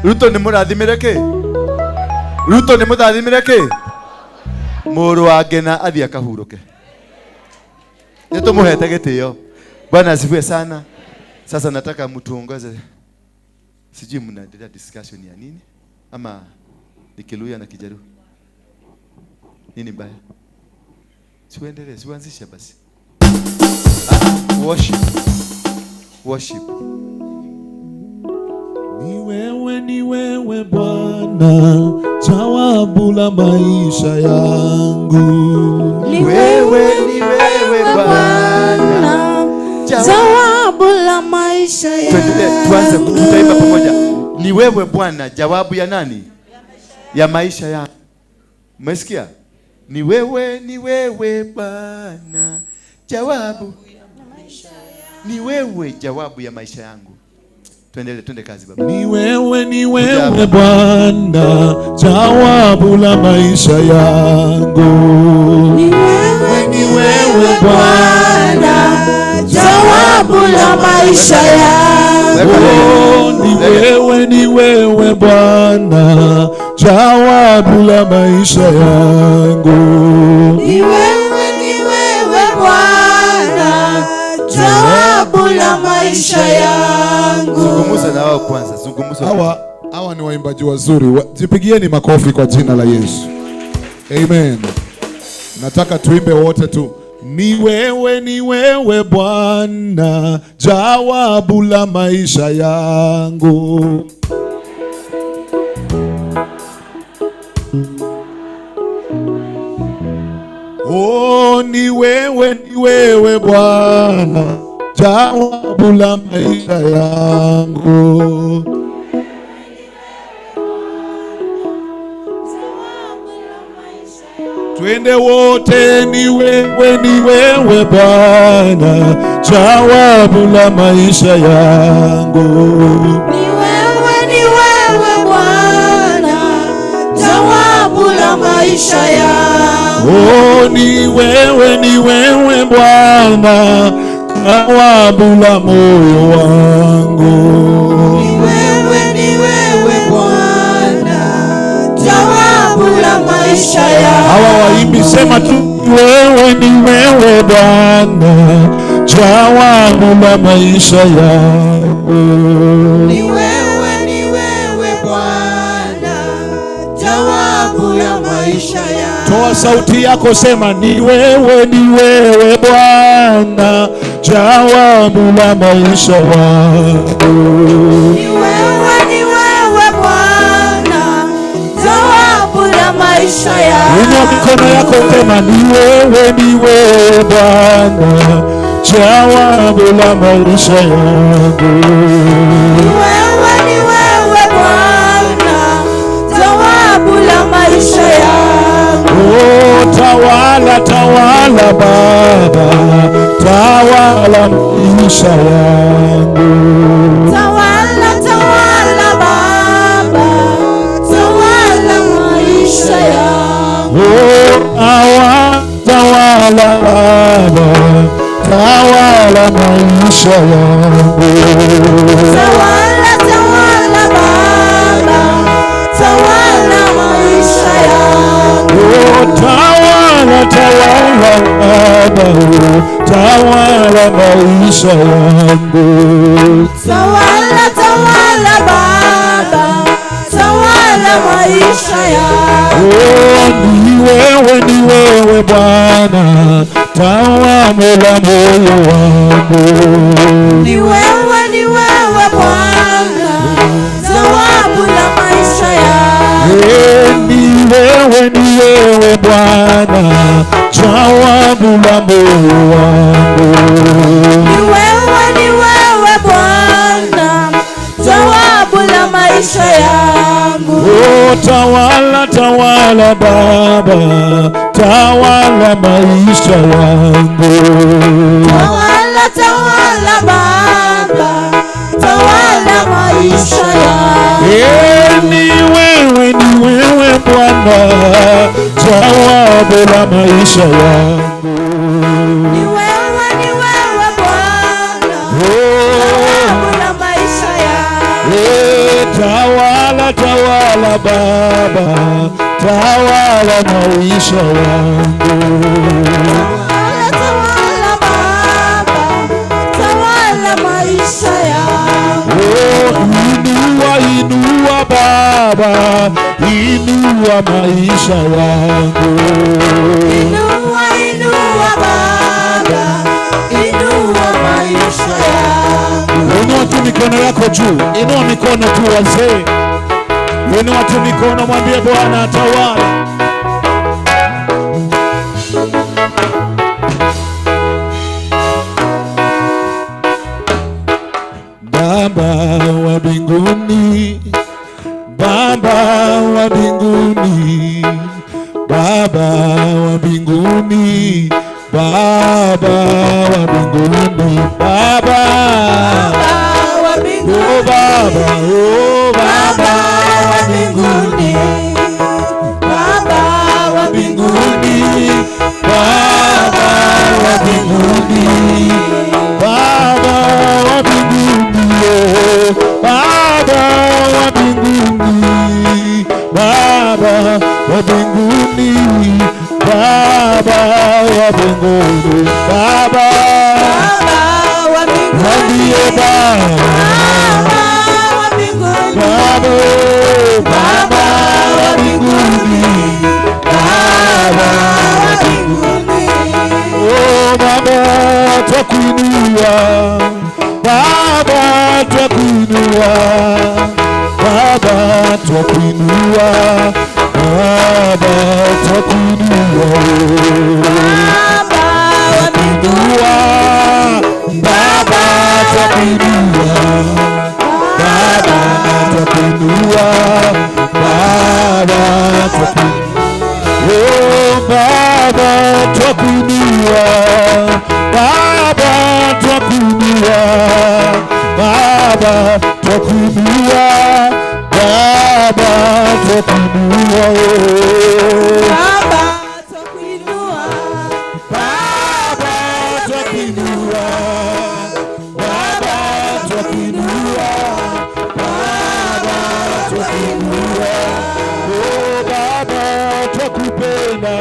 Ruto ni murathimire ki? Ruto ni murathimire ki? Mũrũ wa Ngena athiĩ akahurũke. Nĩtũmũhete gĩtĩo. Bwana asifiwe sana. Sasa nataka mtuongoze. Sijui mnaendelea discussion ya nini? Ama ni Kiluya na Kijaruo? Nini mbaya? Siuendelee, siuanzishe basi. Worship. Worship. Ni wewe Bwana, jawabu la maisha yangu. Ni wewe Bwana, jawabu la maisha yangu. Tuanze, tutaimba pamoja. Ni wewe Bwana jawabu ya nani? Ya maisha yangu. Umesikia? Ni wewe Bwana jawabu. Ni wewe jawabu ya maisha yangu. Tuendelee, twende kazi baba. Ni wewe Bwana jawabu la maisha yangu. Ni wewe Bwana jawabu la maisha yangu. Ni wewe Bwana jawabu la maisha yangu. Ni wewe Bwana jawabu la maisha yangu. Zungumza na wao kwanza, zungumza. Hawa ni waimbaji wazuri. Jipigieni makofi kwa jina la Yesu. Amen. Nataka tuimbe wote tu. Ni wewe Bwana jawabu la maisha yangu. Oh, ni wewe Bwana jawabu la maisha yangu. Twende wote, ni wewe Bwana jawabu la maisha yangu. Ni wewe Bwana jawabu la maisha yangu. Oh, ni wewe Bwana jawabu la moyo wangu. Ni wewe Bwana jawabu la maisha yangu. Hawa waimbi sema tu, ni wewe Bwana jawabu la maisha yangu. Ni wewe Bwana jawabu la maisha yangu. Toa sauti yako, sema ni wewe Bwana jawabu la maisha yangu. Ni wewe Bwana jawabu la maisha yangu. Inua mikono yako, sema ni wewe Bwana jawabu la maisha yangu. Ni wewe Bwana jawabu la maisha yangu. Oh, tawala tawala Baba, tawala maisha yangu. Tawala tawala Baba, tawala maisha yangu. Oh, tawala Baba, tawala maisha yangu. Tawala tawala Baba, tawala maisha yangu. Oh, tawala tawala Baba, tawala maisha yangu. Tawala tawala Baba, tawala maisha yangu. Oh, ni wewe Bwana, tawala moyo wangu. Ni wewe Bwana, jawabu la maisha yangu. Ni wewe Bwana, jawabu la moyo wangu. Ni wewe Bwana, jawabu la maisha yangu. Oh, tawala tawala Baba, tawala maisha yangu. Tawala tawala Baba, tawala maisha yangu. Ni wewe Bwana, jawabu la maisha yangu. Ni wewe Bwana, jawabu la maisha yangu. Tawala tawala Baba, tawala maisha yangu. Tawala tawala Baba, tawala maisha yangu. Oh, inua inua Baba, inua maisha yangu. Inua inua Baba, inua maisha yangu. Inua tu mikono yako juu, inua mikono tu wazee. Inua tu mikono, mwambie Bwana tawala. Baba wa mbinguni, Baba wa mbinguni, Baba wa mbinguni, oh Baba, oh Baba wa mbinguni, Baba wa mbinguni, Baba wa mbinguni, Baba wa mbinguni, Baba wa mbinguni, Baba wa mbinguni, Baba wa mbinguni, Baba wa mbinguni, Baba wa mbinguni, Baba, Baba wa mbinguni, Baba wa mbinguni. Oh Baba twakuinua, Baba twakuinua, Baba twakuinua, Baba twakuinua, Baba wa mbinguni, Baba twakuinua, Baba twakuinua, Baba twakuinua. Oh Baba twakuinua, Baba twakuinua, Baba twakuinua, Baba twakuinua, Baba twakuinua, Baba twakuinua, Baba twakuinua, Baba twakuinua. Oh Baba twakupenda,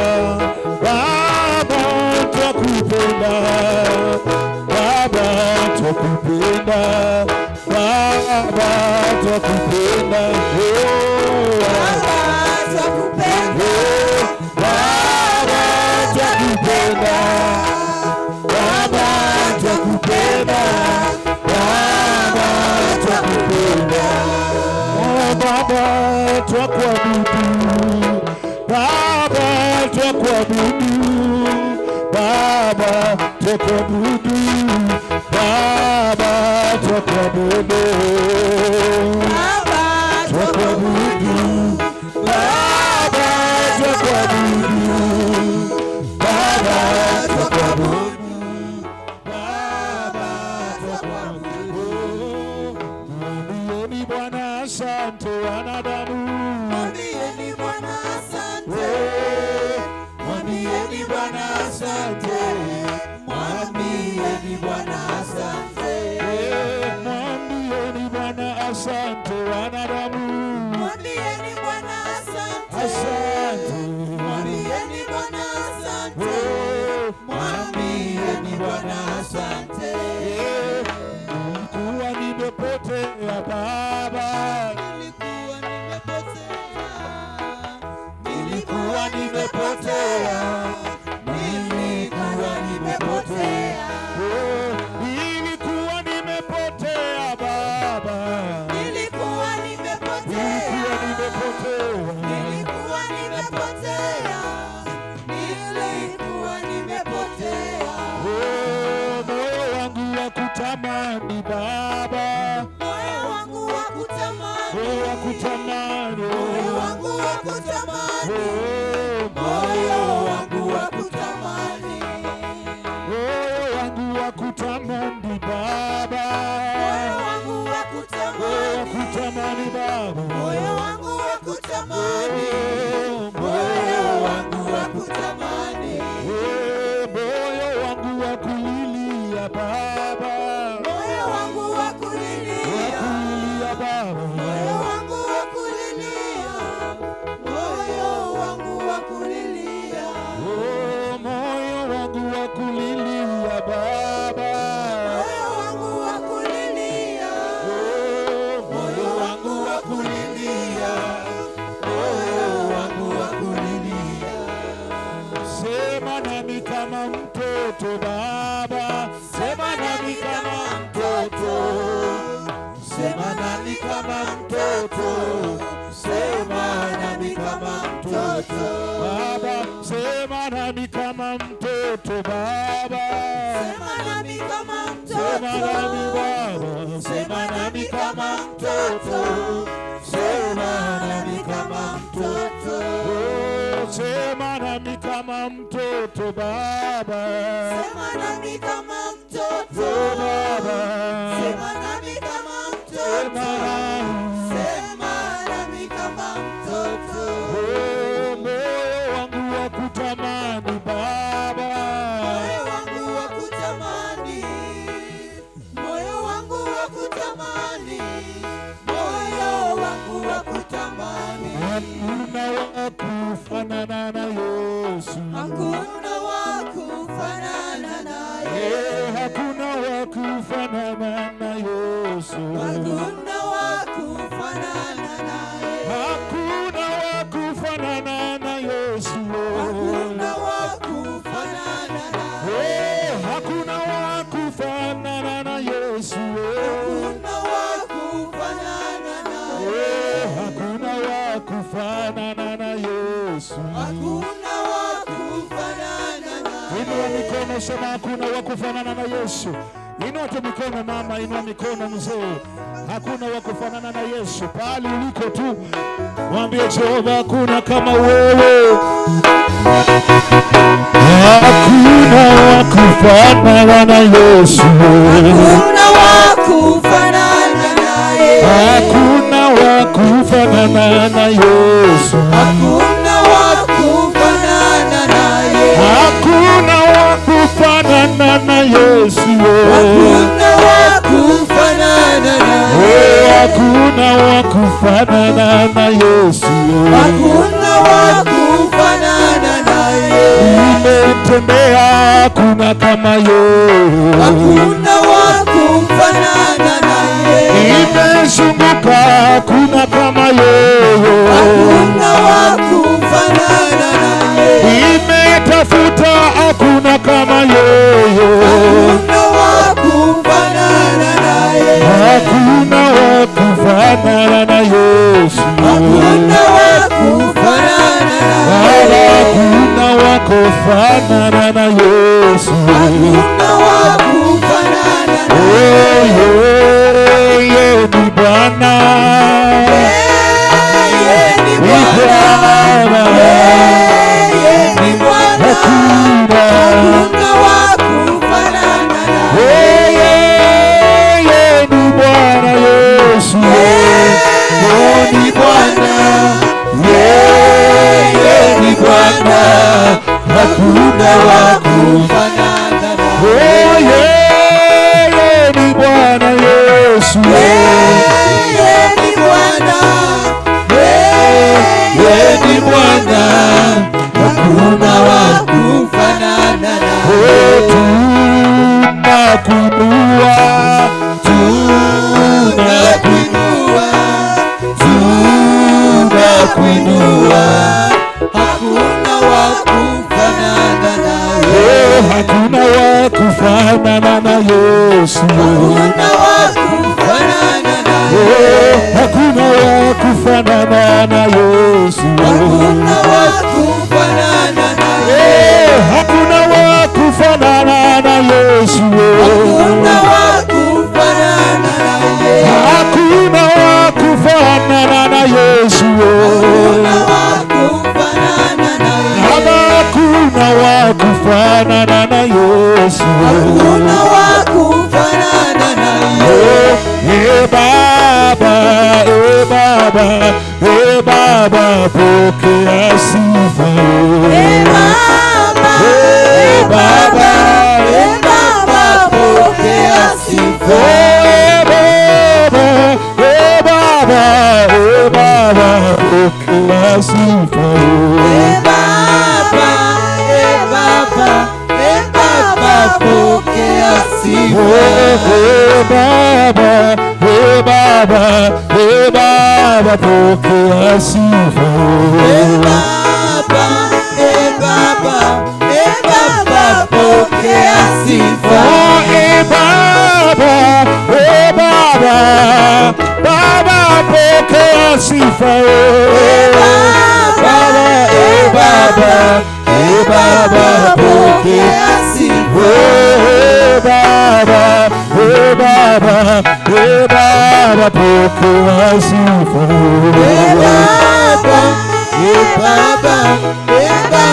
Baba twakupenda, Baba twakupenda, Baba twakupenda, oh Baba twakupenda, Baba twakupenda, Baba twakupenda, Baba twakupenda. Oh Baba twakuabudu, Baba twakuabudu, Baba twakuabudu, Baba twakuabudu, Baba twakuabudu, Baba twakuabudu, Baba twakuabudu, Baba twakuabudu. Mwambieni Bwana asante wanadamu, Mwambieni Bwana asante, mwambieni Bwana asante, mwambieni Bwana asante, mwambieni Bwana asante wanadamu, mwambieni Bwana asante, asante, mwambieni Bwana asante, mwambieni Bwana asante. Nilikuwa nimepotea Baba, Nilikuwa nimepotea, nilikuwa nimepotea, nilikuwa nimepotea, nilikuwa nimepotea Baba, nilikuwa nimepotea, nilikuwa nimepotea, nilikuwa nimepotea, nilikuwa nimepotea. Oh, moyo wangu wa kutamani Baba, Moyo wangu wa kutamani, moyo wa kutamani, moyo wangu wa kutamani, oh, moyo wangu wa kutamani, moyo wangu wa kutamani Baba, moyo wangu wa moyo wa kutamani, kutamani Baba, moyo wangu wa kutamani, Oh, moyo wangu wa kutamani, Oh, moyo wangu wa kulilia Baba, moyo wangu wa wa kulilia, kulilia Baba, moyo wangu wa kulilia, moyo wangu wa kulilia, Oh, moyo wangu wa kulilia Baba, moyo wangu wa kulilia, Oh, moyo wangu wa kulilia, moyo wangu wa kulilia. Sema nami kama mtoto Baba, sema nami kama mtoto, sema nami kama mtoto, sema nami kama mtoto Baba, sema nami kama mtoto Baba, Sema nami kama sema nami mtoto, Baba, sema nami kama mtoto, sema nami kama mtoto, Oh, sema nami nami kama mtoto Baba. Sema nami kama mtoto. Baba. Sema nami kama mtoto. Sema nami kama mtoto. Moyo wangu wa kutamani Baba. Moyo wangu wa kutamani. Moyo wangu wa kutamani. Moyo wangu wa kutamani. Hakuna wa kufanana na Yesu. Hakuna wa kufanana naye. Hakuna wa kufanana na Yesu. Hakuna wa kufanana naye. Hakuna wa kufanana na Yesu. Hakuna wa kufanana naye. Hakuna wa kufanana na Yesu. Hakuna wa kufanana naye. Hakuna wa kufanana na Yesu. Hakuna wa kufanana naye. Inua mikono, sema hakuna wa kufanana na Yesu. Inua tu mikono mama, inua mikono mzee. Hakuna wa kufanana na Yesu. Pahali uliko tu mwambie Jehova, hakuna kama wewe. Hakuna wa kufanana na Yesu. Hakuna wa kufanana naye. Hakuna wa kufanana na Yesu. Hakuna wa kufanana naye. Hakuna wa kufanana na Yesu. Hakuna wa kufanana naye. Hakuna wa kufanana na Yesu. Hakuna wa kufanana naye. Nimetembea, hakuna kama yeye. Hakuna wa kufanana naye. Nimezunguka, hakuna kama yeye. Hakuna wa kufanana naye. Nimetafuta, hakuna kama yeye. Hakuna wa kufanana naye. Hakuna wa kufanana na Yesu. Hakuna wa kufanana naye. Hakuna wa kufanana na Yesu. Hakuna wa kufanana naye. Yeye ni Bwana. Yeye ni Bwana. Yeye ni Bwana. Hakuna wa kufanana naye. Yeye ni Bwana Yesu. Yeye ni Bwana. Yeye ni Bwana. Hakuna wa kufanana naye. Yeye ni Bwana Yesu. Yeye ni Bwana. Yeye ni Bwana. Hakuna wa kufanana naye. Tunakuinua, tunakuinua, tunakuinua. Hakuna wa kufanana naye. Hakuna wa kufanana na Yesu. Hakuna wa kufanana naye. Hakuna wa kufanana na Yesu. Hakuna wa kufanana naye. Hakuna wa kufanana na Yesu. Hakuna wa kufanana naye. Hakuna wa kufanana na Yesu. Hakuna wa kufanana naye. Hakuna wa kufanana na Yesu. Hakuna wa kufanana naye. E Baba, e Baba, e Baba, pokea sifa. E Baba, e Baba, e Baba, pokea sifa. E Baba, e Baba, e Baba, pokea sifa. E Baba, e Baba, e Baba, pokea sifa. E Baba, e Baba, e Baba, pokea sifa. E Baba, e Baba, e Baba, pokea sifa. E Baba, e Baba, Baba, pokea sifa. E Baba, e Baba, e Baba, pokea sifa. E Baba, e Baba, e Baba, pokea sifa. E Baba, e Baba, e Baba,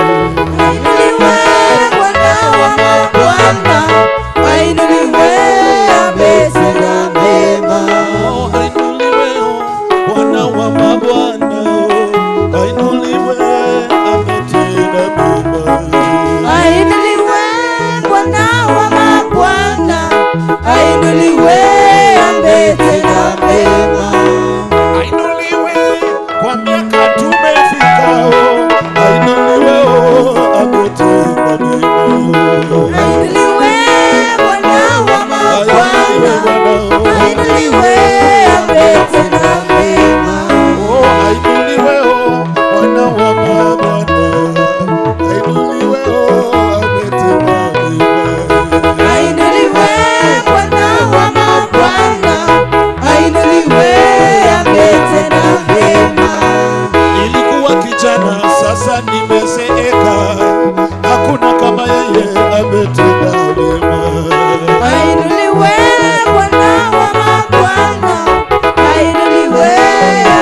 Ainuliwe Bwana wa mabwana, ainuliwe ametenda mema. Ainuliwe Bwana wa mabwana, ainuliwe ametenda mema. Ainuliwe Bwana wa mabwana, ainuliwe ametenda mema. Ainuliwe kwa miaka tumefika, ainuliwe ametenda mema. Ainuliwe Bwana wa mabwana, ainuliwe ametenda mema. Ainuliwe Bwana wa mabwana, ainuliwe ametenda mema. Ainuliwe Bwana wa mabwana, ainuliwe ametenda mema. Nilikuwa kijana, sasa nimezeeka, hakuna kama yeye ametenda mema. Ainuliwe Bwana wa mabwana, ainuliwe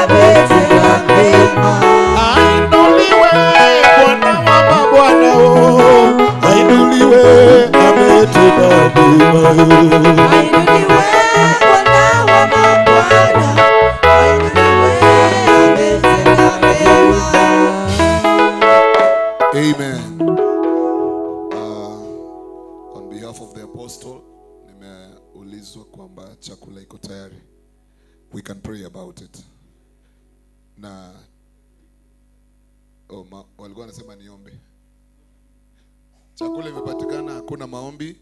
ametenda mema. Ainuliwe Bwana wa mabwana, oh, ainuliwe ametenda mema. Ainuliwe Bwana wa mabwana, ainuliwe ametenda mema. Amen. On behalf of the apostle, nimeulizwa kwamba chakula iko tayari. We can pray about it. Na oh, walikuwa wanasema niombe. Chakula imepatikana, hakuna maombi.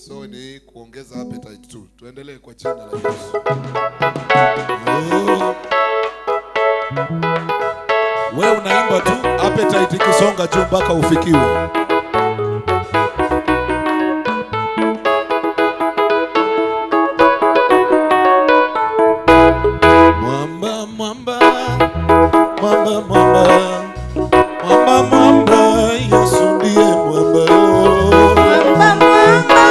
So ni kuongeza appetite tu. Tuendelee kwa jina la Yesu. Oh. Wewe unaimba tu, appetite ikisonga juu mpaka ufikiwe. Mwamba, mwamba, mwamba, mwamba, mwamba, mwamba, Yesu ndiye mwamba. Mwamba, mwamba,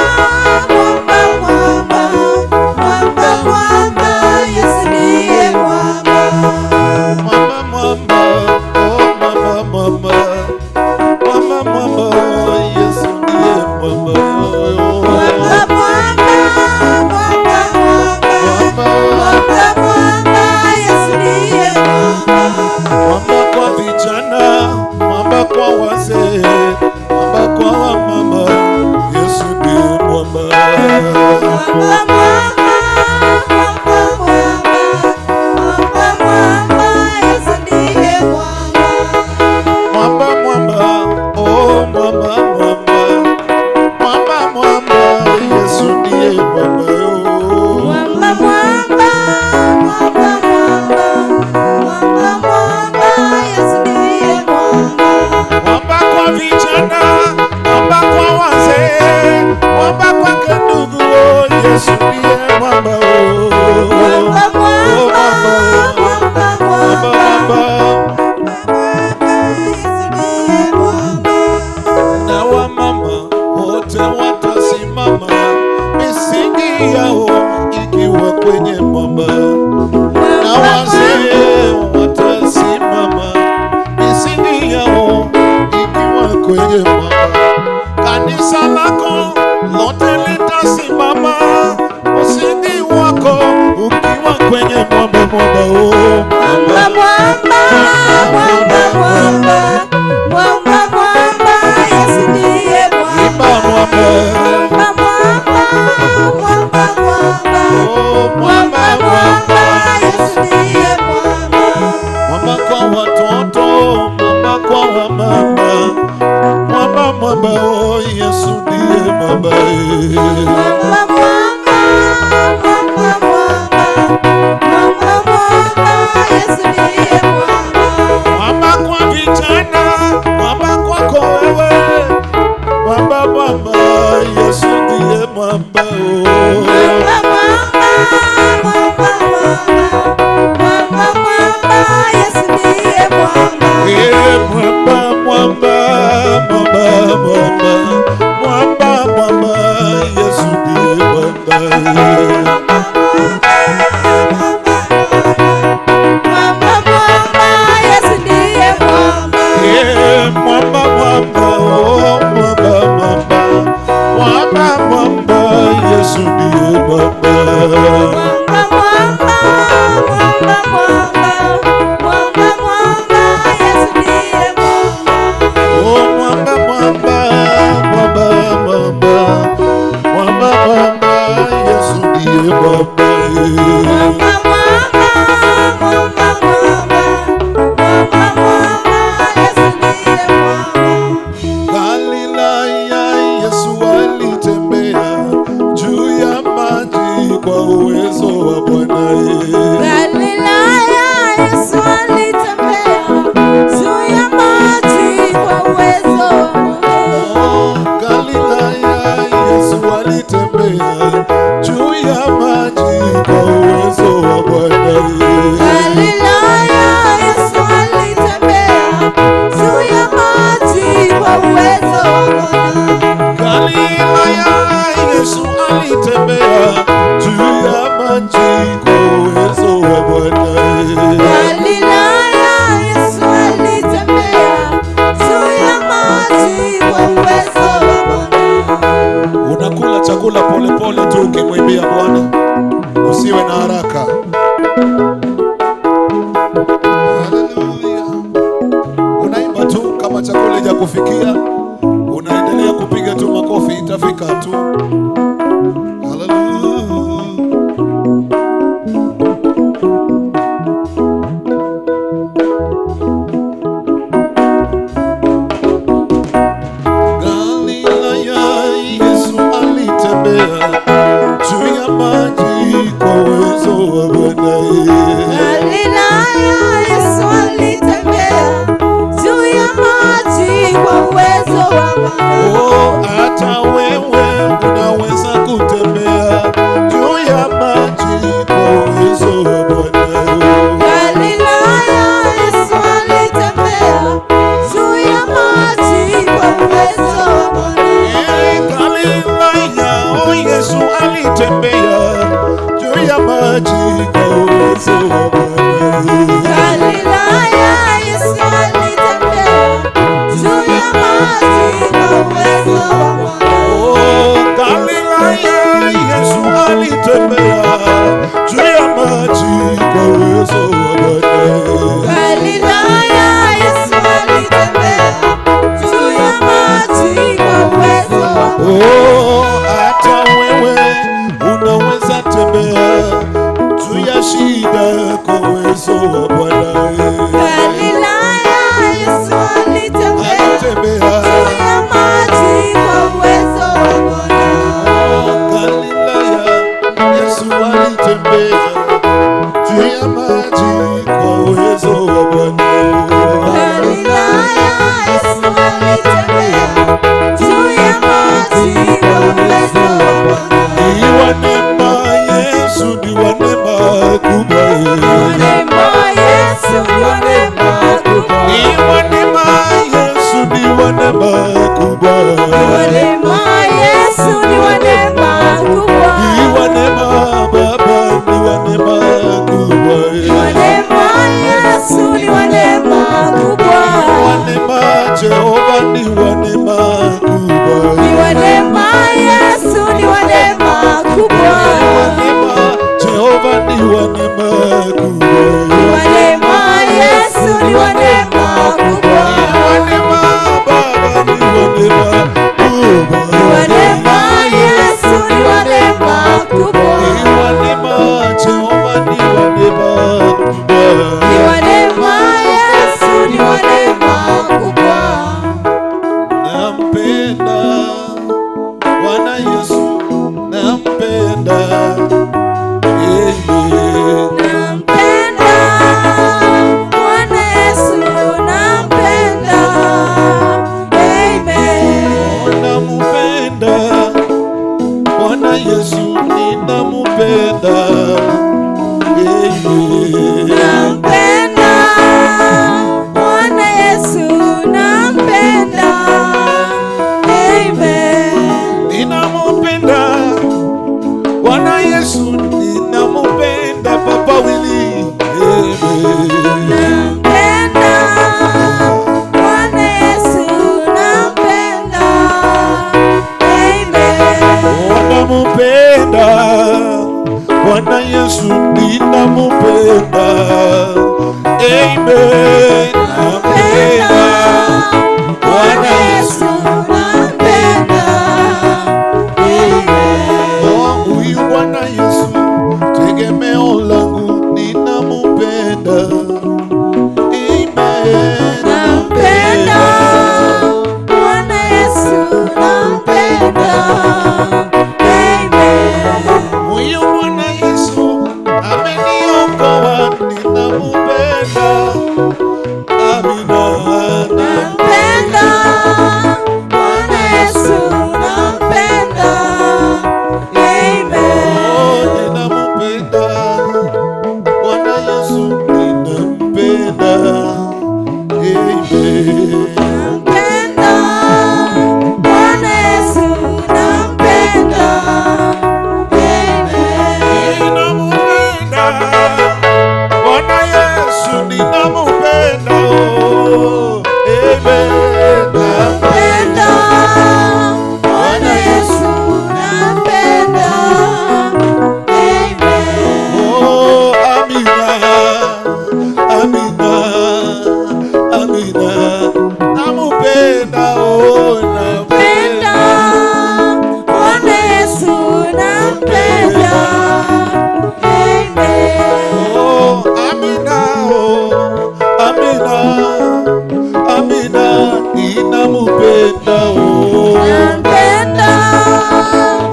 mwamba, mwamba, mwamba, mwamba, Yesu ndiye mwamba. Mwamba, mwamba, oh, mwamba, mwamba, mwamba, mwamba, Yesu ndiye mwamba. Mwamba, mwamba, mwamba, mwamba, mwamba, mwamba, Yesu ndiye mwamba. Mwamba kwa vijana, mwamba kwa wazee, mwamba kwa wamama, Yesu ndiye mwamba. Mwamba, mwamba, mwamba, mwamba, mwamba, mwamba, Yesu ndiye mwamba. Mwamba, mwamba, oh, mwamba, mwamba, mwamba, mwamba, Yesu ndiye mwamba. Oh. Mwamba, mwamba, mwamba, mwamba, mwamba, mwamba, Yesu ndiye mwamba. Mwamba kwa vijana, mwamba kwa wazee, mwamba kwake ndugu, oh, Yesu ndiye mwamba. Oh. Mwamba, mwamba, mwamba, mwamba, Mwamba, Yesu ndiye mwamba. na wamama wote watasimama, misingi yao ikiwa kwenye mwamba, na wazee watasimama, misingi yao ikiwa kwenye mwamba. Kanisa lako lote litasimama, msingi wako ukiwa kwenye mwamba, mwamba, oh, Mwamba, mwamba, mwamba, mwamba, mwamba, mwamba, Yesu ndiye Imba mwamba. mwamba, Mwamba, mwamba, mwamba, oh, mwamba, mwamba, mwamba, Yesu ndiye mwamba. Mwamba kwa watoto, mwamba kwa wamama, mwamba, mwamba, oh, Yesu ndiye mwamba. Mwamba, mwamba, mwamba, mwamba, mwamba, mwamba, Yesu ndiye mwamba. Mwamba kwa vijana, mwamba kwako wewe, mwamba, mwamba, Yesu ndiye mwamba. Oh. Mwamba, mwamba, mwamba, mwamba, mwamba, mwamba, Yesu ndiye mwamba. Eh, mwamba, mwamba, mwamba, mwamba, mwamba, mwamba, Yesu ndiye Inakufikia, unaendelea kupiga tu makofi, itafika tu. Hallelujah. Galilaya, Yesu alitembea juu ya maji kwa uwezo wa Bwana. Galilaya, Yesu alitembea juu ya maji kwa uwezo wa Bwana. Oh, hata wewe unaweza kutembea juu ya maji kwa uwezo wa Bwana. Galilaya, Yesu alitembea juu ya maji kwa uwezo wa Bwana. Galilaya, oh, Yesu alitembea juu ya maji kwa uwezo wa Bwana. Galilaya, Yesu alitembea juu ya maji kwa uwezo wa Bwana. Oh, Galilaya, Yesu alitembea juu ya maji kwa uwezo wa Bwana. Galilaya, Yesu alitembea juu ya maji kwa uwezo wa Bwana. Oh, hata wewe unaweza tembea juu ya shida kwa uwezo wa Bwana. Galilaya, Yesu alitembea juu ya maji kwa uwezo wa Bwana. Galilaya, Yesu alitembea juu ya maji kwa uwezo wa Bwana. Galilaya, Yesu alitembea juu ya maji kwa uwezo wa Bwana. Ni wa neema, Yesu ni wa neema kubwa. Neema, Yesu ni wa neema kubwa. Ni wa neema, Yesu ni wa neema kubwa. Neema, Yesu ni wa neema kubwa. Ni wa neema Baba, ni wa neema kubwa. Neema, Yesu ni wa neema kubwa. Wa neema Jehova ni wa neema kubwa. Ni wa neema, Yesu ni wa neema kubwa. Jehova ni wa neema kubwa. Ni wa neema, Yesu ni wa neema kubwa. Wa neema Baba ni wa neema kubwa. Ni wa neema, Yesu ni wa neema kubwa. Ni wa neema Jehova ni wa neema kubwa. Ni wa neema, Yesu ni wa neema kubwa. Nampenda Bwana Yesu, nampenda yeye. Nampenda Bwana Yesu, nampenda. Amen. Nampenda Bwana Yesu, ninampenda yeye. Nampenda Bwana Yesu, nampenda. Amen. Ninampenda Bwana Yesu, ninampenda Papa Willy. Amen. Nampenda Bwana Yesu, nampenda. Amen. Nampenda Bwana Yesu, ninampenda. Amen. Nampenda Bwana Yesu, nampenda. Amen. Oh, huyu Bwana Yesu tegemeo langu, ninampenda. Amen. Nampenda Bwana Yesu, nampenda. Amen. Huyu Bwana Yesu ameniokoa, ninampenda. Amina. Nampenda Bwana Yesu, nampenda. Amen. Oh, ninampenda Bwana Yesu, ninampenda. Amen. Nampenda Bwana Yesu, nampenda. Amen. Ninampenda Bwana Yesu, ninampenda. Oh, amen. Nampenda Bwana Yesu, nampenda. Amen. Oh, amina, amina, amina. amina, ninamupenda oh. Nampenda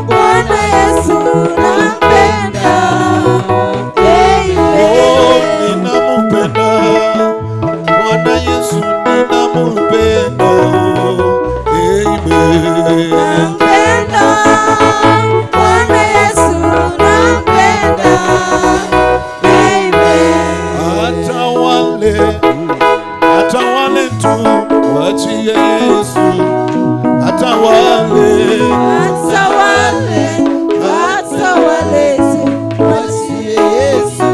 Bwana Yesu, nampenda. Oh, ninamupenda Bwana Yesu, ninampenda. Amen. Nampenda Bwana Yesu, nampenda. Amen. Hata wale tu wachie Yesu, hata wale, Hata wale tu wachie Yesu,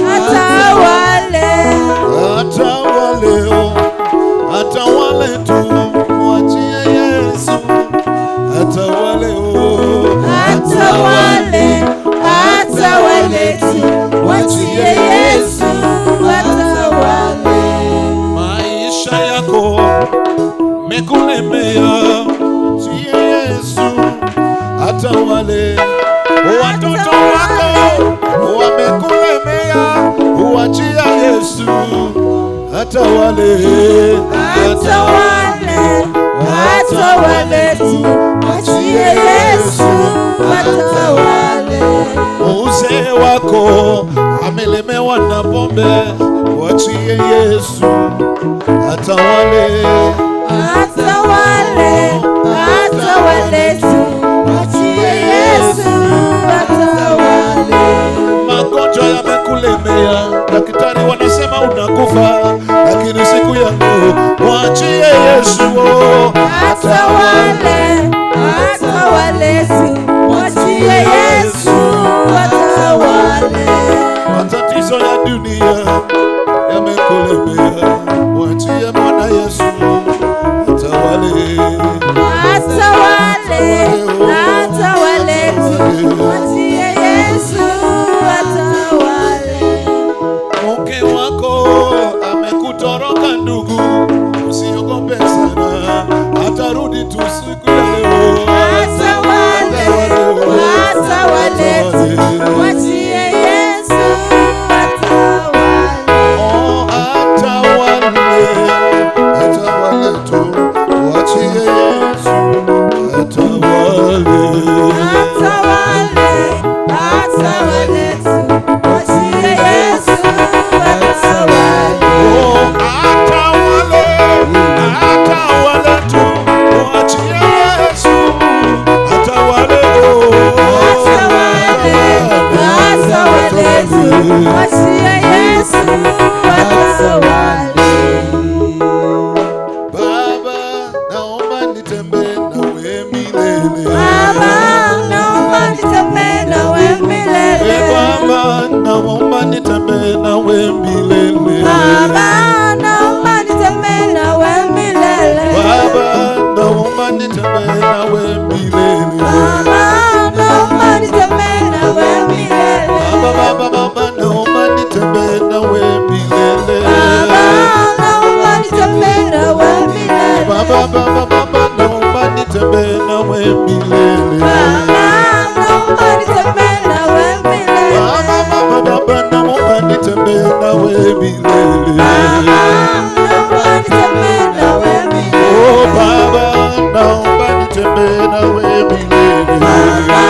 hata wale, hata wale, hata wale tu wachie Yesu, hata wale, hata wale, hata wale tu wachie Yesu, hata wale. Maisha yako mekulemea, chie Yesu, hata wale. Watoto wako wamekulemea, uachia Yesu, hata wale, Hata wale, hata wale tu wachie Yesu, hata wale. Uzee wako amelemewa na pombe, wachie Yesu, hata wale, Hata wale, hata wale tu wachie Yesu, hata wale. Magonjwa yamekulemea, daktari wanasema unakufa, lakini siku ya leo mwachie Yesu. Oh. Hata wale, hata wale tu wachie Yesu, hata wale. Matatizo ya dunia yamekulemea, mwachie Bwana Yesu, hata wale, Hata wale, hata wale tu wachie Yesu, hata wale. Mke wako amekutoroka ndugu, usiogope sana, atarudi tu siku ya leo. Hata wale, hata wale tu wachie Yesu, hata wale. Oh, hata wale, hata wale tu wachie Yesu, hata wale. Hata wale, hata wale tu wachie Yesu, hata wale. Oh, hata wale, hata wale tu wachie Yesu, hata wale, oh. Hata wale, hata wale tu wachie Yesu, hata wale. Baba, naomba nitembee nawe milele. Baba, naomba nitembee nawe milele. Baba, naomba nitembee nawe milele. Baba, naomba nitembee nawe milele. Baba, naomba nitembee nawe milele. Baba, naomba nitembee nawe milele. Baba, baba, baba, naomba nitembee nawe milele. Baba, naomba nitembee nawe milele. Baba, baba, baba, naomba nitembee nawe milele. Baba, naomba nitembee nawe milele. Baba, baba, baba, naomba nitembee nawe milele. Baba, naomba nitembee nawe milele. Oh, Baba, naomba nitembee nawe milele. Baba,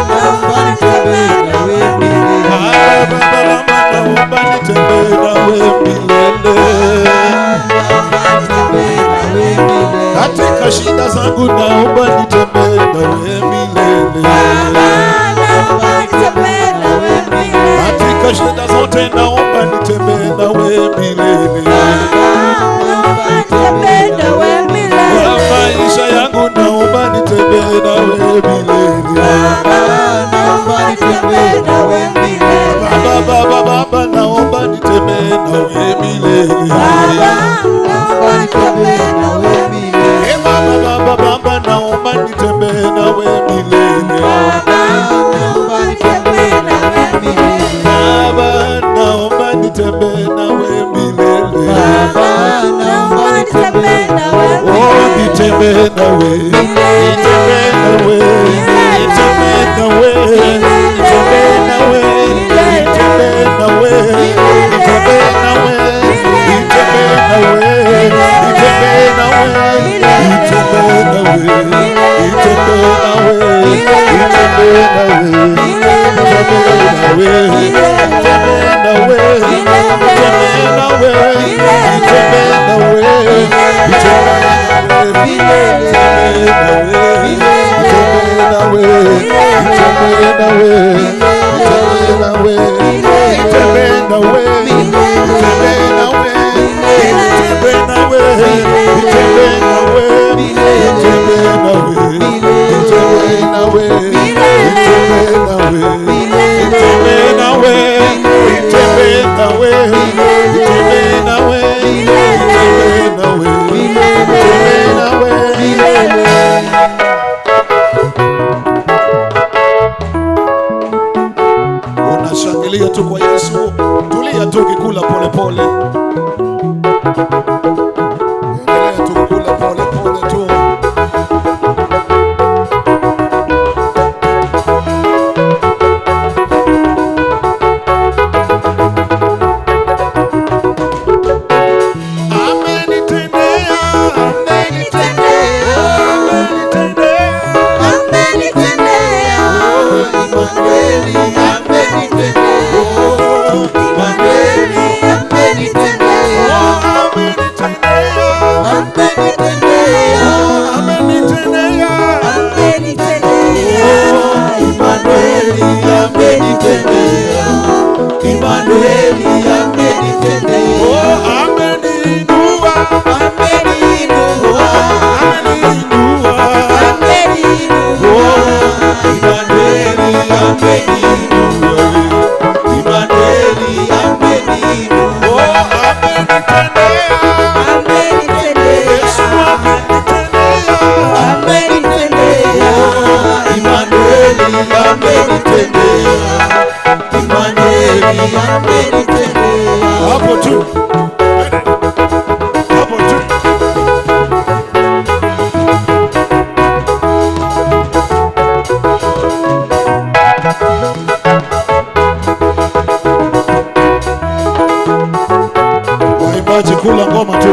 naomba nitembee nawe milele. Baba, baba, naomba nitembee nawe milele. Naomba nitembee nawe milele. Katika shida zangu naomba nitembee nawe milele. Baba, naomba nitembee nawe milele. Katika shida zote naomba nitembee nawe milele. Baba, naomba nitembee nawe milele. Kwa maisha yangu naomba nitembee nawe milele. Baba, naomba nitembee nawe milele. Baba, baba, baba, naomba nitembee nawe milele. Baba, naomba nitembee nawe milele. Eh, baba, baba, baba, naomba nitembee nawe milele. Baba, naomba nitembee nawe milele. Baba, naomba nitembee nawe milele. Baba, naomba nitembee nawe Oh, milele. nitembee nawe, nitembee nawe, nitembee nawe, nitembee nawe, nitembee nawe, nitembee nawe, nitembee nawe. itembee nawe, itembee nawe, itembee nawe, itembee nawe, itembee nawe, itembee nawe, itembee nawe, itembee nawe, itembee nawe, itembee nawe, itembee nawe, itembee nawe, itembee nawe, itembee nawe, itembee nawe, itembee nawe, itembee nawe, itembee nawe, itembee nawe, itembee nawe. Unashangilia tu kwa Yesu, tulia tu ukikula pole pole. Endelea tu kukula pole pole tu. Amenitendea, amenitendea, amenitendea, amenitendea, amenitendea, amenitendea, amenitendea, amenitendea, Emmanueli amenitendea, Emmanueli amenitendea, ameniinua, ameniinua, ameniinua, ameniinua, Emmanueli ameniinua, Emmanueli ameniinua, amenitendea, amenitendea, Yesu amenitendea, amenitendea, Emmanueli amenitendea, Emmanueli amenitendea. Hapo tu. Hapo tu. Waimbaji kula ngoma tu.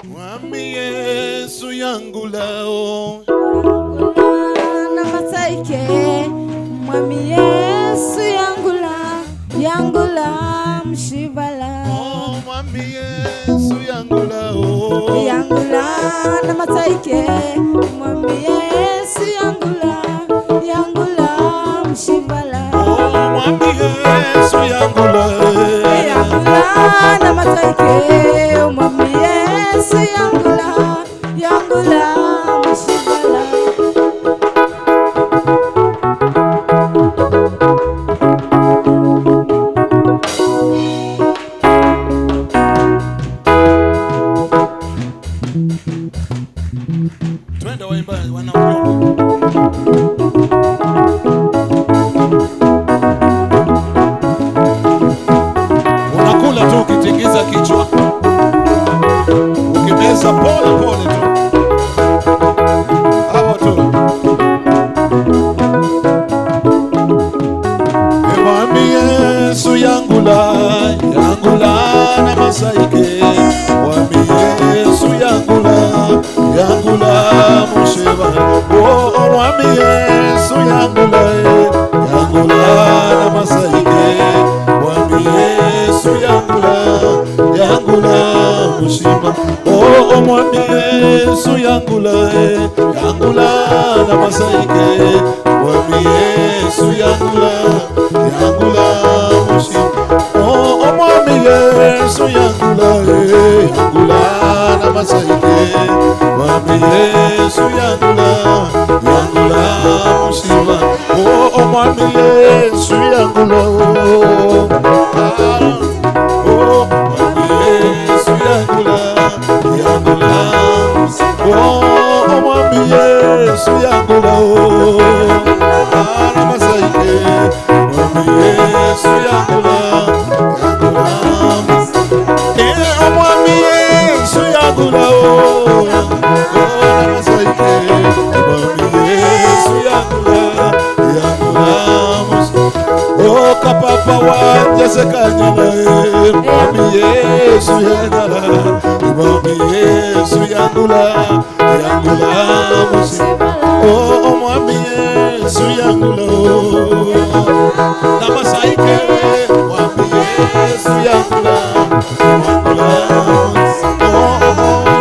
Mwami Yesu yangu lao na mataike mwami Yesu yangula mshibala. Oh, mwami Yesu yangu lao yangula na mataike mwami Yesu yangula mshibala. Oh, mwami Yesu yangula yangula na mataike mwami Yesu yangula mshibala. Twende waimbaji wana ujumbe. Unakula tu ukitingiza kichwa, ukimeza pole pole tu. Hapo tu. Mwami Yesu yangula yangula na masaike. Mwami Yesu yangula yangula musheba. Oh, mwami Yesu yangula yangula na masaike. Mwami Yesu yangula yangula musheba. Oh, mwami Yesu yangula yangula na masaike. Mwami Yesu yangula yangula musheba. Oh, mwami Yesu yangula yangula na masaike. Mwami Yesu yangula yangula musheba. Oh, mwami Yesu yangula. Oh, mwami Yesu yangula yangula. Oh, mwami Yesu Sekanyala, Mwami Yesu yagala, Mwami Yesu yangula, yangula musibala. Oh, Mwami Yesu yangula, Namasaike, Mwami Yesu yangula, yangula. Oh,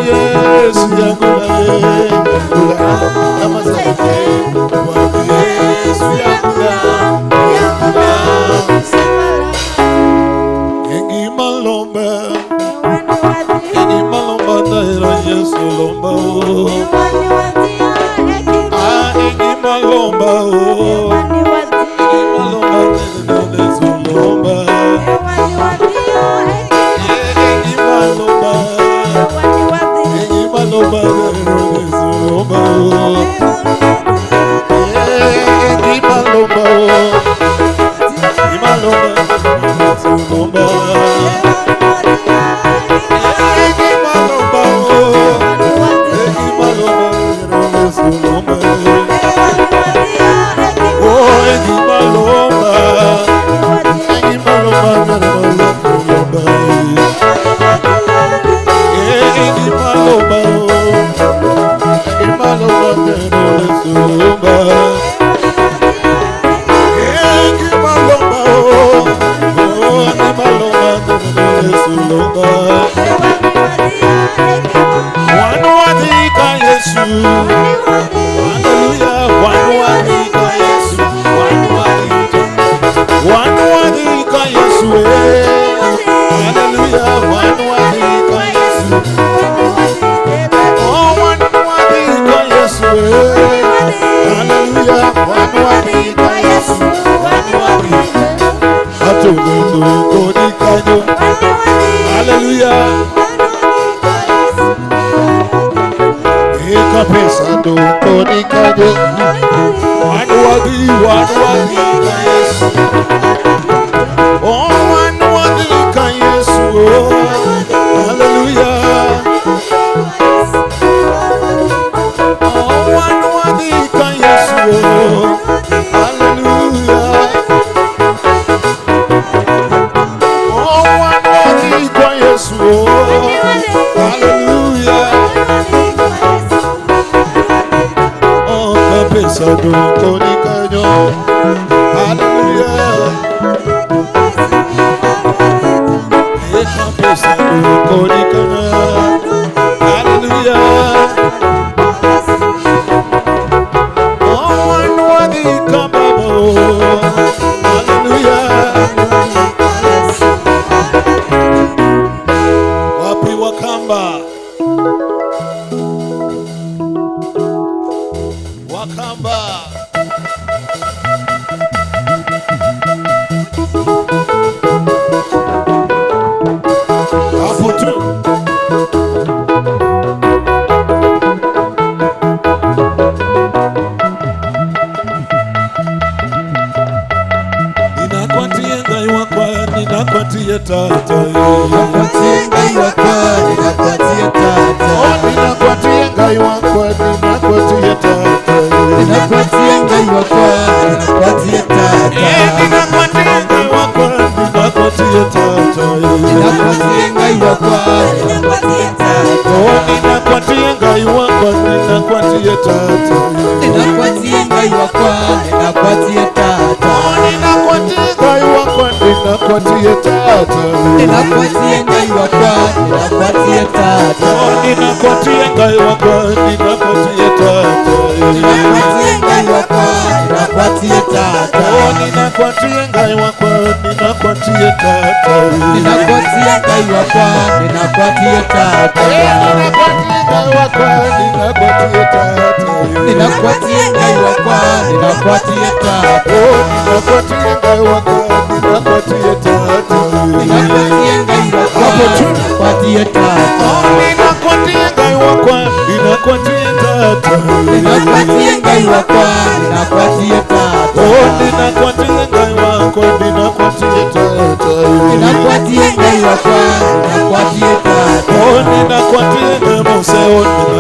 Yesu yangula, yangula. Namasaike, Mwami Yesu yangula, yangula. Yesu lomba o, ah engima lomba o, engima lomba Yesu lomba, engima lomba, engima lomba Yesu lomba o, engima lomba o, engima lomba Yesu lomba.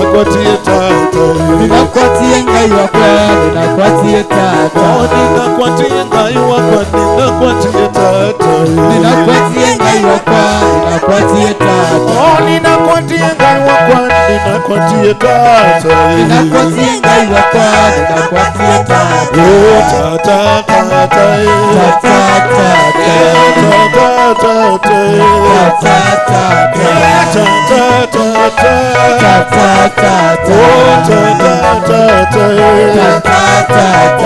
Ninakwatie tata, ninakwatie Ngai wakwa, ninakwatie tata, oh ninakwatie Ngai wakwa, ninakwatie tata, ninakwatie Ngai wakwa, ninakwatie tata, oh ninakwatie Ngai wakwa, ninakwatie tata, ninakwatie Ngai wakwa, ninakwatie tata, oh tata tata tata tata tata tata tata tata tata oh tata tata tata oh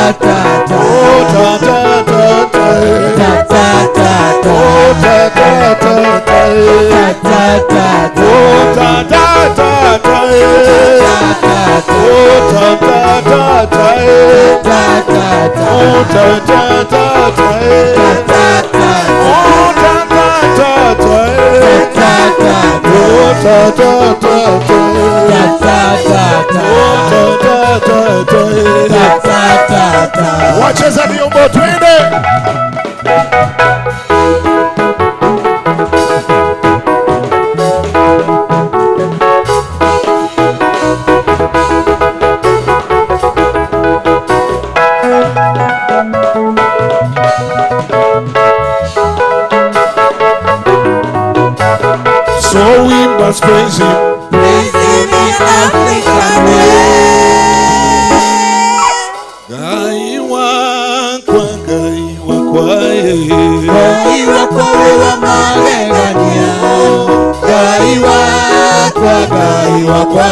tata tata tata oh tata tata tata oh tata tata tata oh tata tata oh tata tata oh tata tata oh tata tata oh tata tata oh tata tata. Wacheza vyombo twende. So we must praise him. Praise him in African way. Ngai wakwa, Ngai wakwa, Ngai wakwa wewe magegania. Ngai wakwa, Ngai wakwa,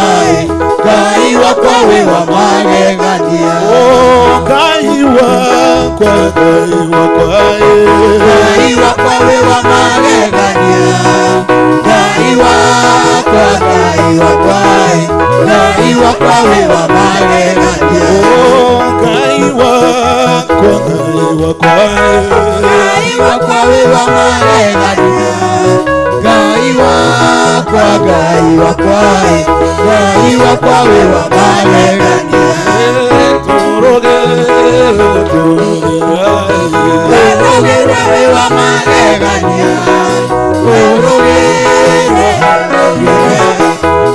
Ngai wakwa wewe magegania. Oh, Ngai wakwa, Ngai wakwa, Ngai wakwa wewe magegania. Ngai wakwa, Ngai wakwa, Ngai wakwa wewe magegania. Oh, Ngai wakwa, Ngai wakwa, Ngai wakwa wewe magegania. Ngai wakwa, Ngai wakwa, Ngai wakwa wewe magegania. Turoge, turoge, turoge wewe magegania. Turoge,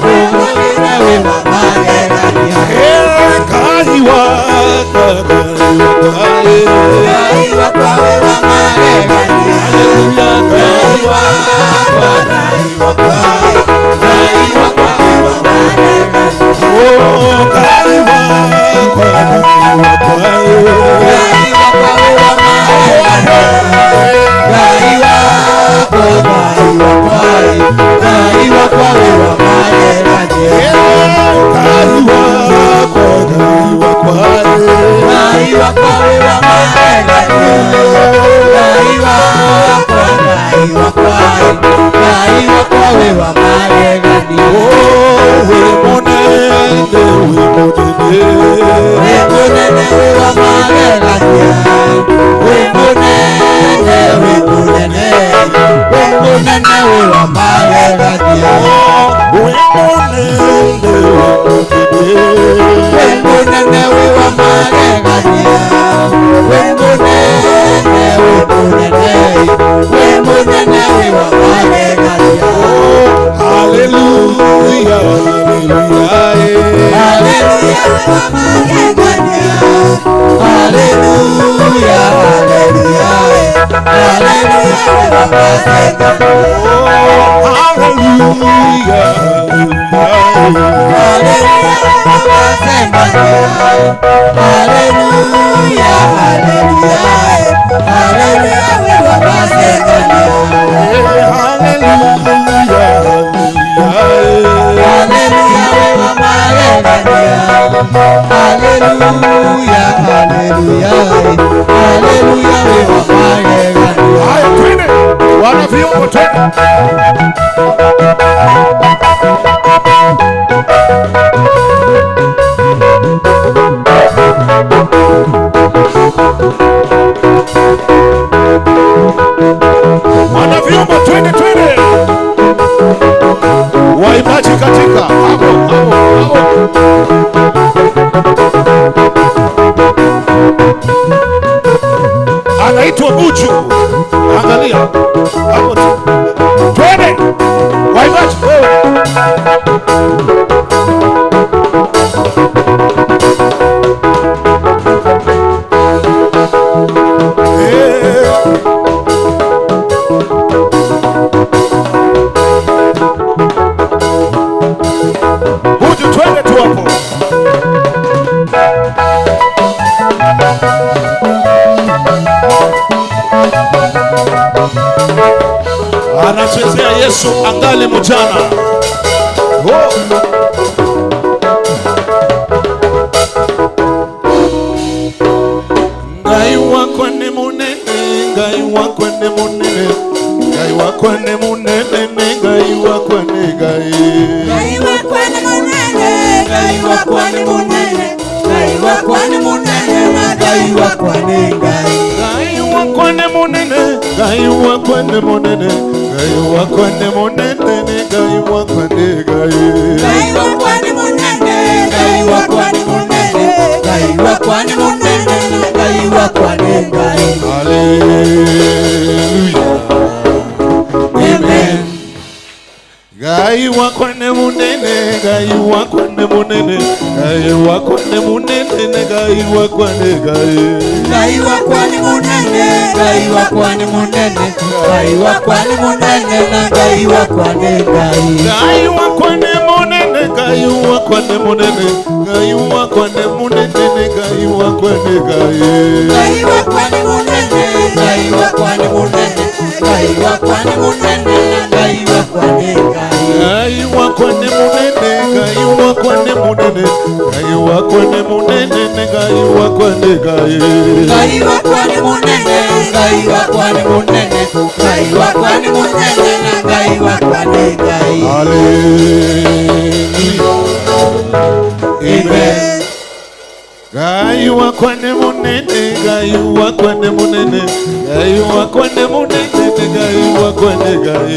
turoge wewe magegania. Ngai wakwa, Ngai wakwa, Ngai wakwa wewe magegania. Ngai wakwa, Ngai wakwa, Ngai wakwa wewe magegania. Oh, Ngai wakwa, Ngai wakwa, Ngai wakwa wewe magegania. Ngai wakwa, Ngai wakwa, Ngai wakwa wewe magegania. Ngai wakwa, Ngai wakwa, Ngai wakwa wewe magegania. Ngai wakwa, Ngai wakwa, Ngai wakwa wewe magegania. Oh, we monene, we monene, we monene wewe magegania. We monene, we monene, we monene wewe magegania. We monene, we monene wewe magegania. We monene, we monene, we monene wewe magegania. Hallelujah, hallelujah, hallelujah wewe magegania. Hallelujah, hallelujah, hallelujah wewe magegania. Hallelujah, hallelujah wewe magegania. Hallelujah, hallelujah, hallelujah wewe magegania. Hallelujah, hallelujah wewe magegania. Hallelujah, hallelujah, hallelujah wewe magegania. Haya twende, wana vyombo twende. Wana vyombo twende twende. Waimbaji katika hapo hapo hapo. Anaitwa Buchu. Angalia hapo tu. Twende. Waimbaji. Yesu angali mchana. Oh. Ngai wako ni munene, Ngai wako ni munene, Ngai wako ni munene, Ngai wako ni Ngai. Ngai wako ni munene, Ngai wako ni munene, Ngai wako ni munene, Ngai wako ni Ngai. Ngai wako ni munene, Ngai wako ni munene, Ngai wako ni munene, Ngai wako ni Ngai. Ngai wako ni munene, Ngai wako ni munene, Ngai wako ni munene, Ngai wako ni Ngai. Hallelujah. Amen. Ngai wako ni munene, Ngai wako ni munene, Ngai wako ni munene, Ngai wako ni Ngai. Ngai wako ni munene, Ngai wako ni munene, Ngai wako ni munene, Ngai wako ni Ngai. Ngai wako ni munene, Ngai wako ni munene, Ngai wako ni munene, Ngai wako ni Ngai. Ngai wako ni munene, Ngai wako ni munene, Ngai wako ni munene, Ngai wako ni Ngai. Ngai wako ni munene, Ngai wako ni munene, Ngai wako ni munene, Ngai wako ni Ngai. Ngai wako ni munene, Ngai wako ni munene, Ngai wako ni munene, Ngai wako ni Ngai. Hallelujah. Amen. Ngai wako ni munene, Ngai wako ni munene, Ngai wako ni munene, Ngai wako ni Ngai.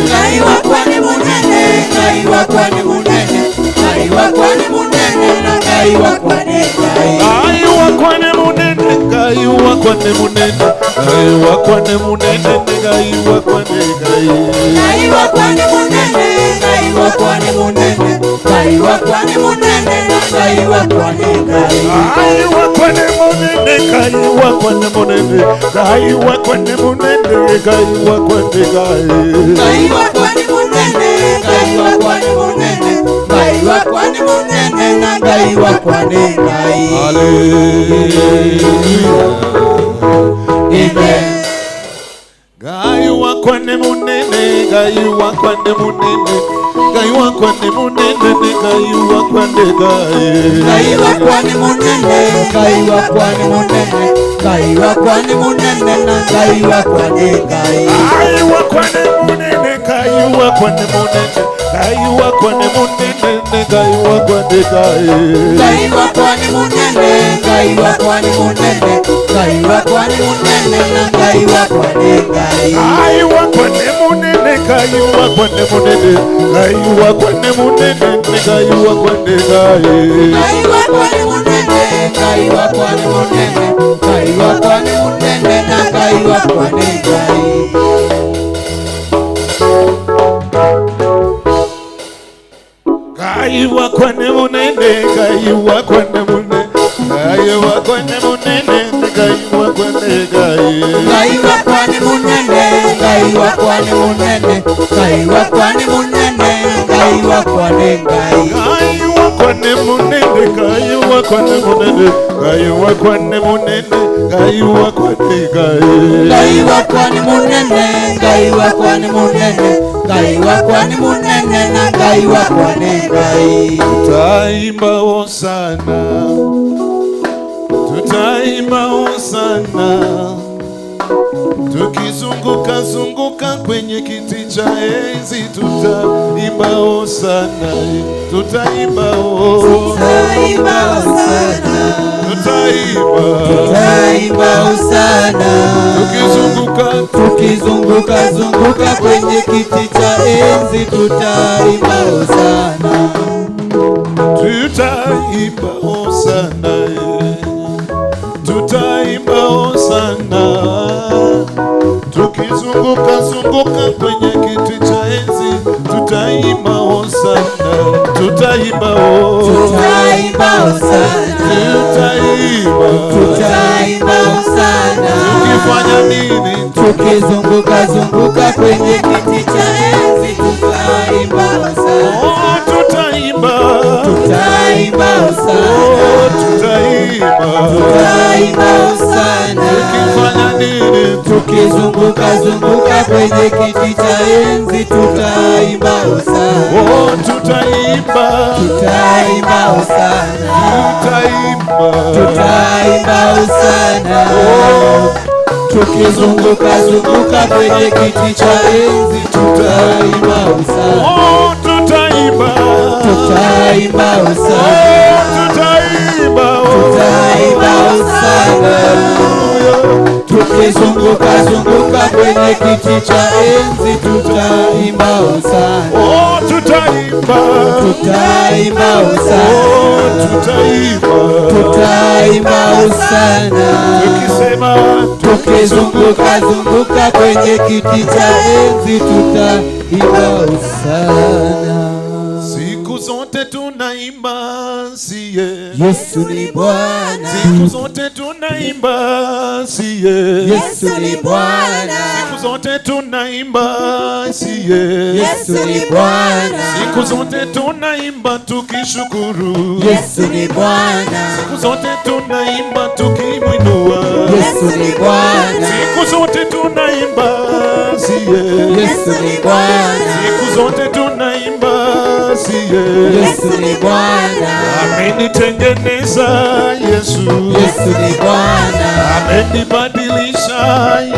Ngai wako ni munene, Ngai wako ni munene, Ngai wako ni munene, Ngai wako ni Ngai. Ngai wako ni munene, Ngai wako ni munene, Ngai wako ni munene, Ngai wako ni Ngai. Ngai wako ni munene, Ngai wako ni munene, Ngai wako ni munene, Ngai wako ni Ngai. Ngai wako ni munene, Ngai wako ni munene, Ngai wako ni munene, Ngai wako ni Ngai. Ngai wako ni munene, Ngai wako ni munene, Ngai wako ni munene, Ngai wako ni Ngai. Hallelujah. Amen. Ngai wako ni munene, Ngai wako ni munene, Ngai wako ni munene, Ngai wako ni Ngai. Ngai wako ni munene, Ngai wako ni munene, Ngai wako ni munene, Ngai wako ni Ngai. Ngai wako ni munene, Ngai wako ni munene, Ngai wako ni munene, Ngai wako ni Ngai. Ngai wako ni munene, Ngai wako ni munene, Ngai wako ni munene, Ngai wako ni Ngai. Ngai wako ni munene, Ngai wako ni munene, Ngai wako ni munene, Ngai wako ni Ngai. Ngai wako ni munene, Ngai wako ni munene, Ngai wako ni munene, Ngai wako ni Ngai. Ngai wako ni munene, Ngai wako ni munene, Ngai wako ni munene, Ngai wako ni Ngai. Ngai wako ni munene, Ngai wako ni munene, Ngai wako ni munene, Ngai wako ni Ngai. Ngai wako ni munene, Ngai wako ni munene, Ngai wako ni munene, Ngai wako ni Ngai. Ngai wako ni munene, Ngai wako ni munene, Ngai wako ni munene, Ngai wako ni Ngai. Tutaimba hosana, tutaimba hosana, tukizunguka zunguka kwenye kiti cha enzi, tutaimba hosana, tutaimba tutaimba hosana, tutaimba tutaimba hosana, tukizunguka tukizunguka zunguka kwenye kiti cha enzi, tutaimba hosana, tutaimba hosana, tutaimba hosana, tukizunguka zunguka kwenye kiti cha enzi, tutaimba hosana, tutaimba tutaimba hosana, tutaimba tutaimba hosana, tukifanya nini? Tukizunguka zunguka kwenye kiti cha enzi, tutaimba hosana, tutaimba tutaimba hosana, tutaimba tutaimba hosana, tukifanya nini? Tukizunguka zunguka kwenye kiti cha enzi tutaimba hosana. Oh, tutaimba, tutaimba hosana, tutaimba, tutaimba hosana. Oh, tukizunguka zunguka kwenye kiti cha enzi tutaimba hosana. Oh, tutaimba, tutaimba hosana, oh, tutaimba, tutaimba hosana. Tukizunguka zunguka kwenye kiti cha enzi tutaimba hosana. Oh, tutaimba, tutaimba hosana. Oh, tutaimba, tutaimba hosana. Tukisema tukizunguka zunguka kwenye kiti cha enzi tutaimba hosana. Siku zote tunaimba siye Yesu ni Bwana. Siku zote tunaimba siye Yesu ni Bwana. Siku zote tunaimba siye Yesu ni Bwana. Siku zote tunaimba tukishukuru Yesu ni Bwana. Siku zote tunaimba tukimwinua Yesu ni Bwana. Siku zote tunaimba siye Yesu ni Bwana. Siku zote tunaimba siye Yesu ni Bwana. Amenitengeneza Yesu, Yesu ni Bwana. Amenibadilisha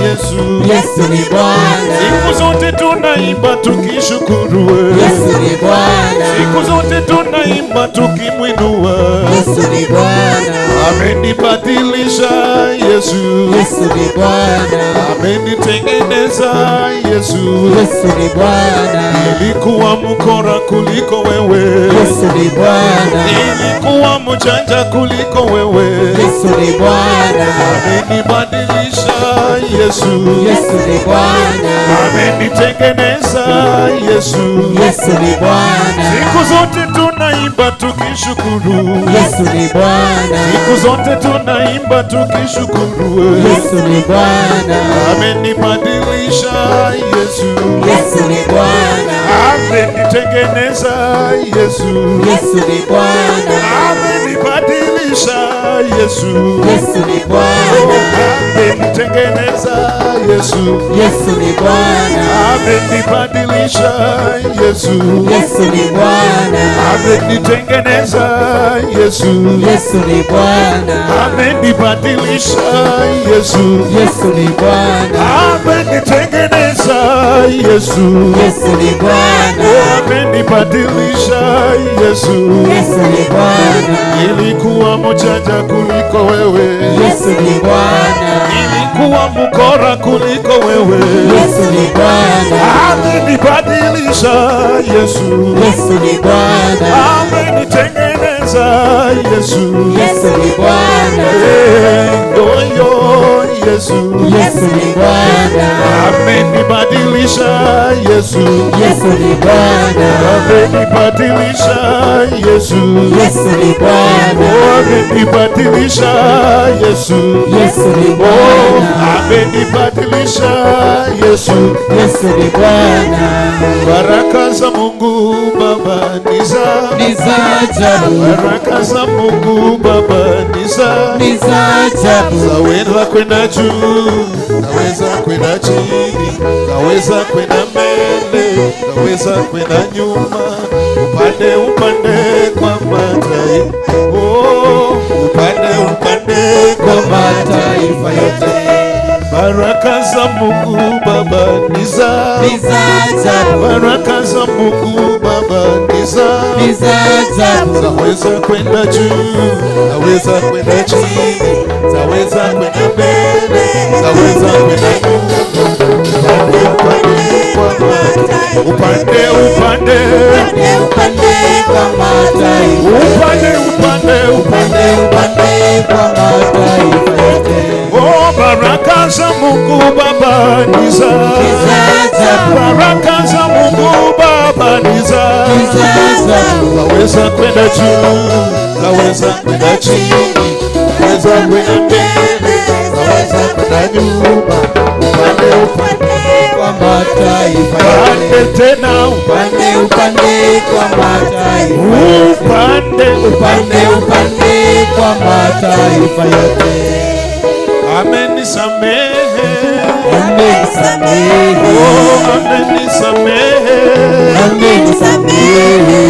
Yesu, Yesu ni Bwana. Siku zote tunaimba tukishukuru Yesu ni Bwana. Siku zote tunaimba tukimwinua Yesu ni Bwana. Amenibadilisha Yesu, Yesu ni Bwana. Amenitengeneza Yesu, Yesu ni Bwana. Nilikuwa mkora kuliko wewe, Yesu ni Bwana. Nilikuwa mjanja kuliko wewe, Yesu ni Bwana. Amenibadilisha Yesu, Yesu ni Bwana. Amenitengeneza Yesu, Yesu ni Bwana. Siku zote tunaimba tukishukuru Yesu ni Bwana. Siku zote tunaimba tukishukuru Yesu ni Bwana. Amenibadilisha Yesu, Yesu ni Bwana. Amenitengeneza Yesu, Yesu ni Bwana. Amenibadilisha Yesu, Yesu ni Bwana. Amenitengeneza Yesu, Yesu ni Bwana. Amenibadilisha Yesu, Yesu ni Bwana. Amenitengeneza Yesu, Yesu ni Bwana. Amenibadilisha Yesu, Yesu ni Bwana. Amenitengeneza Yesu, Yesu ni Bwana. Amenibadilisha Yesu, Yesu ni Bwana. Nilikuwa mjanja kuliko wewe, Yesu ni Bwana. Nilikuwa mkora kuliko wewe, Yesu ni Bwana. Amenibadilisha Yesu, Yesu ni Bwana. Amenitengeneza Yesu, Yesu ni Bwana. Ndoyo Yesu, Yesu ni Bwana. Amenibadilisha Yesu, Yesu ni Bwana. Amenibadilisha Yesu, Yesu ni Bwana. Amenibadilisha Yesu, Yesu ni Bwana. Amenibadilisha Yesu, Yesu ni Bwana. Baraka za Mungu Baba ni za ajabu. Baraka za Mungu Baba ni za ajabu. Zaweza kwenda juu, zaweza kwenda chini, zaweza kwenda mbele, zaweza kwenda nyuma, upande upande kwa mataifa, oh, upande upande kwa mataifa yote. Baraka za Mungu Baba ni za ajabu. Baraka za Mungu Baba ni za ajabu. Zaweza kwenda juu, zaweza kwenda chini, zaweza kwenda mbele, zaweza kwenda nyuma, upande upande upande kwa mataifa, upande upande upande upande kwa mataifa yote. Oh, baraka za Mungu Baba ni za ajabu. Baraka za Mungu Baba ni za ajabu. Zaweza kwenda juu, zaweza kwenda chini, zaweza kwenda mbele, zaweza kwenda nyuma, upande upande kwa mataifa yote. Upande tena upande upande kwa mataifa yote. Upande upande upande kwa mataifa yote. Amenisamehe, Amenisamehe. Oh, amenisamehe. Amenisamehe.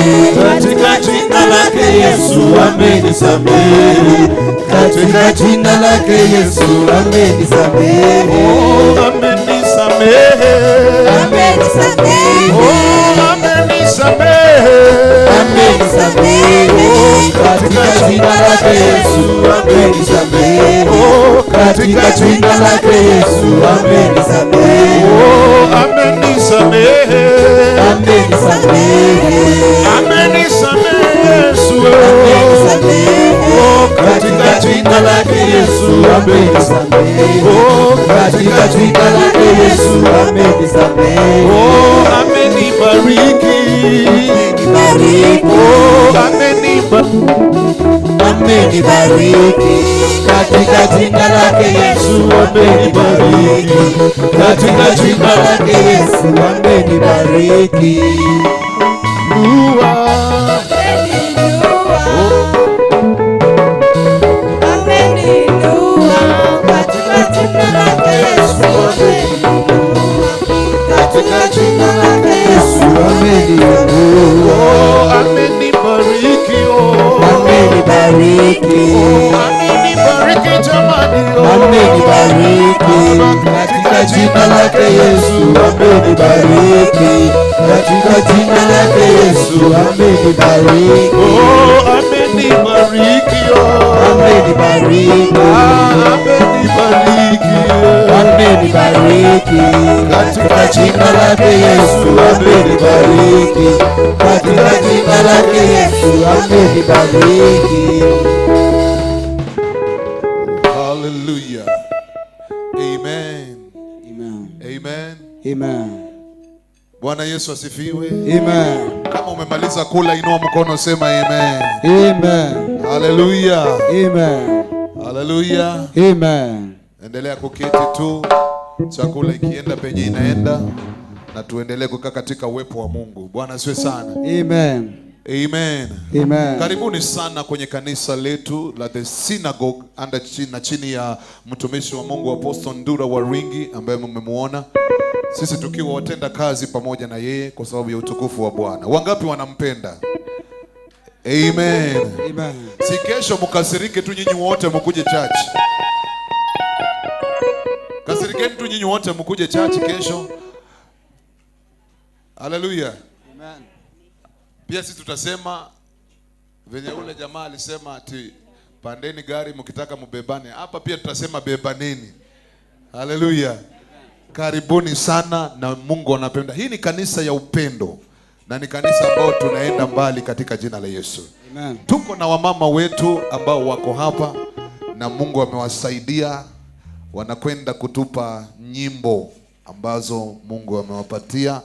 Katika jina lake Yesu amenisamehe. Katika jina lake Yesu amenisamehe. Oh, amenisamehe. Amenisamehe. Oh, amenisamehe. Amenisamehe. Katika jina lake Yesu amenisamehe. Oh, katika jina lake Yesu amenisamehe. Oh, amenisamehe. Amenisamehe. Amenisamehe Yesu. Amenisamehe. Oh, katika jina lake Yesu amenisamehe. Oh, katika jina lake Yesu amenisamehe. Oh, amenibariki. Amenibariki. Oh, amenibariki. Amenibariki. Katika jina lake Yesu amenibariki. Katika jina lake Yesu amenibariki. Ameninua katika jina lake Yesu ameninua. Katika jina lake Yesu Ameniinua. Oh, amenibariki. Oh, Amenibariki. amenibariki jamani. Oh, Amenibariki. Katika jina lake Yesu amenibariki. Katika jina lake Yesu amenibariki. Oh, amenibariki. Oh, Amenibariki. amenibariki. Amenibariki. Katika jina lake Yesu amenibariki. Katika jina lake Yesu amenibariki. Hallelujah. Amen. Amen. Amen. Amen. Bwana Yesu asifiwe. Amen. Kama umemaliza kula, inua mkono sema amen. Amen. Hallelujah. Amen. Hallelujah. Amen. Endelea kuketi tu, chakula ikienda penye inaenda, na tuendelee kukaa katika uwepo wa Mungu. Bwana asifiwe sana. Amen. Amen. Amen. Karibuni sana kwenye kanisa letu la The Synagogue under chini, na chini ya mtumishi wa Mungu Apostle Ndura Waringi ambaye mmemuona, sisi tukiwa watenda kazi pamoja na yeye kwa sababu ya utukufu wa Bwana. Wangapi wanampenda? Amen. Amen. Si kesho mkasirike tu nyinyi wote mkuje church. Kasirikeni tu nyinyi wote mkuje church kesho. Hallelujah. Amen. Pia sisi tutasema venye ule jamaa alisema ati pandeni gari mkitaka mbebane. Hapa pia tutasema bebaneni. Haleluya. Karibuni sana na Mungu anapenda. Hii ni kanisa ya upendo na ni kanisa ambao tunaenda mbali katika jina la Yesu. Amen. Tuko na wamama wetu ambao wako hapa na Mungu amewasaidia, wanakwenda kutupa nyimbo ambazo Mungu amewapatia,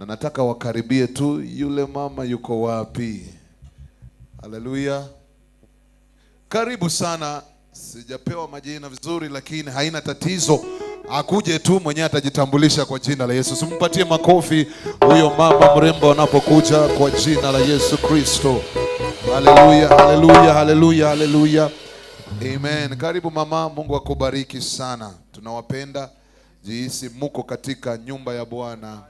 na nataka wakaribie tu. Yule mama yuko wapi? Haleluya. Karibu sana. Sijapewa majina vizuri, lakini haina tatizo. Akuje tu mwenyewe atajitambulisha kwa jina la Yesu. Simpatie makofi huyo mama mrembo anapokuja kwa jina la Yesu Kristo. Haleluya, haleluya, haleluya, haleluya. Amen. Karibu mama, Mungu akubariki sana. Tunawapenda. Jihisi muko katika nyumba ya Bwana.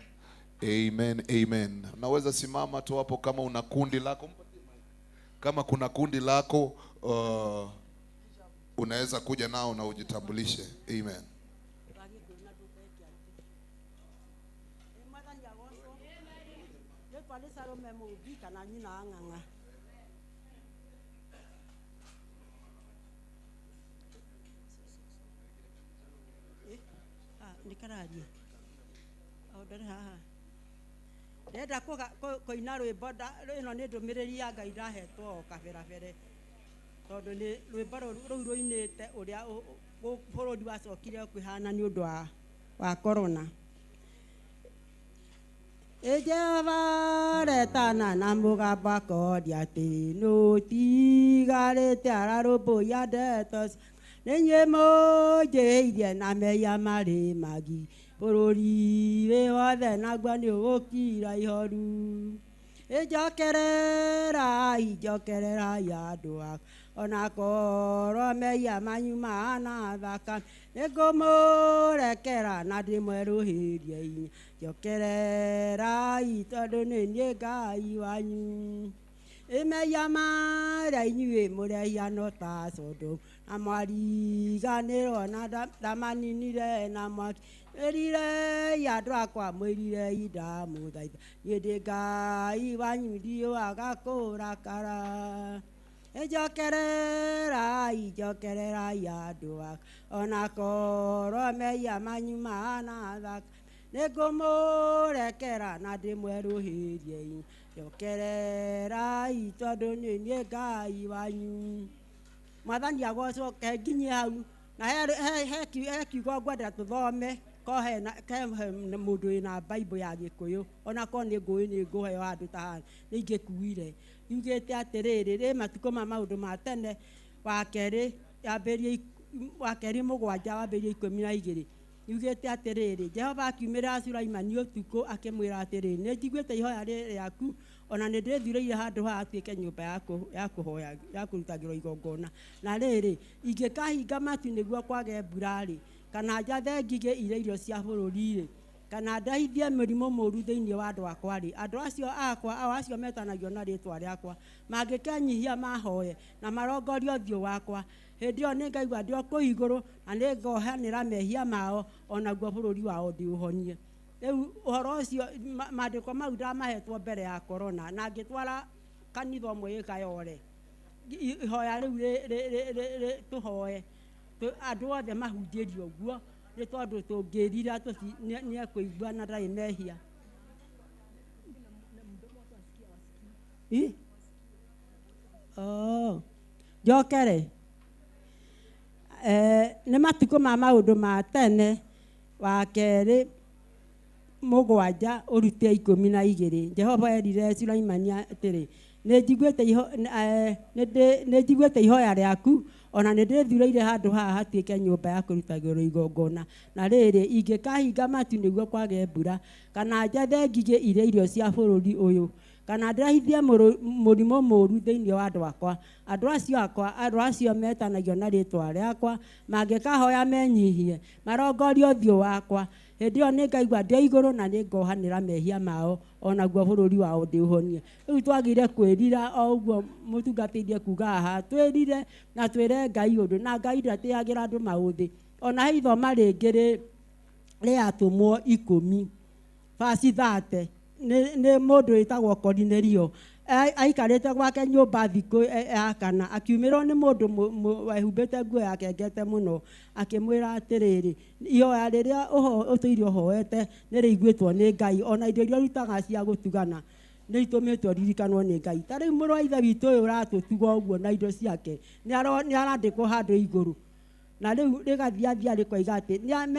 Amen, amen. Unaweza simama tu hapo kama una kundi lako. Kama kuna kundi lako unaweza kuja nao na ujitambulishe. Amen. Ndĩrenda kũina rwĩmbo ĩno nĩ ndũmĩrĩri ya Ngai ndahetwo o kabere tondũ nĩ rwĩmbo rũu rũinĩte ũrĩa bũrũri wacokire kwĩhana nĩ ũndũ wa corona. Jehova retana na mũgambo akoria atĩ nũtigarĩte ararũmbũiya ndeto nĩ inyuĩ mũnjĩhĩirie na mehia marĩ magi bũrũri wĩ wothe naguo nĩ ũgũkira ihoru. Njokererai, njokererai andũ akwa, ona korwo mehia manyu mahana thakame, nĩngũmũrekera na ndĩmwerũhĩrie hinya. Njokererai tondũ nĩ niĩ Ngai wanyu. Mehia marĩa inyuĩ mũrehia no ta Sodomu, na mwariganĩrwo na ndamaninire na mwaki. Mwĩrirei andũ akwa, mwĩrirei ndamũthaitha, niĩ ndĩ Ngai wanyu ndiũaga kũrakara. Njokererai, njokererai andũ akwa, ona korwo mehia manyu mahana thakame, nĩngũmũrekera na ndĩmwerũhĩrie hinya. Njokererai tondũ nĩ niĩ Ngai wanyu. Mwathani agocwo nginyie hau na he kiugo ngwenda tũthome ko hena he mũndũ wĩna Bible ya Gĩkũyũ, ona korwo nĩ ngũĩ nĩ ngũheo handũ ta haha nĩ ingĩkuire. Yugĩte atĩrĩrĩ, rĩ matukũ ma maũndũ ma tene wa kerĩ yambĩrĩrie wa kerĩ 7 wambĩrĩrie 12. Yugĩte atĩrĩrĩ, Jehova akiumĩrĩra Sulaimani ũtukũ akĩmwĩra atĩrĩ, nĩ njiguĩte ihoya rĩaku, ona nĩ ndĩthurĩire handũ haha hatuĩke nyũmba ya kũhoya ya kũrutagĩrwo igongona. Na rĩrĩ, ingĩkahinga matu nĩguo kwage mbura-rĩ, kana njathe ngigĩ iria irio cia bũrũri-rĩ, kana ndehithie mĩrimũ mũũru thĩinĩ wa andũ akwa-rĩ, andũ acio akwa o acio metanagio na rĩĩtwa rĩakwa mangĩkenyihia mahoe na marongorie ũthiũ wakwa, hĩndĩ ĩyo nĩngaigua ndĩ o kũu igũrũ na nĩngohanĩra mehia mao, onaguo bũrũri wao ndĩũhonie. Rĩu ũhoro ũcio maandĩko mau ndamahetwo mbere ya korona, na ngĩtwara kanitha ũmwe ĩkayore ihoya rĩu tũhoe andũ othe mahunjĩrio ũguo, nĩ tondũ tũngĩrira nĩekũigua na ndarĩ mehia. Njokere nĩ matukũ ma maũndũ ma tene wa kerĩ 7 ũrute 12. Jehova erire Sulaimani atĩrĩ, nĩ njiguĩte ihoya rĩaku, ona nĩ ndĩthurĩire handũ haha hatuĩke nyũmba ya kũrutagĩrwo igongona. Na rĩrĩ, ingĩkahinga matu nĩguo kwage mbura, kana njathe ngigĩ iria irio cia bũrũri ũyũ, kana ndehithie mũrimũ mũũru thĩinĩ wa andũ akwa, andũ acio akwa, andũ acio metanagio na rĩĩtwa rĩakwa, mangĩkahoya menyihie, marongorie ũthiũ wakwa, hĩndĩ ĩyo nĩngaigua ndĩ igũrũ na nĩngohanĩra mehia mao, onaguo bũrũri wao ndĩũhonie. Rĩu twagĩrĩire kwĩrira o ũguo mũtungatĩire kuga haha, twĩrire na twĩre Ngai ũndũ, na Ngai ndatĩagĩra andũ maũthĩ. Ona he ithoma rĩngĩ rĩa atũmwo 10 verse 30 nĩ mũndũ wĩtagwo Korinelio aikarĩte gwake nyũmba thikũ ya kana, akiumĩrwo nĩ mũndũ wehumbĩte nguo yakengete mũno, akĩmwĩra atĩrĩrĩ, ihoya rĩrĩa ũtũire ũhoete nĩ rĩiguĩtwo nĩ Ngai, ona indo iria ũrutaga cia gũtugana nĩ itũmĩtwo ririkanwo nĩ Ngai. Ta rĩu mũrũ wa ithe witũ ũyũ ũratũtuga ũguo na indo ciake nĩ arandĩkwo handũ igũrũ, na rĩu rĩgathiathia rĩkoiga atĩ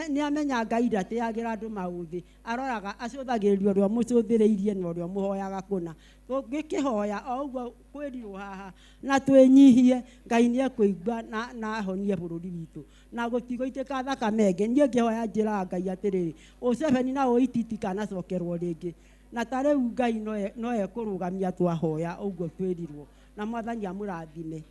nĩamenya Ngai ndatĩagĩra andũ maũthĩ, aroraga acũthagĩrĩria ũrĩa mũcũthĩrĩirie na ũrĩa mũhoyaga kũna. Tũngĩkĩhoya o ũguo kwĩrirwo haha na twĩnyihie, Ngai nĩekũigua na ahonie bũrũri witũ na gũtigũitĩka thakame ĩngĩ. Niĩ ngĩhoya njĩraga Ngai atĩrĩrĩ, Ũcebeni na Ũititi kanacokerwo rĩngĩ, na ta rĩu Ngai no ekũrũgamia twahoya ũguo twĩrirwo, na Mwathani amũrathime.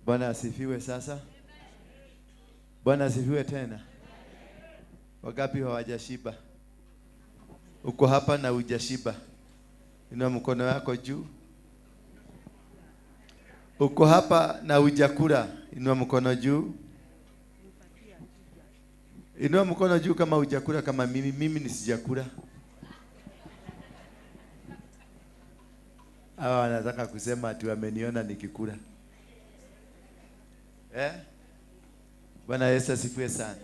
Bwana asifiwe sasa. Bwana asifiwe tena. Wangapi hawajashiba? Uko hapa na hujashiba. Inua mkono wako juu. Uko hapa na hujakula, inua mkono juu. Inua mkono juu kama hujakula kama mimi. Mimi nisijakula. Hawa wanataka kusema ati wameniona nikikula. Eh? Bwana Yesu asifiwe sana.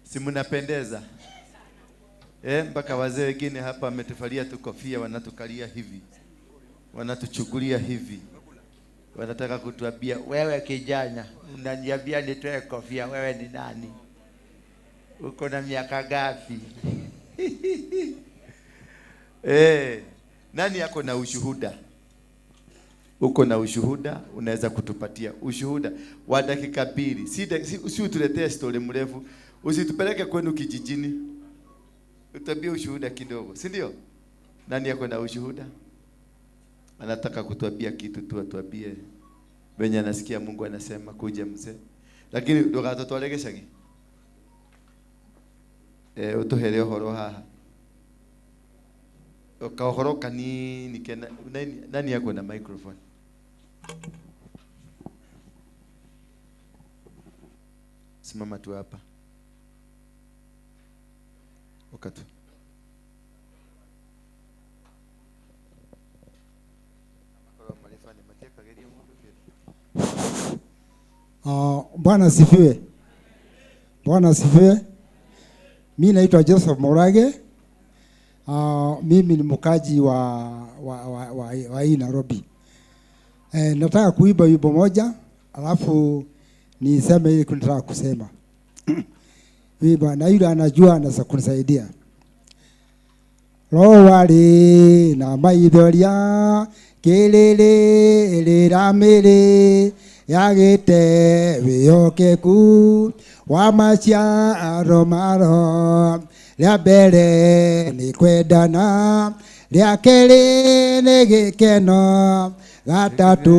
Si mnapendeza? Mpaka wazee wengine hapa wametufalia tu kofia, wanatukalia hivi, wanatuchukulia hivi, wanataka kutuambia wewe kijana unaniambia nitoe kofia, wewe ni nani? Uko na miaka ngapi? Nani yako na ushuhuda? Uko na ushuhuda, unaweza kutupatia ushuhuda wa dakika 2. Si utuletee story mrefu, usitupeleke kwenu kijijini. Utabia ushuhuda kidogo, si ndio? Nani yako na ushuhuda? Anataka kutuambia kitu tu, atuambie venye anasikia Mungu anasema kuja mzee. Lakini ndugatutware gĩcagi. Utuhere ũhoro haha. Kaũhoro kanini kena. Nani yako na microphone? Simama tu hapa. Wakati. Bwana asifiwe. Bwana asifiwe. Mimi naitwa Joseph Murage. Mimi ni mkaji wa hii Nairobi. Nataka kuimba wimbo moja, alafu niseme ile nataka kusema. Wimbo na yule anajua anaweza kunisaidia. Rowari na maithoria kelele elera yagite wĩhokeku wa maciaro maro rĩa mbere nĩ kwendana rĩa kerĩ nĩ gĩkeno gatatũ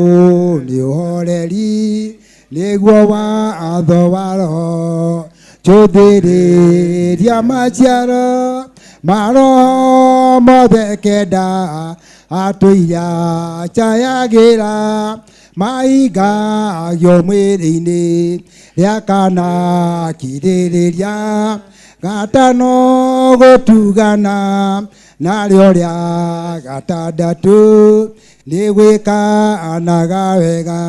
nĩ ũhoreri nĩguo watho wa roho njũthĩrĩria maciaro maro mothe kenda atũiya chayagĩra maigagio mwĩrĩ-inĩ rĩa kana kirĩrĩria gatano gũtugana narĩo rĩa gatandatũ nĩ gwĩkanaga wega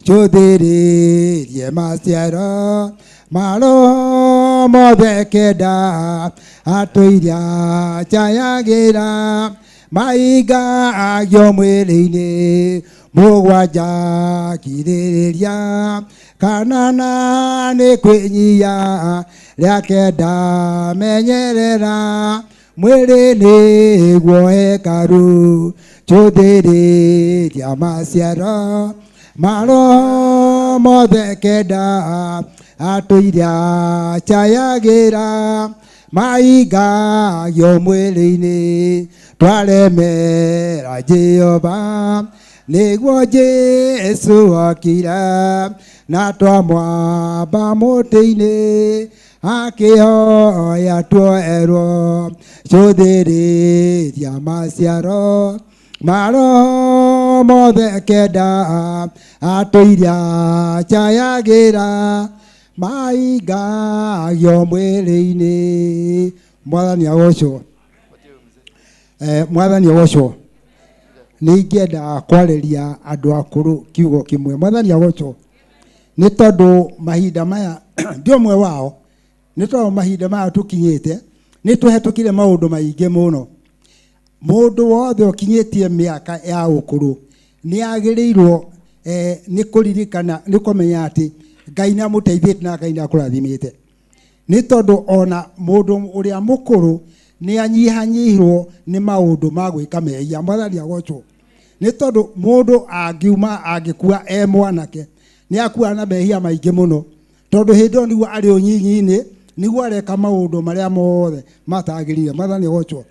njũthĩrĩrie maciaro maro mothe kenda atũiria chayagĩra maigagio mwĩrĩ-inĩ mũgwanja kirĩrĩria kanana nĩ kwĩnyia rĩa kenda menyerera mwĩrĩ nĩguo hekarũ njũthĩrĩria maciaro maro mothe kenda atũiria chayagĩra maigagio mwĩrĩ-inĩ twaremera Jehova nĩguo Jesũ okire na twamwamba mũtĩ-inĩ akĩhoya tuoerwo njũthĩrĩria maciaro maro mothe kenda atũiria chayagĩra maigagio mwĩrĩ-inĩ. Mwathani agocwo. Mwathani agocwo. Nĩ ingĩenda kwarĩria andũ akũrũ kiugo kĩmwe. Mwathani agocwo. Nĩ tondũ mahinda maya ndi ũmwe wao, nĩ tondũ mahinda maya tũkinyĩte nĩ tũhetũkire maũndũ maingĩ mũno. Mũndũ wothe ũkinyĩtie mĩaka ya ũkũrũ nĩ agĩrĩirwo nĩ kũririkana nĩ kũmenya atĩ Ngai nĩ amũteithĩtie na Ngai nĩ akũrathimĩte. Nĩ tondũ ona mũndũ ũrĩa mũkũrũ nĩ anyihanyihirwo nĩ maũndũ ma gwĩka mehia. Mwathani agocwo. Nĩ tondũ mũndũ angiuma angĩkua e mwanake nĩ akua na mehia maingĩ mũno, tondũ hĩndĩ ĩyo nĩguo arĩ ũnyinyi-inĩ nĩguo areka maũndũ marĩa mothe matagĩrĩire. Mwathani agocwo.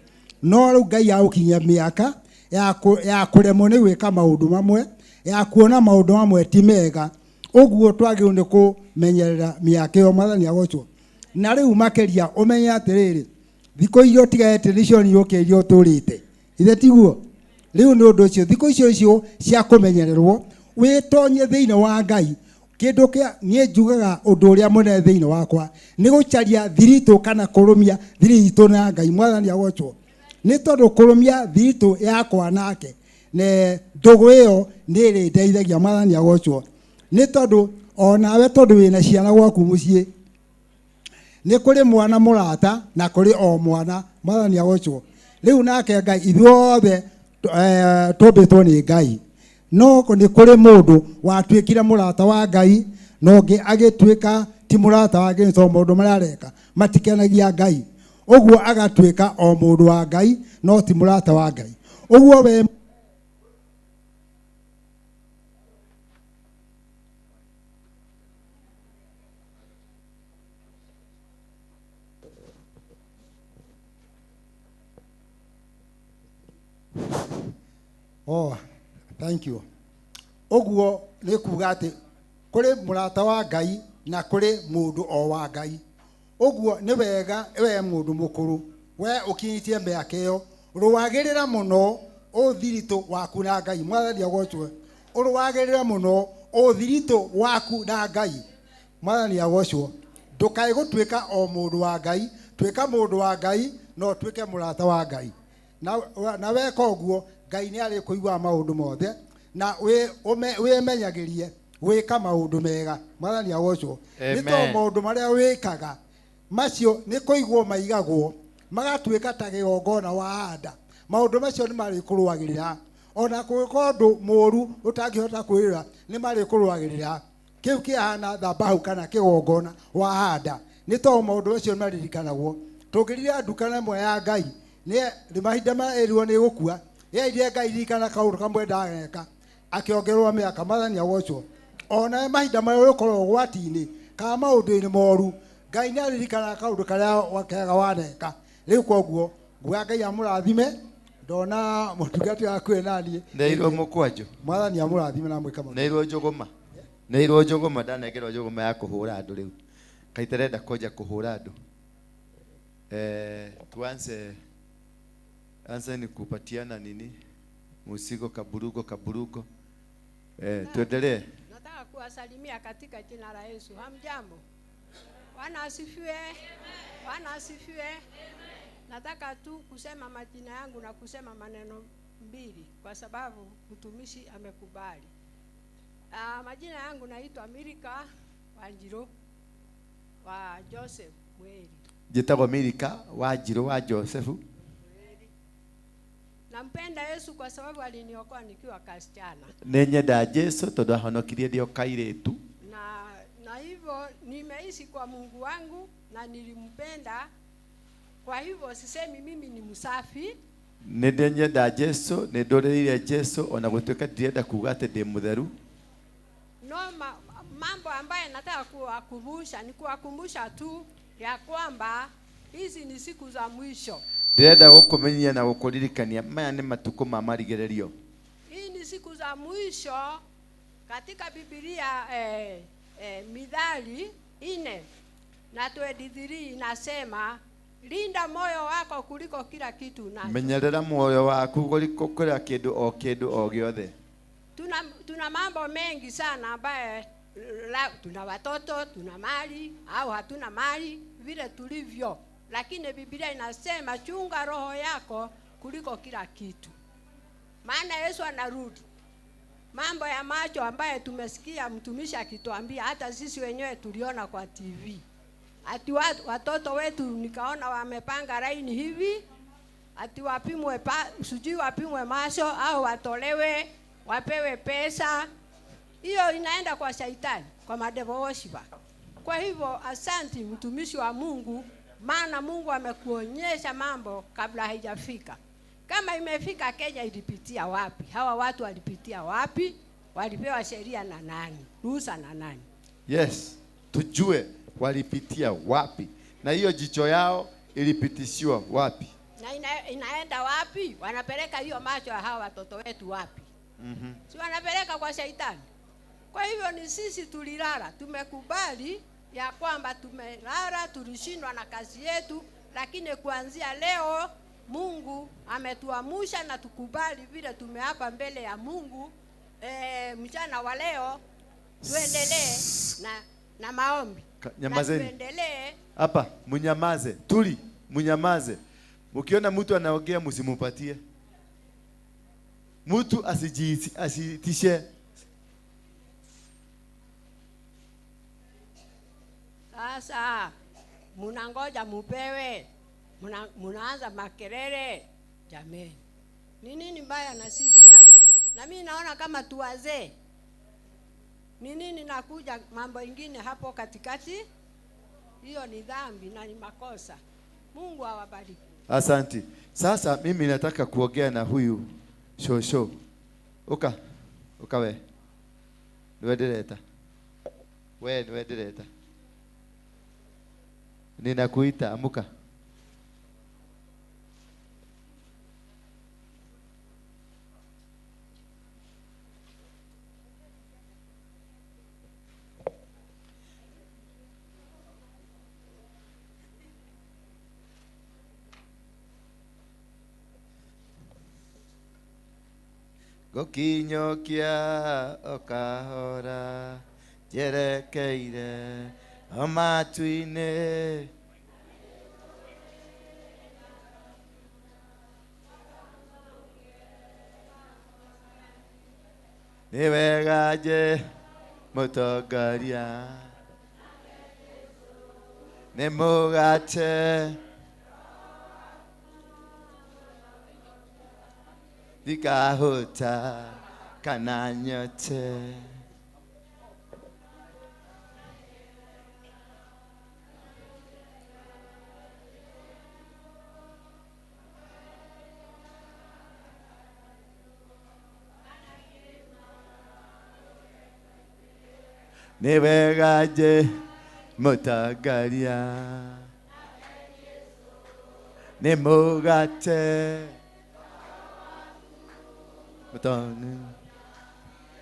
No rĩu Ngai agũkinyia mĩaka ya kũremwo nĩ gwĩka maũndũ mamwe, ya kuona maũndũ mamwe ti mega, ũguo twagĩrĩirwo nĩ kũmenyerera mĩaka ĩyo. Mwathani agocwo. Na rĩu makĩria ũmenye atĩrĩrĩ, thikũ iria ũtigarĩte nĩcio nyũke iria ũtũrĩte, ithe tiguo? Rĩu nĩ ũndũ ũcio thikũ icio icio cia kũmenyererwo wĩtonye thĩinĩ wa Ngai. Kĩndũ kĩa niĩ njugaga ũndũ ũrĩa mũnene thĩinĩ wakwa nĩ gũcaria thiritũ kana kũrũmia thiritũ na Ngai. Mwathani agocwo. Nĩ tondũ kũrũmia thiritũ yakwa nake ne ndũgũ ĩyo nĩ ĩrĩndeithagia. Mwathani agocwo. Nĩ tondũ onawe tondũ wĩna ciana gwaku mũciĩ nĩ kũrĩ mwana mũrata na kũrĩ o mwana. Mwathani agocwo. Rĩu nake Ngai ithuothe tũmbĩtwo nĩ Ngai, no nĩ kũrĩ mũndũ watuĩkire mũrata wa Ngai na ũngĩ agĩtuĩka ti mũrata wa Ngai, tondũ maũndũ marĩa areka matikenagia Ngai. Ũguo agatuĩka o mũndũ wa Ngai no ti mũrata wa Ngai. Ũguo we Oh, thank you. Ũguo nĩ kuga atĩ kũrĩ mũrata wa Ngai na kũrĩ mũndũ o wa Ngai. Ũguo nĩ wega we mũndũ mũkũrũ, we ũkinyĩtie mĩaka ĩyo, rũagĩrĩra mũno ũthiritũ waku na Ngai. Mwathani agocwo. Ũrũagĩrĩra mũno ũthiritũ waku na Ngai. Mwathani agocwo. Ndũkae gũtuĩka o mũndũ wa Ngai, tuĩka mũndũ wa Ngai no ũtuĩke mũrata wa Ngai. Na weka ũguo Ngai nĩ arĩkũiguaga maũndũ mothe na wĩmenyagĩrie gwĩka maũndũ mega. Mwathani agocwo. Nĩ tondũ maũndũ marĩa wĩkaga macio nĩ kũigwo maigagwo magatuĩka ta kĩgongona wahanda. Maũndũ macio nĩ marĩkũrũagĩrĩra. Ona kũngĩkorwo ũndũ mũũru ũtangĩhota kwĩrĩra nĩ marĩkũrũagĩrĩra. Kĩu kĩhana thabahu kana kĩgongona wahanda. Nĩ tondũ maũndũ macio nĩ maririkanagwo. Tũngĩrira ndukana ĩmwe ya Ngai nĩ mahinda marĩa ĩrirwo nĩ gũkua, yerire Ngai ririkana kaũndũ kamwe ndaneka, akĩongererwo mĩaka. Mwathani agocwo. Ona mahinda marĩa ũrĩkorwo ũgwati-inĩ kana maũndũ-inĩ moru, Ngai nĩ aririkanaga kaũndũ karĩa kega waneka. Rĩu koguo nguga Ngai amũrathime. Ndona mũtungati waku naniĩ. Neirwo mũkwanjũ. Mwathani amũrathime na amwĩke maũndũ. Neirwo njũgũma. Neirwo njũgũma, ndanengerwo njũgũma ya kũhũra andũ rĩu. Kaiterenda kwanjia kũhũra andũ. Tuanze anza ni kupatiana nini? Musigo kaburugo kaburugo. Tuendelee. Nataka kuwasalimia katika jina la Yesu. Hamjambo? Bwana asifiwe. Bwana asifiwe. Nataka tu kusema majina yangu na kusema maneno mbili kwa sababu mtumishi amekubali. Majina yangu naitwa Milika Wanjiru wa Joseph Mweri. Njĩtagwo Milika Wanjiru wa Joseph. Nampenda Yesu kwa sababu aliniokoa nikiwa kasichana. Nĩnyenda Jesu tondũ ahonokirie ndĩ o kairĩtu. Na hivyo nimeishi kwa Mungu wangu na nilimpenda. Kwa hivyo sisemi mimi ni msafi. Nĩndenyenda Jesu, nĩndũrĩrĩire Jesu ona gũtuĩka ndirenda kuga atĩ ndĩ mũtheru. No mambo ambaye nataka kuwakumbusha ni kuwakumbusha tu ya kwamba hizi ni siku za mwisho. Ndĩrenda gũkũmenyia na gũkũririkania maya nĩ matukũ ma marigĩrĩrio. Hii ni siku za mwisho. Katika Biblia Mithali 4:23 inasema linda moyo wako kuliko kila kitu unacho. Menyerera moyo waku kuliko kila kindu o kindu o gĩothe. Tuna mambo mengi sana ambaye tuna watoto, tuna mali au hatuna mali vile tulivyo. Lakini Biblia inasema chunga roho yako kuliko kila kitu. Maana Yesu anarudi. Mambo ya macho ambaye tumesikia mtumishi akituambia, hata sisi wenyewe tuliona kwa TV. Ati watoto wetu nikaona wamepanga laini hivi, ati wapimwe sijui wapimwe macho au watolewe, wapewe pesa. Hiyo inaenda kwa shaitani, kwa madevil worshiper. Kwa hivyo asanti mtumishi wa Mungu, maana Mungu amekuonyesha mambo kabla haijafika. Kama imefika Kenya ilipitia wapi? Hawa watu walipitia wapi? Walipewa sheria na nani? Ruhusa na nani? Yes, tujue walipitia wapi. Na hiyo jicho yao ilipitishiwa wapi? Na inaenda wapi? Wanapeleka hiyo macho ya hawa watoto wetu wapi? Si wanapeleka kwa shaitani. Kwa hivyo ni sisi tulilala, tumekubali ya kwamba tumelala, tulishindwa na kazi yetu, lakini kuanzia leo Mungu ametuamusha na tukubali vile tumeapa mbele ya Mungu. Mchana wa leo tuendelee na maombi. Nyamazeni. Tuendelee. Hapa munyamaze, tuli, munyamaze. Mkiona mtu anaongea msimupatie. Mtu asijiitishe. Sasa munangoja mupewe, munaanza makelele. Jameni, ni nini mbaya na sisi? Na mimi naona kama tu wazee. Ni nini nakuja mambo ingine hapo katikati? Hiyo ni dhambi na ni makosa. Mungu awabariki. Asanti. Sasa mimi nataka kuongea na huyu shosho. Uka. Uka we. Niwe ndireta. We niwe ndireta. Ninakuita, amuka. Gokinyokia okahora njerekeire o matu-inĩ. Nĩ wega nje mũtongoria nĩ mũgate ndikahũta kana nyote. Nĩ wega nje mũtongoria nĩ mũgate mũtoni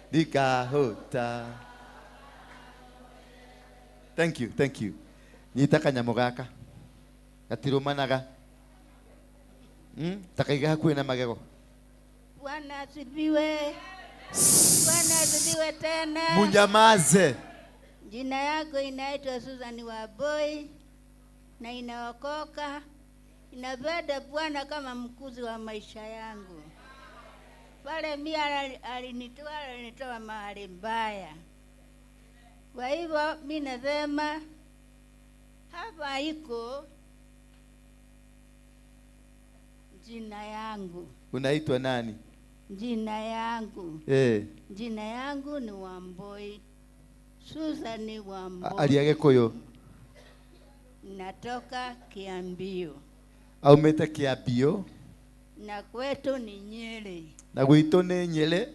ndikahũta. Thank you, thank you. Nyita kanyamũ gaka gatirũmanaga. Takaiga hakuhĩ na magego. Bwana asifiwe. Bwana asifiwe tena. Munyamaze. Jina yako inaitwa Susan Waboi na inaokoka. Inapenda Bwana kama mkuzi wa maisha yangu. Pale mimi alinitoa mahali mbaya. Kwa hivyo mimi nasema hapa iko jina yangu. Unaitwa nani? Jina yangu. Jina yangu ni Wamboi. Susan Wamboi. Aria Gikuyu. Natoka Kiambio. Aumite Kiambio. Na kwetu ni Nyeri. Na gwitu ni Nyeri.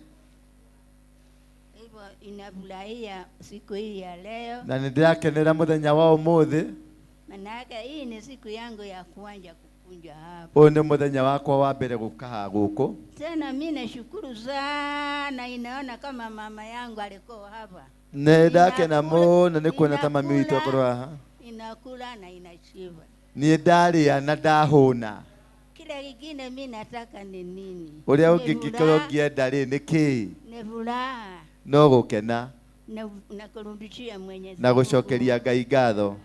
Hivyo inafurahia siku hii ya leo. Na nindirakenera muthenya wa umuthi. Manake hii ni siku yangu ya kuanja kukunja hapa. Uyu ni muthenya wakwa wa mbere guka guku. Tena mimi nashukuru sana, inaona kama mama yangu alikuwa hapa. Nindakena muno ni kuona ta mami witu akorwo haha. Inakula na inashiba. Ni ndaria na ndahũna. Kila kingine mimi nataka ni nini? Uria ũngĩkorwo ũngĩenda rĩ nĩ kĩĩ? Ni furaha. No gũkena. Na kurudishia Mwenyezi Na gũcokeria Ngai ngatho.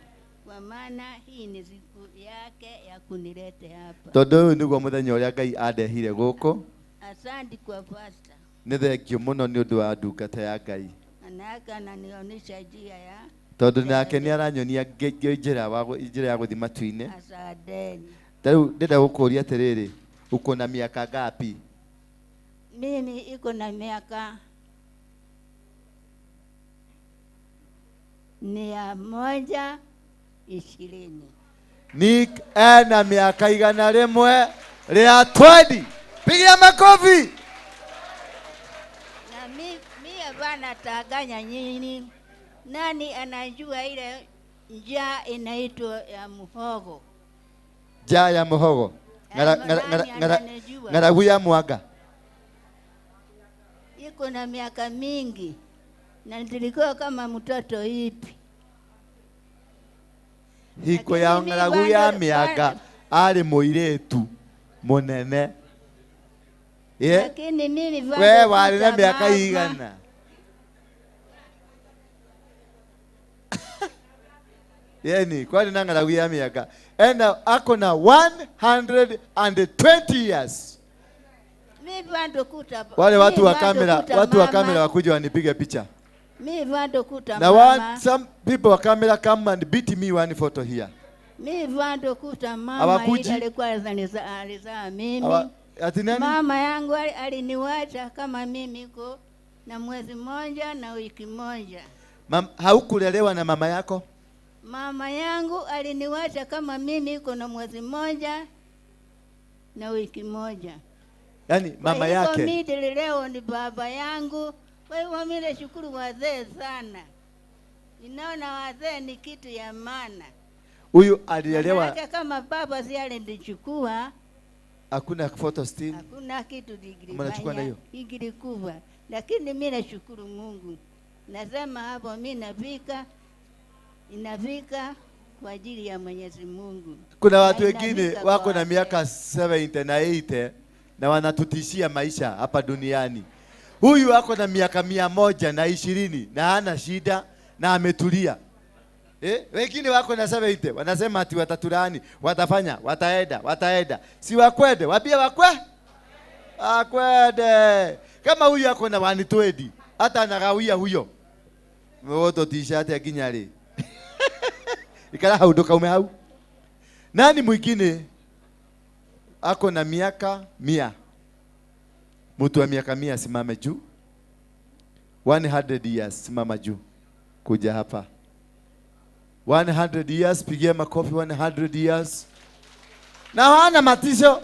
Kwa maana hii ni siku yake ya kunileta hapa. Tondũ ũyũ nĩguo mũthenya ũrĩa Ngai andehire gũkũ. Asante kwa pastor. Nĩ thengio mũno nĩ ũndũ wa ndungata ya Ngai. Manake ananionyesha njia ya Tondũ nake nĩ aranyonia njĩra ya gũthiĩ matu-inĩ. Asanteni. Rĩu ndĩrenda gũkũria atĩrĩrĩ, uko na miaka ngapi? Mimi iko na miaka 120. Nick ena miaka 120. Pigia makofi. Na mimi bana taganya nyinyi. Nani anajua ile njaa inaitwa ya muhogo? Njaa ya muhogo. Ng'aragu ya mwanga. Iko na miaka mingi na nilikuwa kama mtoto ipi. Hiko ya ng'aragu ya miaka ari mũirĩtu mũnene. Lakini mimi we warĩ na miaka igana. Yani kwani na ng'aragu ya miaka ena ako na 120 years. Mimi bado kuta wale watu wa kamera, watu wa kamera wakuja wanipige picha. Mimi bado kuta na mama. Some people wa camera come and beat me one photo here. Mimi bado kuta mama ile alikuwa alizaa mimi. Ati nani? Mama yangu aliniwacha kama mimi iko na mwezi mmoja na wiki moja. Haukulelewa na mama yako? Mama yangu aliniwacha kama mimi iko na mwezi mmoja na wiki moja. Yaani mama yake. Mimi leo ni baba yangu. Kwa hivyo mimi nashukuru wazee sana. Ninaona wazee ni kitu ya maana. Huyu alielewa kama baba si alinichukua. Hakuna photo still. Hakuna kitu degree. Mnachukua na hiyo. Ingilikuwa. Lakini mimi nashukuru Mungu. Nasema hapo mimi nafika inafika kwa ajili ya Mwenyezi Mungu. Kuna watu wengine wako na miaka 70 na 80 na wanatutishia maisha hapa duniani. Huyu ako na miaka 120 na hana shida na ametulia. Wengine wako na 70 wanasema ati watatulani, watafanya, wataenda, wataenda. Si wakwende, wabia wakwe? Akwende. Kama huyu ako na 120, hata anagawia huyo. Mwoto t-shirt ya kinyari. Ikala hau ndoka ume hau. Nani mwingine ako na miaka 100? Mtu wa miaka 100 simame juu. 100 years simama juu. Kuja hapa. 100 years, pigia makofi 100 years. Na hawana matisho.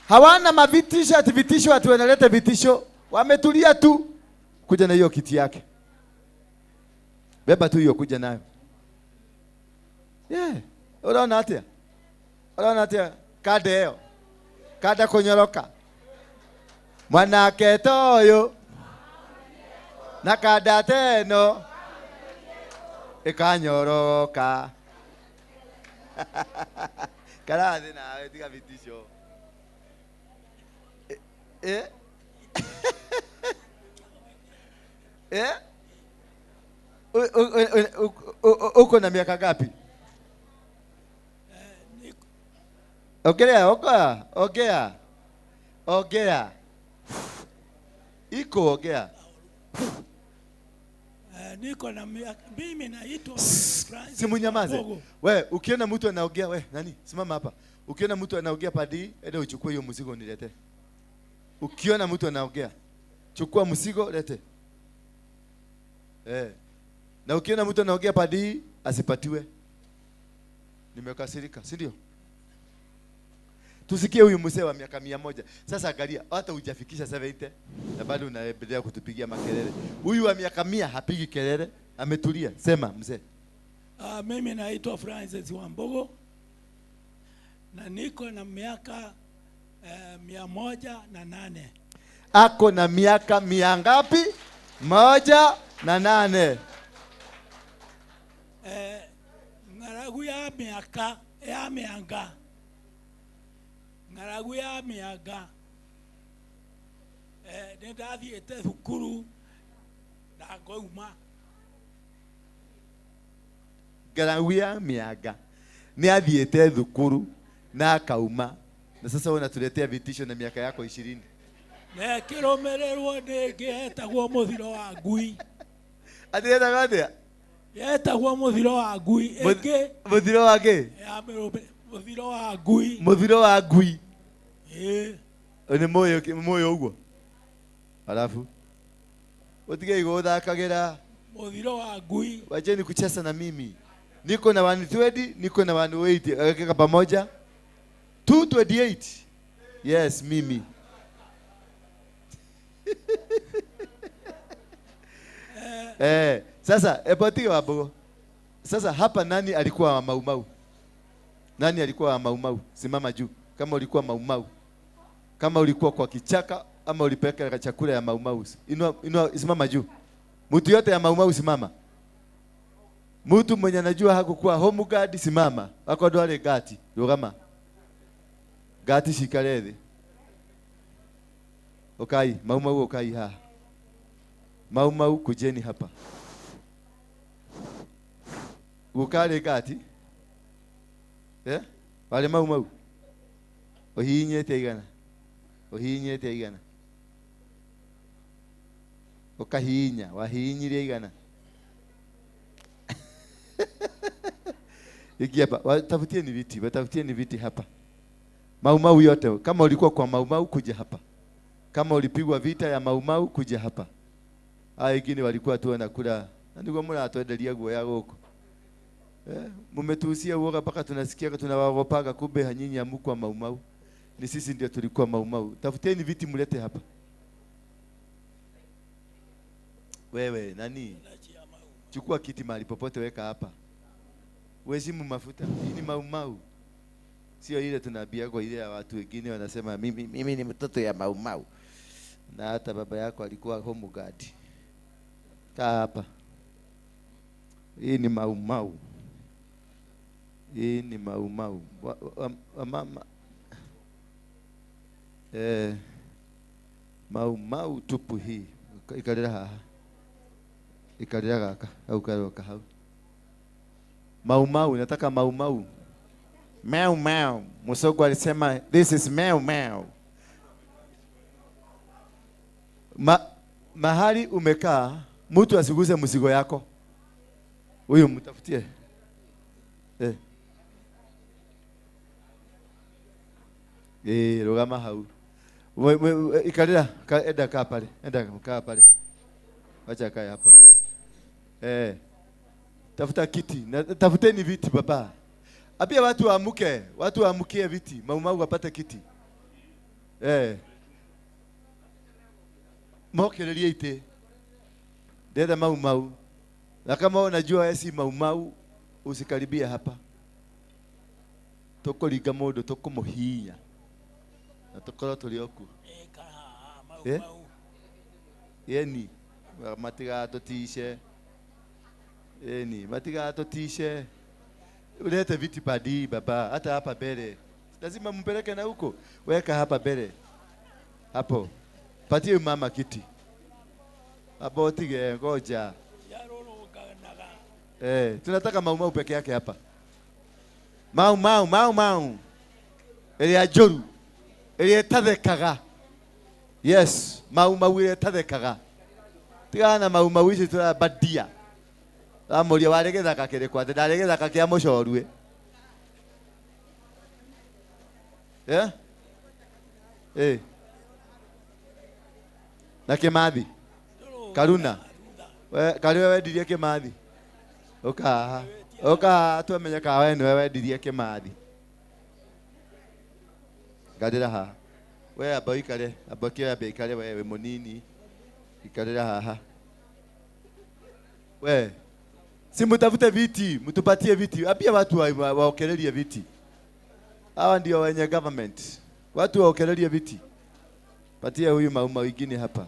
Hawana mavitisho, ati vitisho ati wanaleta vitisho. Wametulia tu. Kuja na hiyo kiti yake. Beba tu hiyo kuja nayo. Yeah. Unaona atia? Unaona atia? Kade hiyo. Kada kunyoroka. Mwanake toyo. Na kada teno. Ikanyoroka. Karathi nawe tiga vitisho. Eh? Eh? Uko na miaka ngapi? Ongea, ongea, ongea. Ongea. Iko ongea. Niko na miaka, mimi naitwa Francis. Simunyamaze. We, ukiona mtu anaongea, we, nani? Simama hapa. Ukiona mtu anaongea padi, ende uchukue hiyo mzigo nilete. Ukiona mtu anaongea, chukua mzigo lete. Na ukiona mtu anaongea padi, asipatiwe. Nimekasirika, si ndio? Tusikie huyu mzee wa miaka 100. Sasa angalia, hata hujafikisha 70 na bado unaendelea kutupigia makelele. Huyu wa miaka 100 hapigi kelele, ametulia. Sema mzee. Mimi naitwa Francis Wambogo na niko na miaka 108. Ako na miaka 100 ngapi? 108. Ngaragu ya miaka ya mianga. Ngaragu ya mianga. Ndathiĩte thukuru na ngoima. Ngaragu ya mianga. Ni athiĩte thukuru na akauma. Na sasa unatuletea vitisho na miaka yako 20. Na kĩrũmĩrĩrwo nĩ ĩngĩ etagwo mũthiro wa ngui. Ati etagwo atĩa? Yetagwo mũthiro wa ngui. Ĩngĩ mũthiro wa kĩ? Ya mũthiro wa ngui. Mũthiro wa ngui. Ĩĩ. Nĩ mũĩ ũguo. Alafu utige gũthakagĩra mũthiro wa ngui. Wacheni kucheza na mimi. Niko na 120, niko na 180. Weka pamoja 228. Yes, mimi. Sasa epotige wabogo. Sasa hapa nani alikuwa wa Mau Mau? Nani alikuwa wa Mau Mau? Simama juu. Kama ulikuwa Mau Mau. Kama ulikuwa kwa kichaka ama ulipeleka chakula ya Mau Mau. Inua, inua, simama juu. Mtu yote ya Mau Mau simama. Mtu mwenye anajua hakukuwa home guard simama. Wako dwale gati. Rugama. Gati shikarethe. Okai, Mau Mau okai ha. Mau Mau kujeni hapa. Gukare gati. Eh? Wale Mau Mau. Ohinyete igana. Ohinyete igana. Ukahinya, wahinyire igana. Iki hapa, watafutieni viti, watafutieni viti hapa. Mau Mau yote, kama ulikuwa kwa Mau Mau kuja hapa. Kama ulipigwa vita ya Mau Mau kuja hapa. Haya wengine walikuwa tu wanakula. Na ndio mura atwenderia guoya guku. Mmetuhusia uoga mpaka tunasikia tunawaogopaga, kumbe nyinyi hamkuwa maumau. Ni sisi ndio tulikuwa maumau. Tafuteni viti mlete hapa. Wewe nani? Chukua kiti mahali popote, weka hapa. Uheshimu mafuta. Hii ni maumau. Sio ile tunaambia kwa ile ya watu wengine wanasema mimi ni mtoto ya maumau. Na hata baba yako alikuwa home guard. Kaa hapa. Hii ni maumau. Hii ni maumau. Mama maumau tupu hii. Ikalira haha. Ikalira gaka au karoka hau. Maumau, nataka maumau. Mau mau. Musogo alisema this is mau mau. Mahali umekaa mtu asiguze mzigo yako. Huyu mtafutie. Rugama hau. Ikalira, enda kaa pale. Enda kaa pale. Wacha kae hapo tu. Tafuta kiti. Tafuteni viti baba. Apia watu waamuke, watu waamukie viti, maumau wapate kiti. Mokererie ite. Deda maumau. Na kama unajua esi maumau usikaribia hapa. Tokoriga modo tokomohinya. Na tokoro tuli oku. Yeni matigatotishe. Yeni matigatotishe. Ulete viti padi baba, hata hapa mbele. Lazima mpeleke na huko. Weka hapa mbele. Hapo. Patie mama kiti. Hapo tige ngoja. Tunataka maumau peke yake hapa. Mau mau mau mau. Elia joru. Elia tathekaga. Yes, mau mau elia tathekaga. Tigana mau mau ici turabadia. Amoria wale githaka kirikũ atĩ ndarĩ gĩthaka kĩa mũcorue. Na Kĩmathi Karuna. We karĩ we wendirie Kĩmathi. Ũka ũka twamenye ka we nĩwe wendirie Kĩmathi. Ngarĩra haha. We amba ũikare, amba kĩambe ikare we wĩ mũnini. Ikarĩra haha. We si mtafute viti, mtupatie viti. Apia watu waokererie viti. Hawa ndio wenye government. Watu waokererie viti. Patia huyu mauma wengine hapa.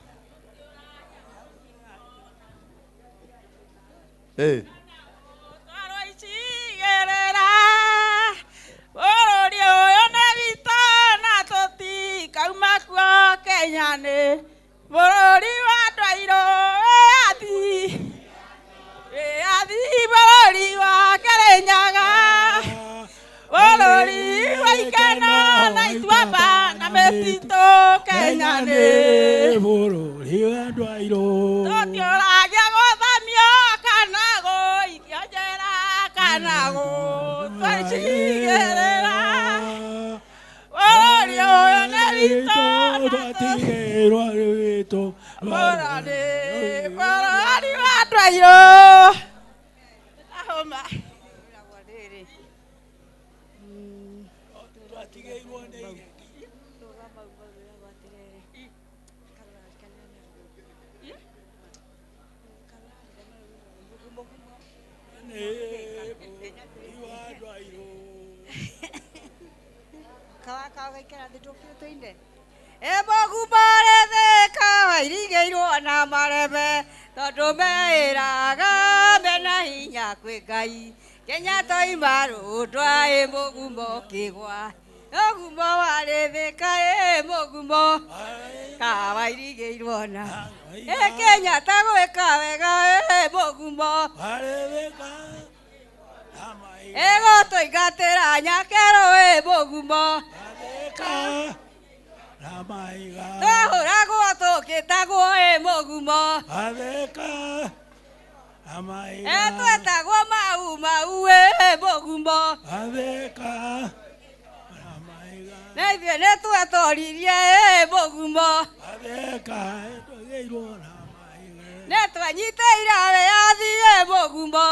Nĩtwanyitĩire wĩyathi ĩ mũgumo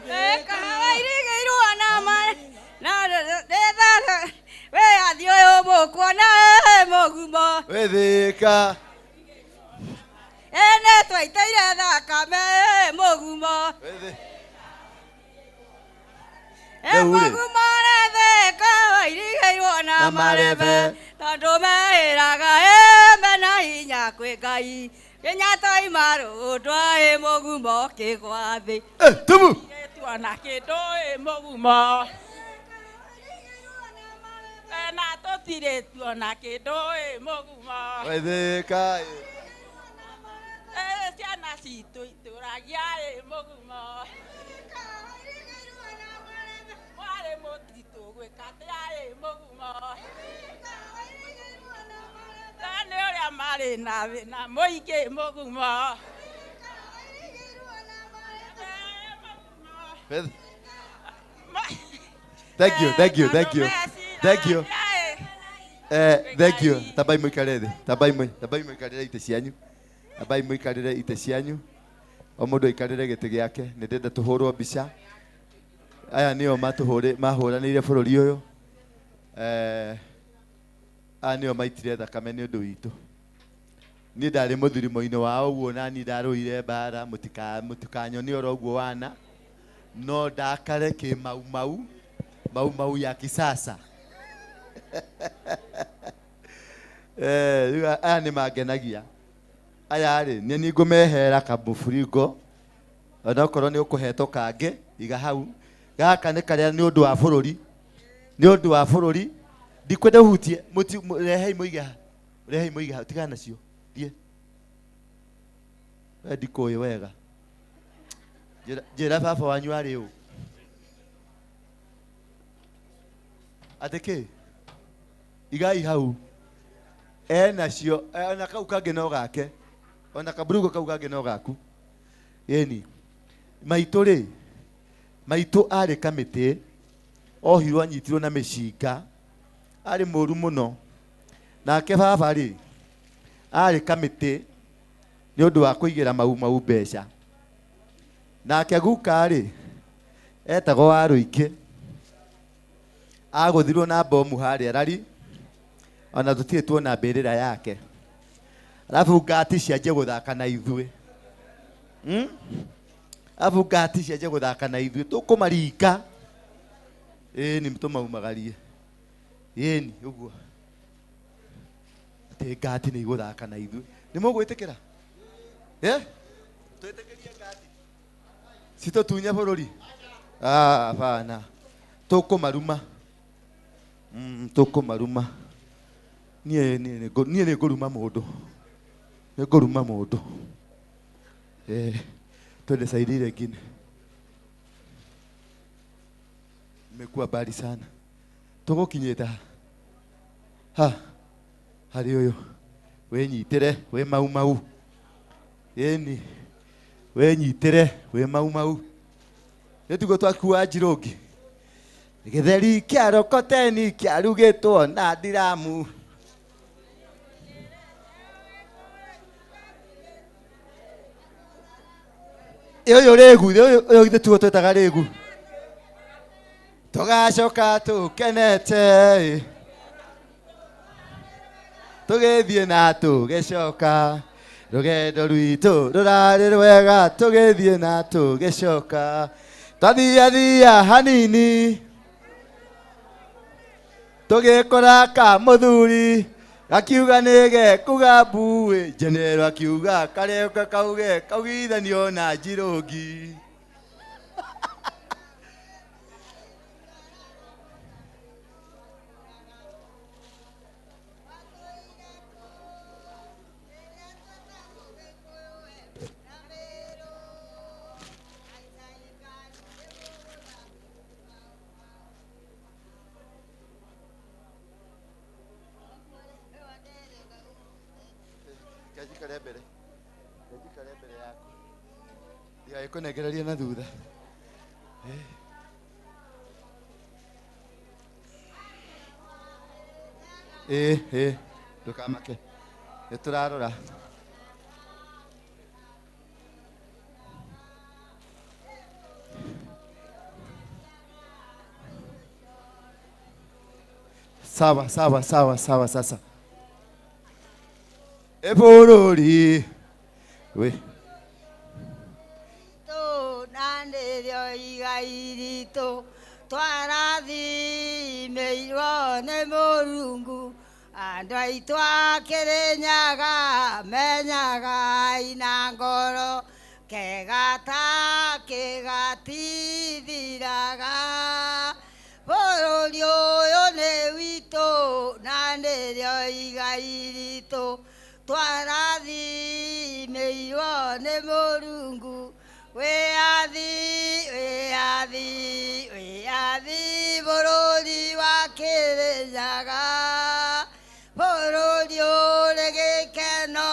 ĩkawairigĩirwo na na wĩyathi ũyũ mũkuona ĩ mũgumo Wĩthĩka. Ĩ nĩtwaitĩire thakame ĩ mũgumo ĩ Rĩu rĩ. mũgumo nĩthĩka wairigĩirwo na Na marebe. marebe tondũ meĩraga ĩ mena hinya kwĩ Ngai nginya twaima rũndwa ĩ mũgumo kĩgwa thĩ. Tubu. Tuona kĩndũ ĩ mũgumo na tũtirĩ tuona kĩndũ ĩ mũgumo Wĩthĩka. Ciana citũ itũragia ĩ mũgumo mwarĩ mũtitũ gwĩka atĩa ĩ mũgumo nĩ ũrĩa marĩ na thĩna mũingĩ mũgumo. Thank you, thank you, thank you. Thank you. Thank you. Tabai mũikare thĩ. Tabai mũ, tabai mũikarĩre itĩ cianyu. Tabai mũikarĩre itĩ cianyu. O mũndũ aikarĩre gĩtĩ gĩake. Nĩ ndĩrenda tũhũrwo mbica. Aya nĩo matũhũrĩ mahũranĩire bũrũri ũyũ. Aya nĩo maitire thakame nĩ ũndũ witũ. Niĩ ndarĩ mũthirimo-inĩ wao ũguo na niĩ ndarũire mbara mũtikanyone oro ũguo wana no ndakare kĩmaumau maumau ya kisasa. Rĩu aya nĩ mangenagia. Aya rĩ nĩ niĩ ngũmehera kamũburingo onokorwo nĩ ũkũhetwo kangĩ iga hau. Gaka nĩ karĩa nĩ ũndũ wa bũrũri, nĩ ũndũ wa bũrũri. Ndikwenda ũhutie rehei mũige haha, rehei mũige haha, tigana nacio thiĩ. We ndikũĩ wega. Njĩra baba wanyu arĩ ũ? Atĩ kĩ? Igai hau. Enacio, ona kau kangĩ no gake. Ona kaburugo kau kangĩ no gaku. Ĩni. Maitũ rĩ, maitũ arĩ kamĩtĩ, ohirwo anyitirwo na mĩcinga, arĩ mũru mũno. Nake baba rĩ, arĩ kamĩtĩ nĩ ũndũ wa kũigĩra mau mau mbeca. Nake guka rĩ, etagwo Warũingĩ. Agũthirwo na bomu harĩa rari, ona tũtirĩ tuona mbĩrĩra yake. Alafu ngati cianjie gũthaka na ithuĩ. Alafu ngati cianjie gũthaka na ithuĩ, tũkũmaringa. Ĩni tũmaumagarie. Ĩni ũguo. Atĩ ngati nĩ igũthaka na ithuĩ. Nĩ mũgwĩtĩkĩra? Twĩtĩkĩrie ngati citũtunye bũrũri? Ah, hapana. Tũkũmaruma. Tũkũmaruma. Niĩ nĩ ngũruma mũndũ. Nĩ ngũruma mũndũ. Twende saidi ile ingine. Imekuwa mbali sana. Tũgũkinyĩte ha. Harĩ ũyũ. Wĩnyitĩre wĩ mau mau. Ĩni. Wĩnyitĩre wĩ mau mau. Nĩ tiguo twakua njirũngi. Gĩtheri kĩa rokoteni kĩarugĩtwo na ndiramu. Ũyũ rĩgu, ũyũ githĩ tiguo twĩtaga rĩgu. Tũgacoka tũkenete. Tũgĩthiĩ na tũgĩcoka. Rũgendo rwitũ rũrarĩ rwega tũgĩthiĩ na tũgĩcoka. Twathiathia hanini. Tũgĩkora ka mũthuri akiuga nĩge kuga mbuĩ njenero akiuga kareka kauge kaugithanio na njirũngi. Njikare mbere yaku ndigagĩkũnengereria na thutha. Ĩ ndũkamake, nĩ tũrarora. sawa sawa sawa sawa. Sasa eborori we to nande igairito twarathi-meirwo nĩ Mũrungu andũ aitũ a Kĩrĩnyaga menyaga ina ngoro kegata kĩgatithiraga bũrũri ũyũ nĩ witũ na nĩrĩo igai ritũ twarathi-meirwo nĩ Mũrungu wĩyathi wĩyathi wĩyathi bũrũri wa Kĩrĩnyaga bũrũri ũrĩ gĩkeno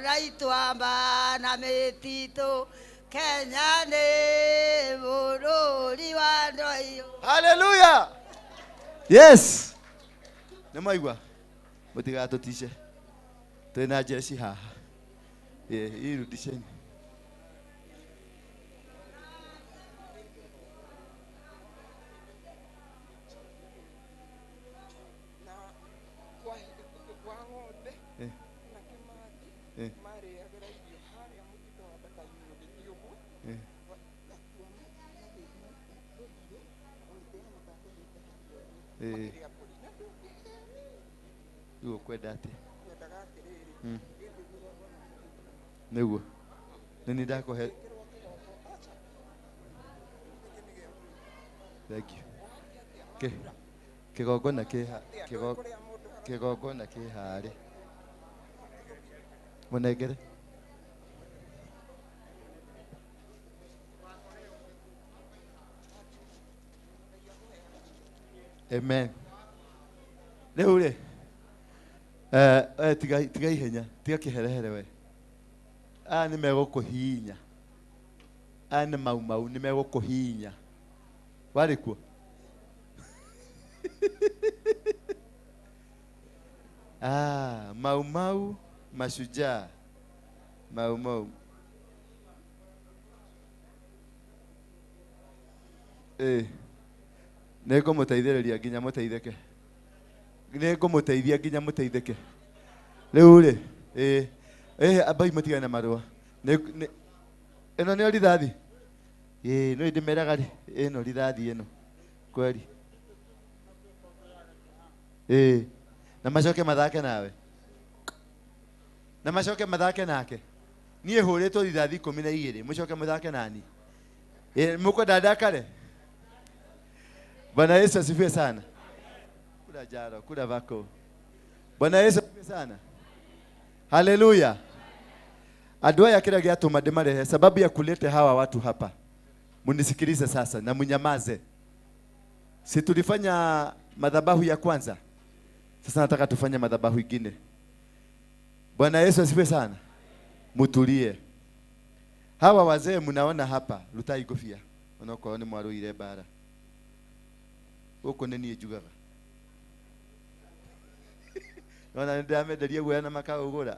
na ituamba na mĩtitũ Kenya nĩ bũrũri wa andũ airũ. Haleluya. Yes. Nĩ mwaigua mũtigatũtice twĩna jeshi haha. Irudisheni. Rĩu ũkwenda atĩa? Nĩguo nĩ niĩ ndakũhe. Thank you. Kĩgongona kĩgongona kĩ harĩ mũnengere. Amen. Rĩu rĩ tiga ihenya, tiga kĩherehere we. Aya nĩ megũkũhihinya. Aya nĩ mau mau nĩ megũkũhihinya. Warĩ kuo? Ah, mau mau mashujaa. Mau mau. Nĩ ngũmũteithĩrĩria nginya mũteithĩke. Nĩ ngũmũteithia nginya mũteithĩke. Rĩu rĩ, ambai mũtigane na marũa. Ĩno nĩyo rithathi? Ĩĩ, no ndĩmeraga rĩ, ĩno rithathi ĩno. Kweli. Ĩĩ, na macoke mathake nawe. Na macoke mathake nake. Niĩ hũrĩtwo rithathi 12, mũcoke mũthake nani. Ĩĩ, mũkwenda ndakare? Bwana Yesu asifiwe sana. Kula jaro, kula vako. Bwana Yesu asifiwe sana. Haleluya. Andũ aya kĩrĩa gĩatũma ndĩmarehe, sababu ya kulete hawa watu hapa. Munisikilize sasa na munyamaze. Si tulifanya madhabahu ya kwanza? Sasa nataka tufanye madhabahu ingine. Bwana Yesu asifiwe sana. Mutulie. Hawa wazee mnaona hapa, rutai ngobia. Onokorwo nĩ mwarũire mbara. Gũkũ nĩ niĩ njugaga. Nona nĩ ndĩramenderia guoya na makaũgũra.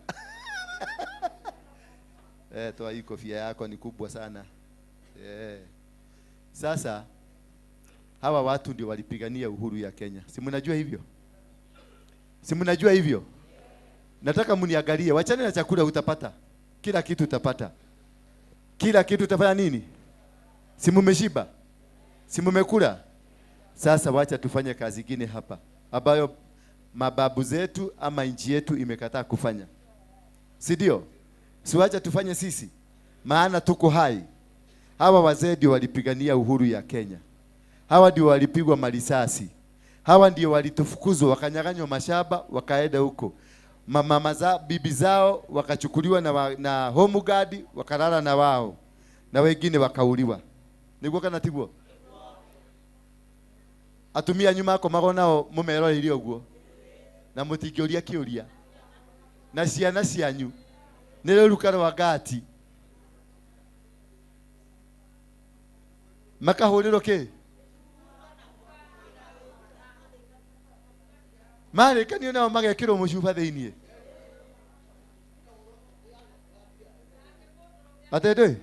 Toa hii kofia yako ni kubwa sana. Sasa hawa watu ndio walipigania uhuru ya Kenya. Si mnajua hivyo? Si mnajua hivyo? Nataka mniangalie, wachane na chakula utapata. Kila kitu utapata. Kila kitu utafanya nini? Si mmeshiba? Si mmekula? Sasa wacha tufanye kazi nyingine hapa ambayo mababu zetu ama nchi yetu imekataa kufanya. Si ndio? Si wacha tufanye sisi, maana tuko hai. Hawa wazee ndio walipigania uhuru ya Kenya. Hawa ndio walipigwa marisasi. Hawa ndio walitufukuzwa, wakanyang'anywa mashamba, wakaenda huko. Mama za bibi zao wakachukuliwa na home guard, wakalala na wao. Na wengine wakauliwa. Niguo kana tiguo? Atumia nyuma akomagwo nao mumeroreire ũguo. Na mũtingĩũria kĩũria. Na ciana cianyu nĩ rũruka rwa ngati. Makahũrĩrwo kĩ? Marĩkanio nao magekĩrwo mũcuba thĩiniĩ. Atĩ ndũĩ?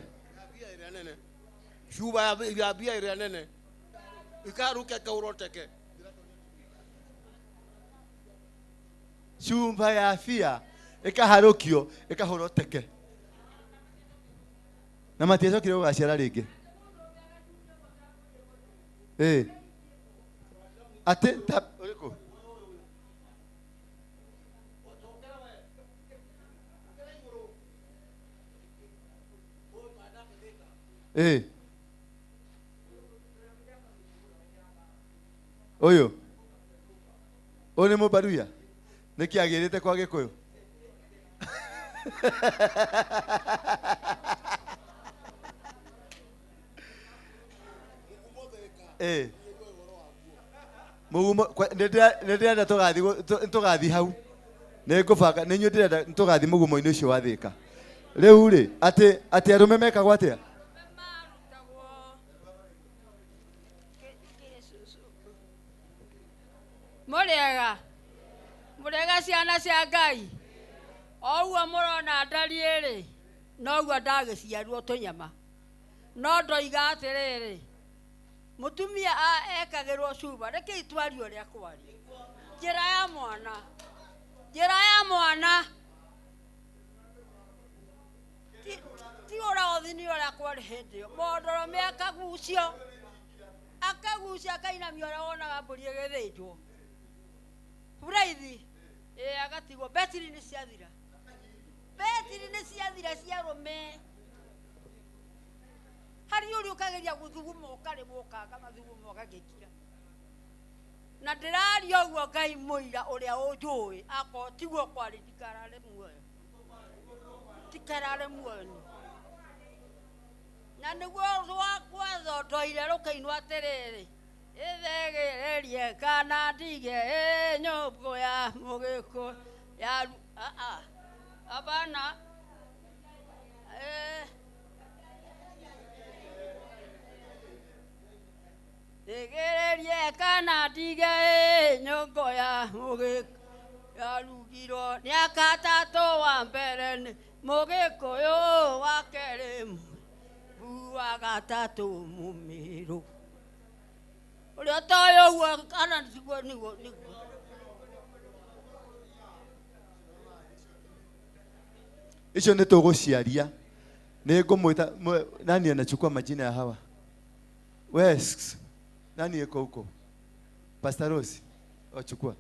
Cuba ya mbia ĩrĩa nene. Ikaruke kauroteke. Cumba ya bia ĩkaharũkio ĩkahũrwo teke. Na matiacokire gũgaciara rĩngĩ. Eh. Atĩ ta ũrĩkũ? Eh. Ũyũ. Ũyũ nĩ mũbaruya? Nĩkĩ agĩrĩte kwa Gĩkũyũ? Eh. Mũgumo nĩ ndĩrenda tũgathiĩ hau. Nĩ ngũbanga nĩ inyuĩ ndĩrenda tũgathiĩ mũgumo-inĩ ũcio wa Thĩka. Rĩu rĩ, atĩ arũme mekagwo atĩa? Mũrĩega. Mũrĩega ciana cia Ngai. O ũguo mũrona ndariĩ rĩ, noguo ndagĩciarwo tũnyama. No ndoiga atĩrĩrĩ, mũtumia ekagĩrwo cuba, rekei twarie ũrĩa kwaria. Njĩra ya mwana. Njĩra ya mwana. Ti ũraothi nĩ ũrĩa kwarĩ hĩndĩ ĩyo. Mũndũrũme akagucio. Akagucia akainamia ũrĩa wonaga mbũri ĩgĩthĩnjwo. Buraithi. Agatigwo betiri nĩ ciathira. Betiri nĩ ciathira cia arũme. Harĩ ũrĩa ũkageria gũthuguma ũkaremwo ũkanga mathugumo ũgagĩkira. Na ndĩraria ũguo Ngai mũira ũrĩa ũnjũĩ akorwo tiguo kwarĩ ndikarare muoyo. Ndikarare muoyo niĩ. Na nĩguo rwakwa thondoire rũkainwo atĩrĩrĩ, ĩthegĩrĩrie kana ndige nyũngũ ya mũgĩkũ ya hapana. Thigĩrĩrie kana ndige nyũngũ ya mũgĩkũ yarugirwo nĩ akatatũ wa mbere nĩ mũgĩkũyũ wa kerĩ mũmbu wa gatatũ mũmĩrũ. Ũrĩa ũtoĩ ũguo kana tiguo nĩguo nĩguo. Icio nĩ tũgũciaria. Nĩ ngũmwĩta nani anachukua majina ya hawa? We, nani yuko huko? Pastor Rose, ochukua.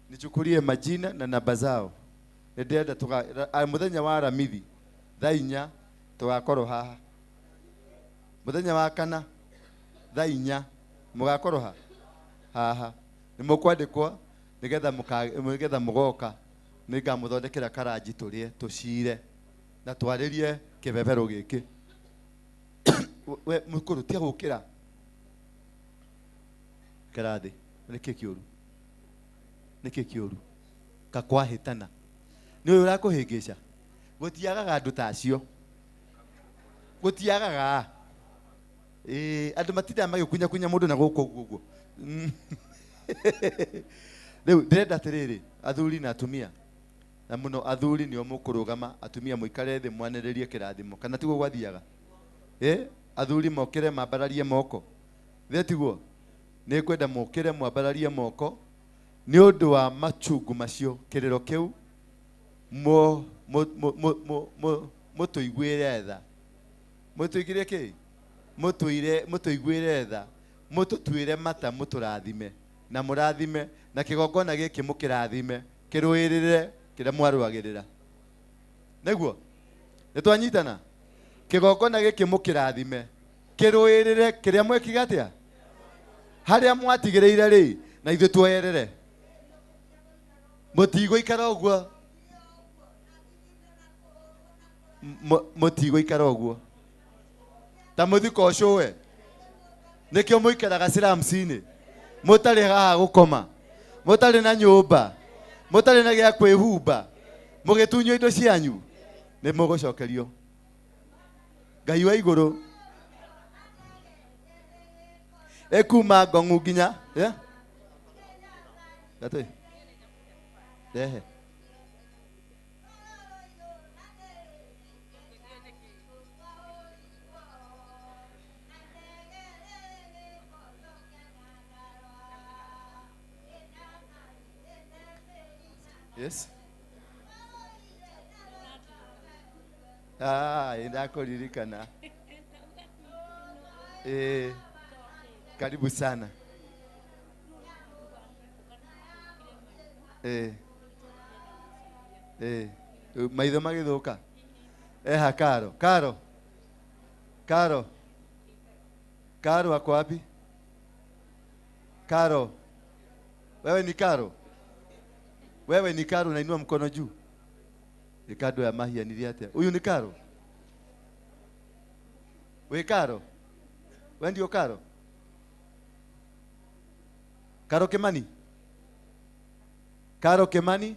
Nichukulie majina na namba zao. Nĩ ndĩrenda mũthenya wa Aramithi thaa inya tũgakorwo haha. Mũthenya wa kana thaa inya mũgakorwo ha haha. Nĩ mũkwandĩkwo nĩgetha mũgoka. Nĩngamũthondekera karanji tũrĩe tũcire na twarĩrie kĩbebero gĩkĩ. We mũkũrũ tia gũkĩra. Ikara thĩ. Nĩkĩ kĩũru? Nĩkĩ kĩũru? Kakwahĩtana. Nĩ ũyũ ũrakũhĩngĩca. Gũtiagaga andũ ta acio. Gũtiagaga. Andũ matindaga magĩkunyakunya mũndũ na gũkũ ũguo ũguo. Rĩu ndĩrenda atĩrĩrĩ, athuri na atumia. Na mũno athuri nĩo mũkũrũgama, atumia mũikare thĩ mwanĩrĩrie kĩrathimo. Kana tiguo gwathiaga? Athuri mokĩre mambararie moko. Thĩ tiguo? Nĩ ngwenda mũkĩre mwambararie moko nĩ ũndũ wa machungu macio kĩrĩro kĩu mũtũiguĩre tha. Mũtũiguĩre kĩ? Mũtũiguĩre tha. Mũtũtuĩre mata mũtũrathime. Na mũrathime na kĩgongona gĩkĩ mũkĩrathime kĩrũĩrĩre kĩrĩa mwarũagĩrĩra. Nĩguo? Nĩ twanyitana? Kĩgongona gĩkĩ mũkĩrathime kĩrũĩrĩre kĩrĩa mwekire atĩa? Harĩa mwatigĩrĩire rĩ, na ithuĩ tuoyerere. Mũtigũikara ũguo. Mũtigũikara ũguo. Ta mũthiko ũcũwe. Nĩkĩo mũikaraga slums-inĩ. Mũtarĩ haha gũkoma. Mũtarĩ na nyũmba. Mũtarĩ na gĩa kwĩhumba. Mũgĩtunywo indo cianyu. Nĩ mũgũcokerio. Ngai wa igũrũ. Ekuma ngong'u nginya. Gatĩ. Rehe. Yes. Ah, ndakuririkana. Karibu sana. Maitho magithuka. Eha Karo. Karo. Karo. Karo ako wapi? Karo. Wewe ni Karo. Wewe ni Karo, unainua mkono juu. Ikado ya mahia niliatia. Huyu ni Karo. We Karo. Wewe ndio Karo. Karo Kimani. Karo Kimani.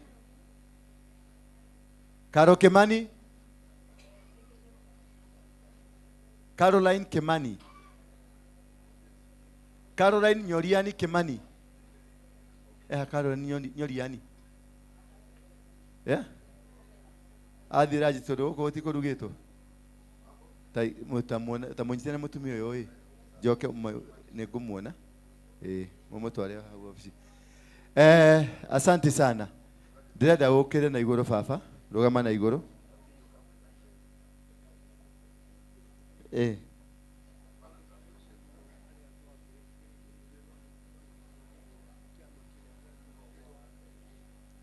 Karo Kimani. Caroline Kimani. Caroline Nyoriani Kimani. Caroline Nyoriani. Yeah? Athi raji tondu guku gutikurugitwo. Ta munyitane mutumia uyu ii. Njoke ningumuona. Mumutware hau ofici. Asante sana. Ndĩrenda ũkĩre na igũrũ baba, rũgama na igũrũ.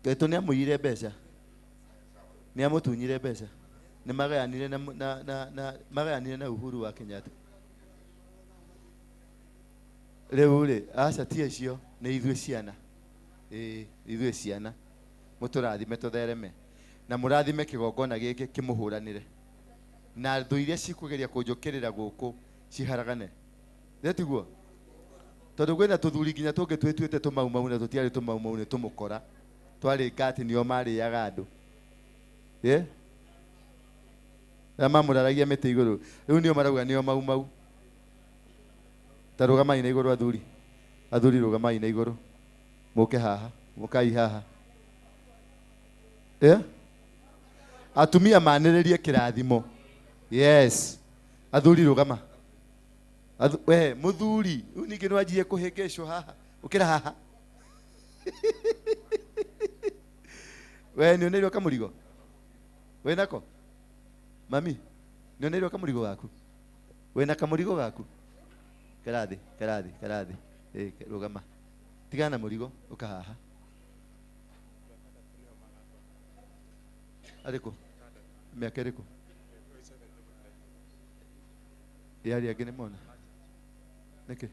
Gaitũ nĩ amũiyire mbeca. Nĩ amũtunyire mbeca. Nĩ magayanire na magayanire na Uhuru wa Kenyatta. Rĩu rĩ, aca ti acio, nĩ ithuĩ ciana. Ithuĩ ciana. Mũtũrathime tũthereme. Na mũrathime kĩgongona gĩkĩ kĩmũhũranĩre. Na thũ iria cikũgeria kũnjũkĩrĩra gũkũ ciharagane. Nĩ tiguo? Tondũ kwĩna tũthuri nginya tũngĩ twĩtuĩte tũmaumau na tũtiarĩ tũmaumau nĩ tũmũkora. Twarĩ ngati nĩo marĩaga andũ. Arĩa mamũraragia mĩtĩ igũrũ. Rĩu nĩo marauga nĩo maumau. Ta rũgamai na igũrũ athuri. Athuri rũgamai na igũrũ. Mũke haha, mũkai haha. Atumia manĩrĩrie kĩrathimo. Yes. Athuri rũgama. We mũthuri, rĩu ningĩ nĩwanjirie kũhĩngĩcwo haha. Ũkĩra haha. We nĩoneirwo kamũrigo? Wĩnako? Mami, nĩoneirwo kamũrigo gaku? Wĩna kamũrigo gaku? Karathi, karathi, karathi. Rũgama. Tigana na mũrigo, ũka haha. Arĩkũ? Mĩaka ĩrĩkũ? Arĩa angĩ nĩmona? Nĩkĩ?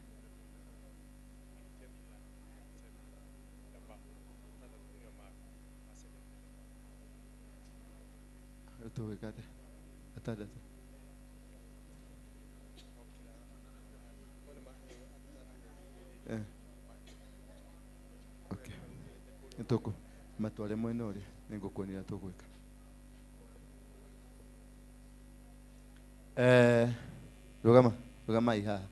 Tũgwĩka atĩa? Atandatũ. Okay. Nĩtũkũ matware mwena ũrĩa nĩngũkuonia tũgwĩka. Rũgama, rũgamai haha.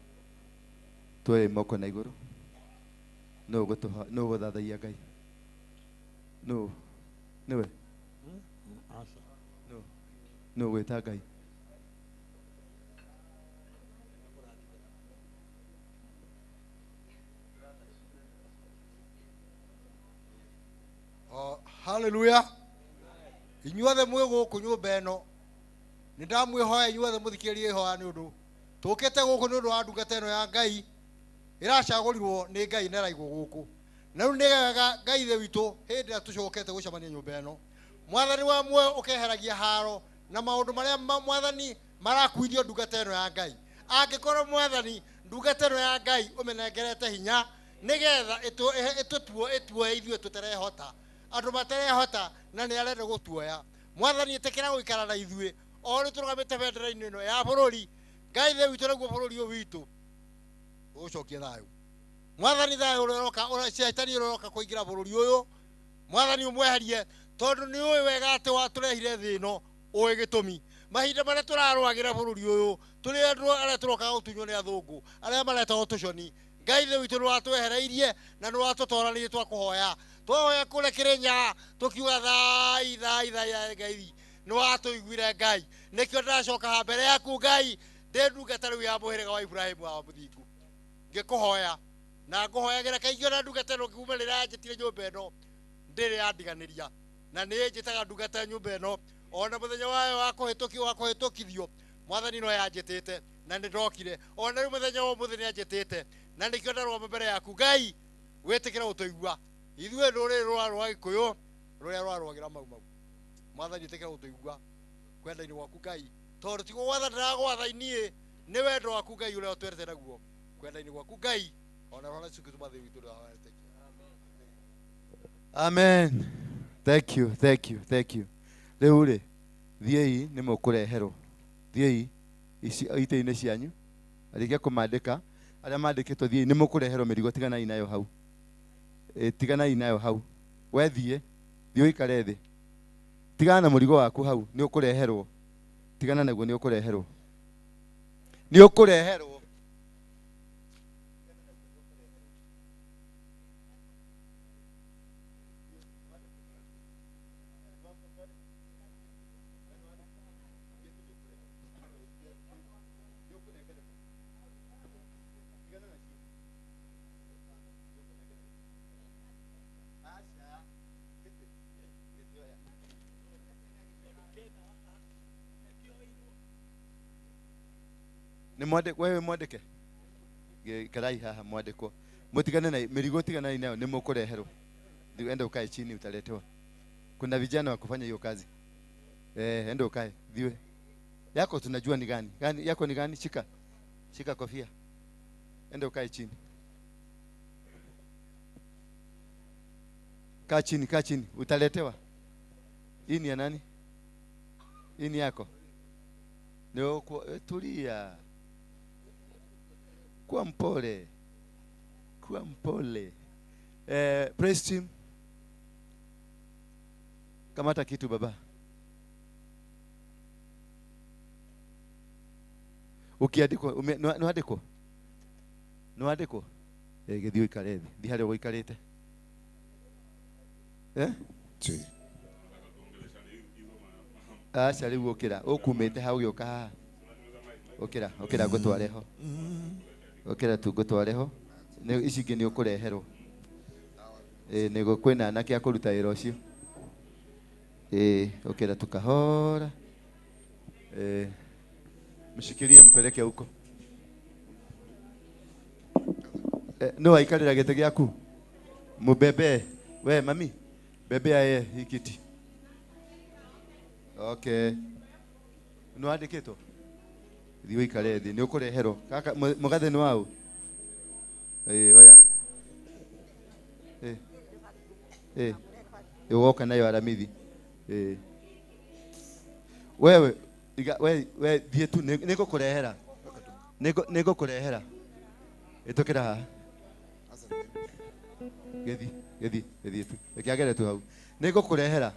Tuoye moko na igũrũ. Nũ ũgũthathaiya Ngai? Nũ? Nĩwe? Nũ ũgwĩta Ngai? Hallelujah. Inyuothe mwĩ gũkũ nyũmba ĩno nĩ ndamwĩhoya inyuothe mũthikĩrĩrie ihoya nĩ ũndũ tũkĩte gũkũ nĩ ũndũ wa ndungata ĩno ya Ngai ĩracagũrirwo nĩ Ngai na ĩraigwo gũkũ na rĩu nĩ wega Ngai ithe witũ hĩndĩ ĩrĩa tũcokete gũcemania nyũmba ĩno mwathani wa muoyo ũkeheragia haro na maũndũ marĩa mwathani marakuithio ndungata ĩno ya Ngai angĩkorwo mwathani ndungata ĩno ya Ngai ũmĩnengerete hinya nĩgetha ĩtũtuoe ithuĩ tũterehota andũ materehota na nĩ arenda gũtuoya mwathani ĩtĩkĩra gũikara na ithuĩ o rĩu tũrũgamĩte bendera-inĩ ĩno ya bũrũri Ngai ithe witũ naguo bũrũri ũyũ witũ ũcokie thayũ mwathani thayũ ũrĩa ũroka caitani ũrĩa ũroka kũingĩra bũrũri ũyũ mwathani ũmweherie tondũ nĩ ũĩ wega atĩ watũrehire thĩ ĩno ũĩ gĩtũmi mahinda marĩa tũrarũagĩra bũrũri ũyũ tũrĩ andũ arĩa tũrokaga gũtunywo nĩ athũngũ arĩa maretagwo tũconi Ngai ithe witũ nĩ watwehereirie na nĩ watũtooranirie twakũhoya twahoya kũrĩa Kĩrĩnyaga tũkiuga thai thai thai Ngai nĩ watũiguire Ngai nĩkĩo ndĩracoka haha mbere yaku Ngai ndĩ ndungata rĩu ya mũhĩrĩga wa Iburahĩmu wa mũthingu ngĩkũhoya na ngũhoyagĩra kaingĩ ona ndungata ĩno ngiuma rĩrĩa yanjĩtire nyũmba ĩno ndĩrĩ yandiganĩria Na nĩ njĩtaga ndungata ya nyũmba ĩno ona mũthenya wayo wa kũhĩtũkio wa kũhĩtũkithio mwathani no yanjĩtĩte na nĩ ndokire ona rĩu mũthenya wa ũmũthĩ nĩ anjĩtĩte na nĩkĩo ndarũgama mbere yaku Ngai wĩtĩkĩra gũtũigua ithuĩ rũrĩrĩ rwa rwa Gĩkũyũ rũrĩa rwarũagĩra mau mau mwathani ĩtĩkĩra gũtũigua kwenda-inĩ gwaku Ngai tondũ ti gũgwatha ndĩragwatha niĩ nĩ wendo waku Ngai ũrĩa ũtwendete naguo kwenda-inĩ gwaku Ngai ona roho Yesu Kristo mwathani witũ ndĩrahoete. Amen. Thank you, thank you, thank you. Rĩu rĩ thiĩi nĩ mũkũreherwo thiĩi ici itĩ-inĩ cianyu arĩkia kũmandĩka arĩa mandĩkĩtwo thiĩi nĩ mũkũreherwo mĩrigo tiganai nayo hau. Tiganai nayo hau we thiĩ thiĩ ũikare thĩ tigana na mũrigo waku hau nĩ ũkũreherwo tigana naguo nĩ ũkũreherwo nĩ ũkũreherwo. Nĩ mwandĩkwo wewe mwandĩke karai haha mwandĩkwo mutigane na mĩrigo tiganai nayo nĩ mũkũreherwo. Enda ukae chini utaletewa. Kuna vijana wa kufanya hiyo kazi. Enda ukae thiwe yako tunajua ni gani gani yako ni gani. Shika shika kofia enda ukae chini. Kaa chini, kaa chini utaletewa. Hii ni ya nani? Hii ni yako. Ndio tulia. Kuwa mpole. Kuwa mpole. Praise team. Kamata kitu baba. Ukiandikwa nĩwandĩkwo? Nĩwandĩkwo? Gĩthiĩ ũikare thĩ. Thiĩ harĩa ũgũikarĩte. Aca rĩu ũkĩra. Ũkumĩte hau ũgĩũka haha. Ũkĩra, ũkĩra ngũtware ho. Ũkĩra tu ngũtware ho. Ici ingĩ nĩ ũkũreherwo. Nĩguo kwĩna anake a kũruta wĩra ũcio. Ũkĩra tu kahora. Mshikilie mpeleke huko. No aikarĩra gĩtĩ gĩaku. Mubebe. We mami, bebea yeye hii kiti. Okay. Nĩ wandĩkĩtwo? Thiĩ ũikare thĩ nĩ ũkũreherwo. Kaka mũgathe nĩ waũ? Oya. Ũgoka nayo Aramithi. Wewe we thiĩ tu nĩngũkũrehera. Nĩngũkũrehera. Ĩtũkĩra haha. Gĩthiĩ gĩthiĩ gĩthiĩ tu. Reke agere tu hau. Nĩngũkũrehera.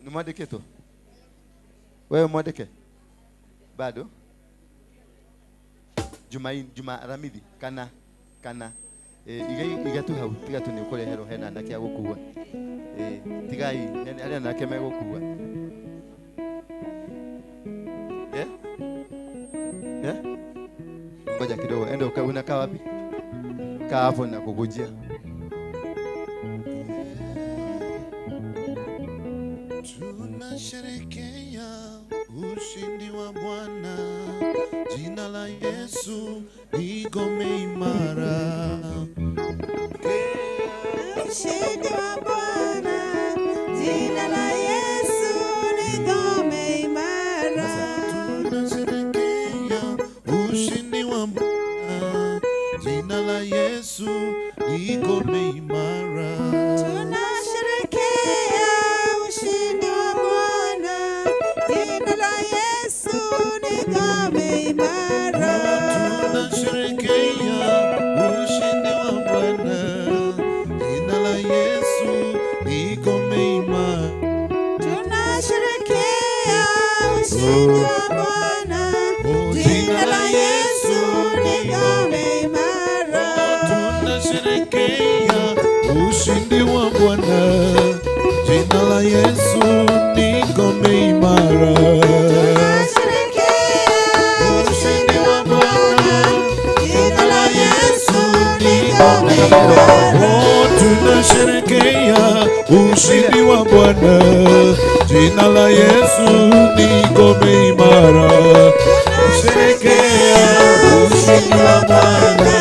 Nĩ mwandĩkĩtwo? Wewe mwandĩke? Bado? Juma Aramithi kana kana iga tu hau tiga tu nĩ ũkũreherwo hena anake a gũkua. Tigai arĩa anake megũkua. Ngoja kidogo. Enda unakaa wapi? Kaa hapo na kukujia. Tunasherehekea ushindi wa Bwana, jina la Yesu ni ngome imara. Ushindi wa Bwana, jina la Yesu ni ngome imara. Tunasherehekea ushindi wa Bwana, jina la Yesu ni ngome imara. Tunasherehekea ushindi wa Bwana, jina la Yesu ni ngome imara. Tunasherehekea ushindi wa Bwana, jina la Yesu ni ngome imara. Tunasherehekea ushindi wa Bwana, jina la Yesu ni ngome imara. Tunasherehekea ushindi wa Bwana, jina la Yesu ni ngome imara. Tunasherehekea ushindi wa Bwana, jina la Yesu ni ngome imara. Oh, tunasherehekea ushindi wa Bwana, jina la Yesu ni ngome imara. Tunasherehekea ushindi wa Bwana,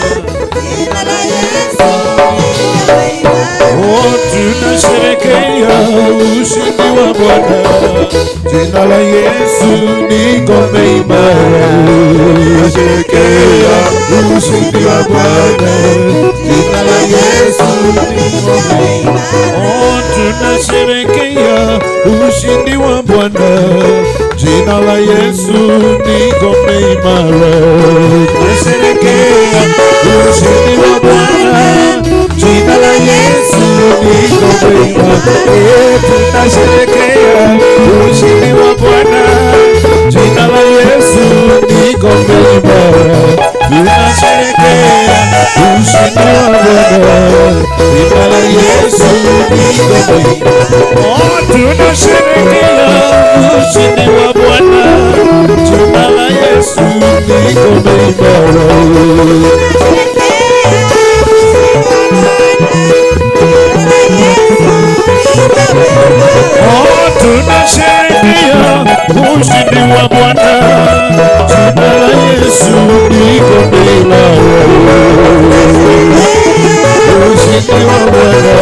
jina la Yesu ni ngome imara. Oh, tunasherehekea ushindi wa Bwana, jina la Yesu ni ngome imara. Tunasherehekea ushindi wa Bwana, jina la Yesu ni ngome imara. Oh, tunasherehekea ushindi wa Bwana, jina la Yesu ni ngome imara. Tunasherehekea ushindi wa Bwana, jina la Yesu ni ngome imara. Tunasherehekea ushindi wa Bwana, jina la Yesu ni ngome imara. Tunasherehekea ushindi wa Bwana, jina la Yesu ni ngome imara. Oh, tunasherehekea ushindi wa Bwana, jina la Yesu ni ngome imara. Oh, tunasherehekea ushindi wa Bwana, jina la Yesu ni ngome imara. Ushindi wa Bwana,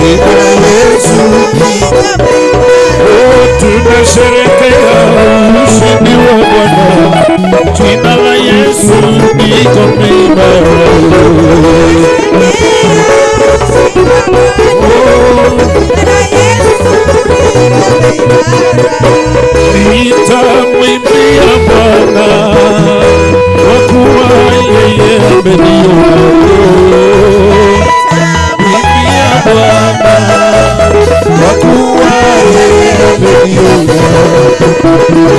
jina la Yesu ni ngome imara. Oh, tunasherehekea ushindi wa Bwana, jina la Yesu ni ngome imara. Nitamwimbia Bwana kwa kuwa yeye ameniona. Nitamwimbia Bwana kwa kuwa yeye ameniona.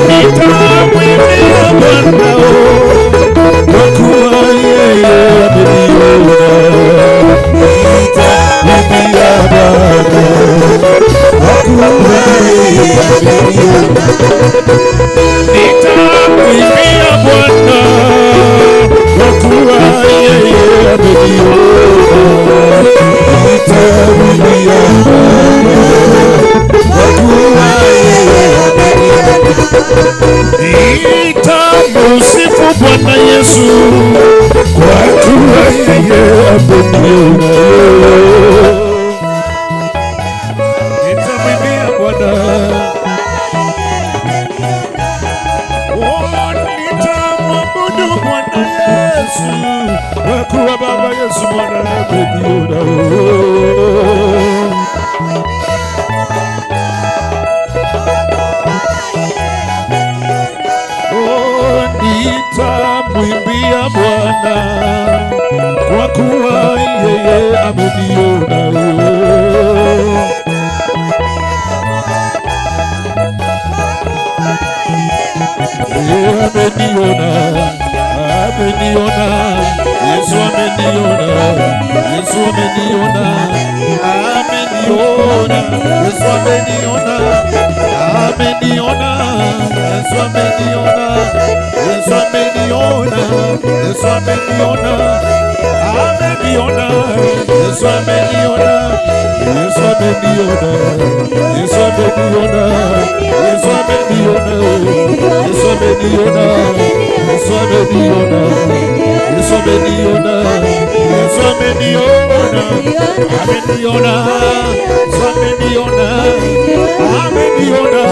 Nitamwimbia Bwana kwa kuwa yeye ameniona. Nitamwimbia Bwana kwa kuwa yeye ameniona. Nitamwimbia Bwana kwa kuwa yeye ameniona. Nitamwimbia Bwana kwa kuwa yeye ameniona. Nitamsifu Bwana Yesu kwa kuwa yeye ameniona. Nitamwimbia Bwana. Nitamwabudu Bwana Yesu kwa kuwa Baba Yesu Bwana ameniona. Oh, nitamwimbia Bwana kwa kuwa yeye ameniona. Ameniona, ameniona, Yesu ameniona, Yesu ameniona, ameniona, Yesu ameniona, ameniona, Yesu ameniona, Yesu ameniona, Yesu ameniona, ameniona, Yesu ameniona, Yesu ameniona, Yesu ameniona, Yesu ameniona, Yesu ameniona, Yesu ameniona, Yesu ameniona, Yesu ameniona, ameniona, Yesu ameniona, ameniona,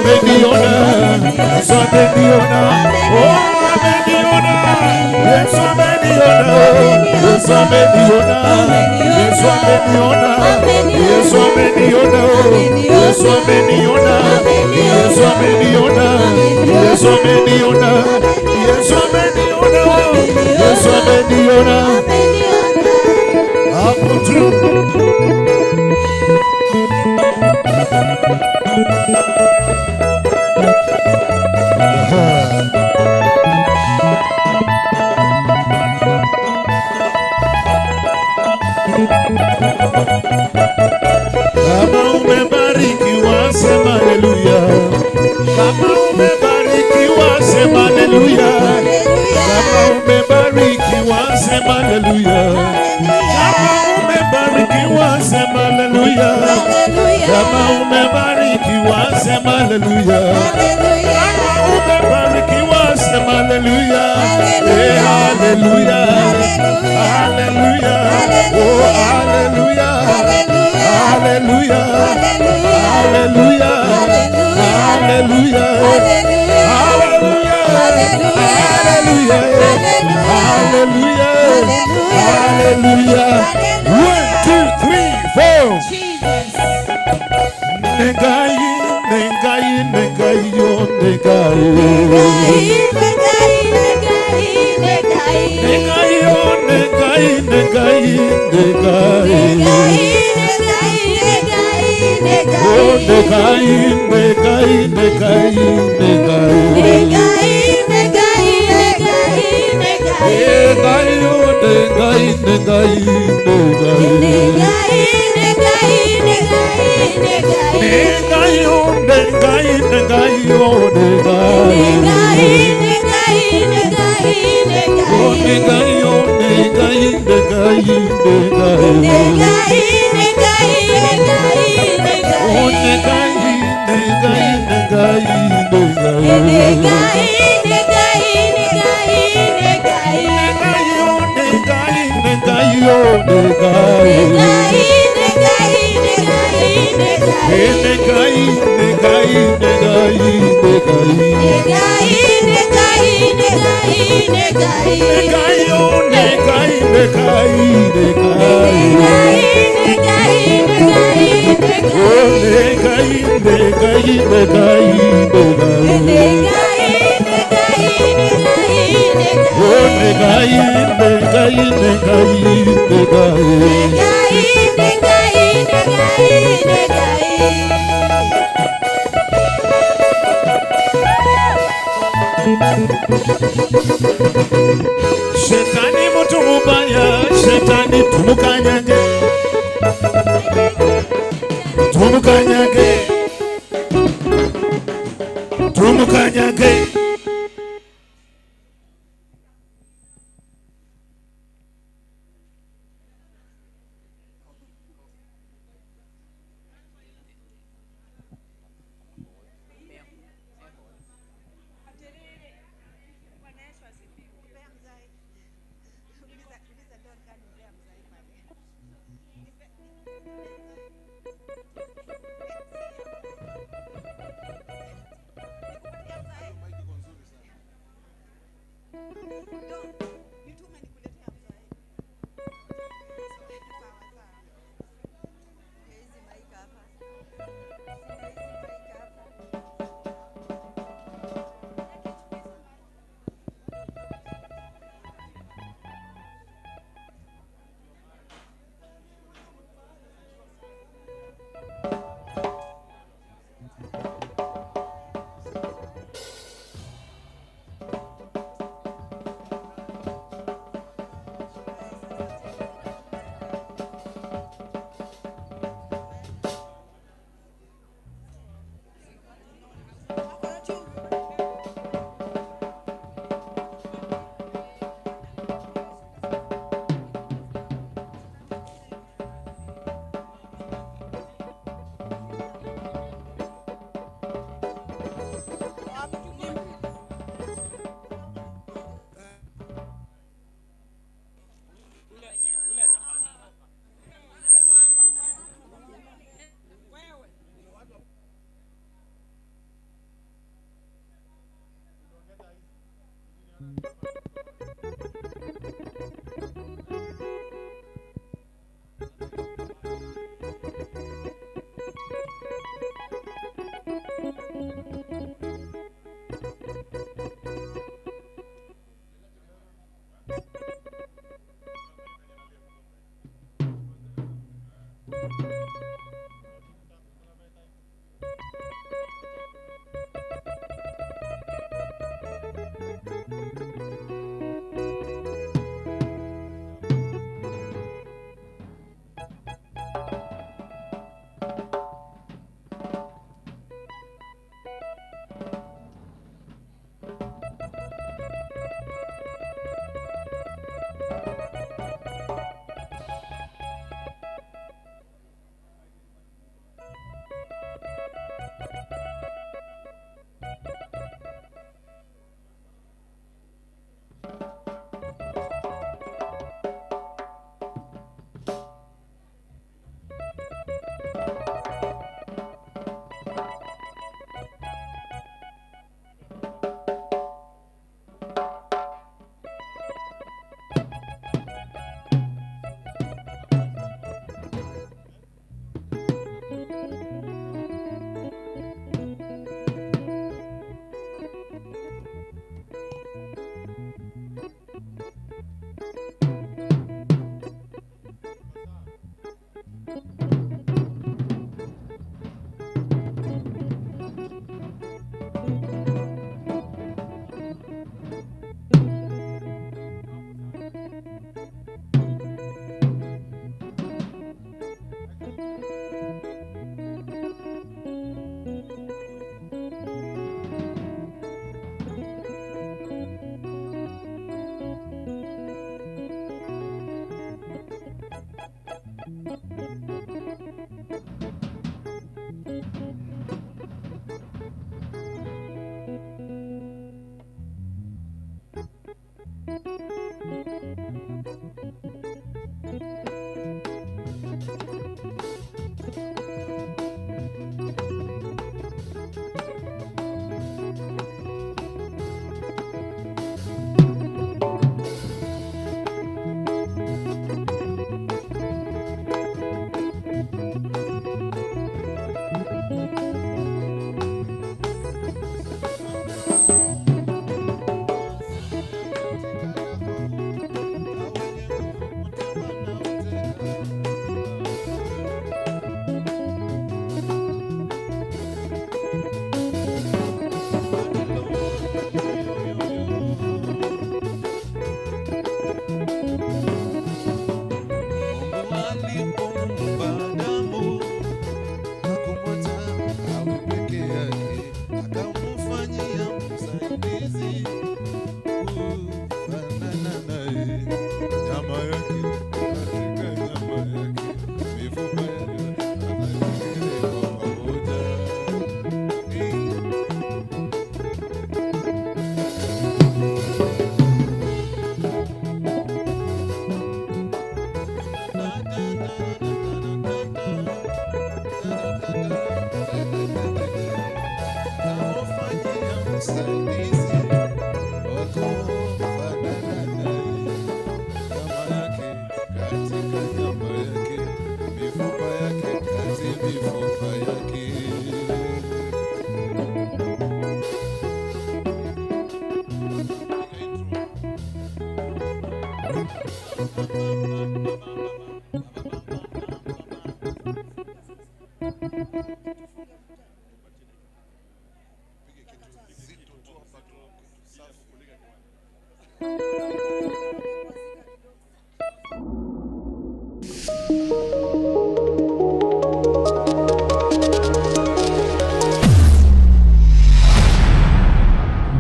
ameniona, Yesu ameniona, oh ameniona, Yesu ameniona, Yesu ameniona, Yesu ameniona, Yesu ameniona, Yesu ameniona, Yesu ameniona, Yesu ameniona, Yesu ameniona, Yesu ameniona. Hapo tu. Kama umebarikiwa sema haleluya. Kama umebarikiwa sema haleluya. Kama umebarikiwa sema haleluya. Kama umebarikiwa sema haleluya. Umebarikiwa, sema haleluya. Kama umebarikiwa, sema haleluya. Haleluya. Haleluya. Oh, haleluya. Haleluya. Haleluya. Haleluya. Haleluya. Haleluya. Haleluya. Haleluya. 1, 2, 3, 4. Nengai, nengai, nengai, yo, nengai. Nengai, yo, nengai, nengai, nengai. Oh, nengai, nengai, nengai, nengai. Nengai, yo, nengai, nengai, nengai. Nengai, yo, nengai, nengai, yo, nengai. Oh, nengai, yo, nengai, nengai, nengai. Oh, nengai, nengai, nengai, nengai. Nengai, yo, nengai, nengai, yo, nengai. Nengai, nengai, nengai, nengai. Nengai, yo, nengai, nengai, nengai. Oh, nengai, nengai, nengai, nengai. Oh, nengai, nengai, nengai, nengai. Shetani mtu mubaya, shetani tumukanyage, tumukanyage, tumukanyage.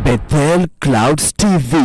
Bethel Clouds TV.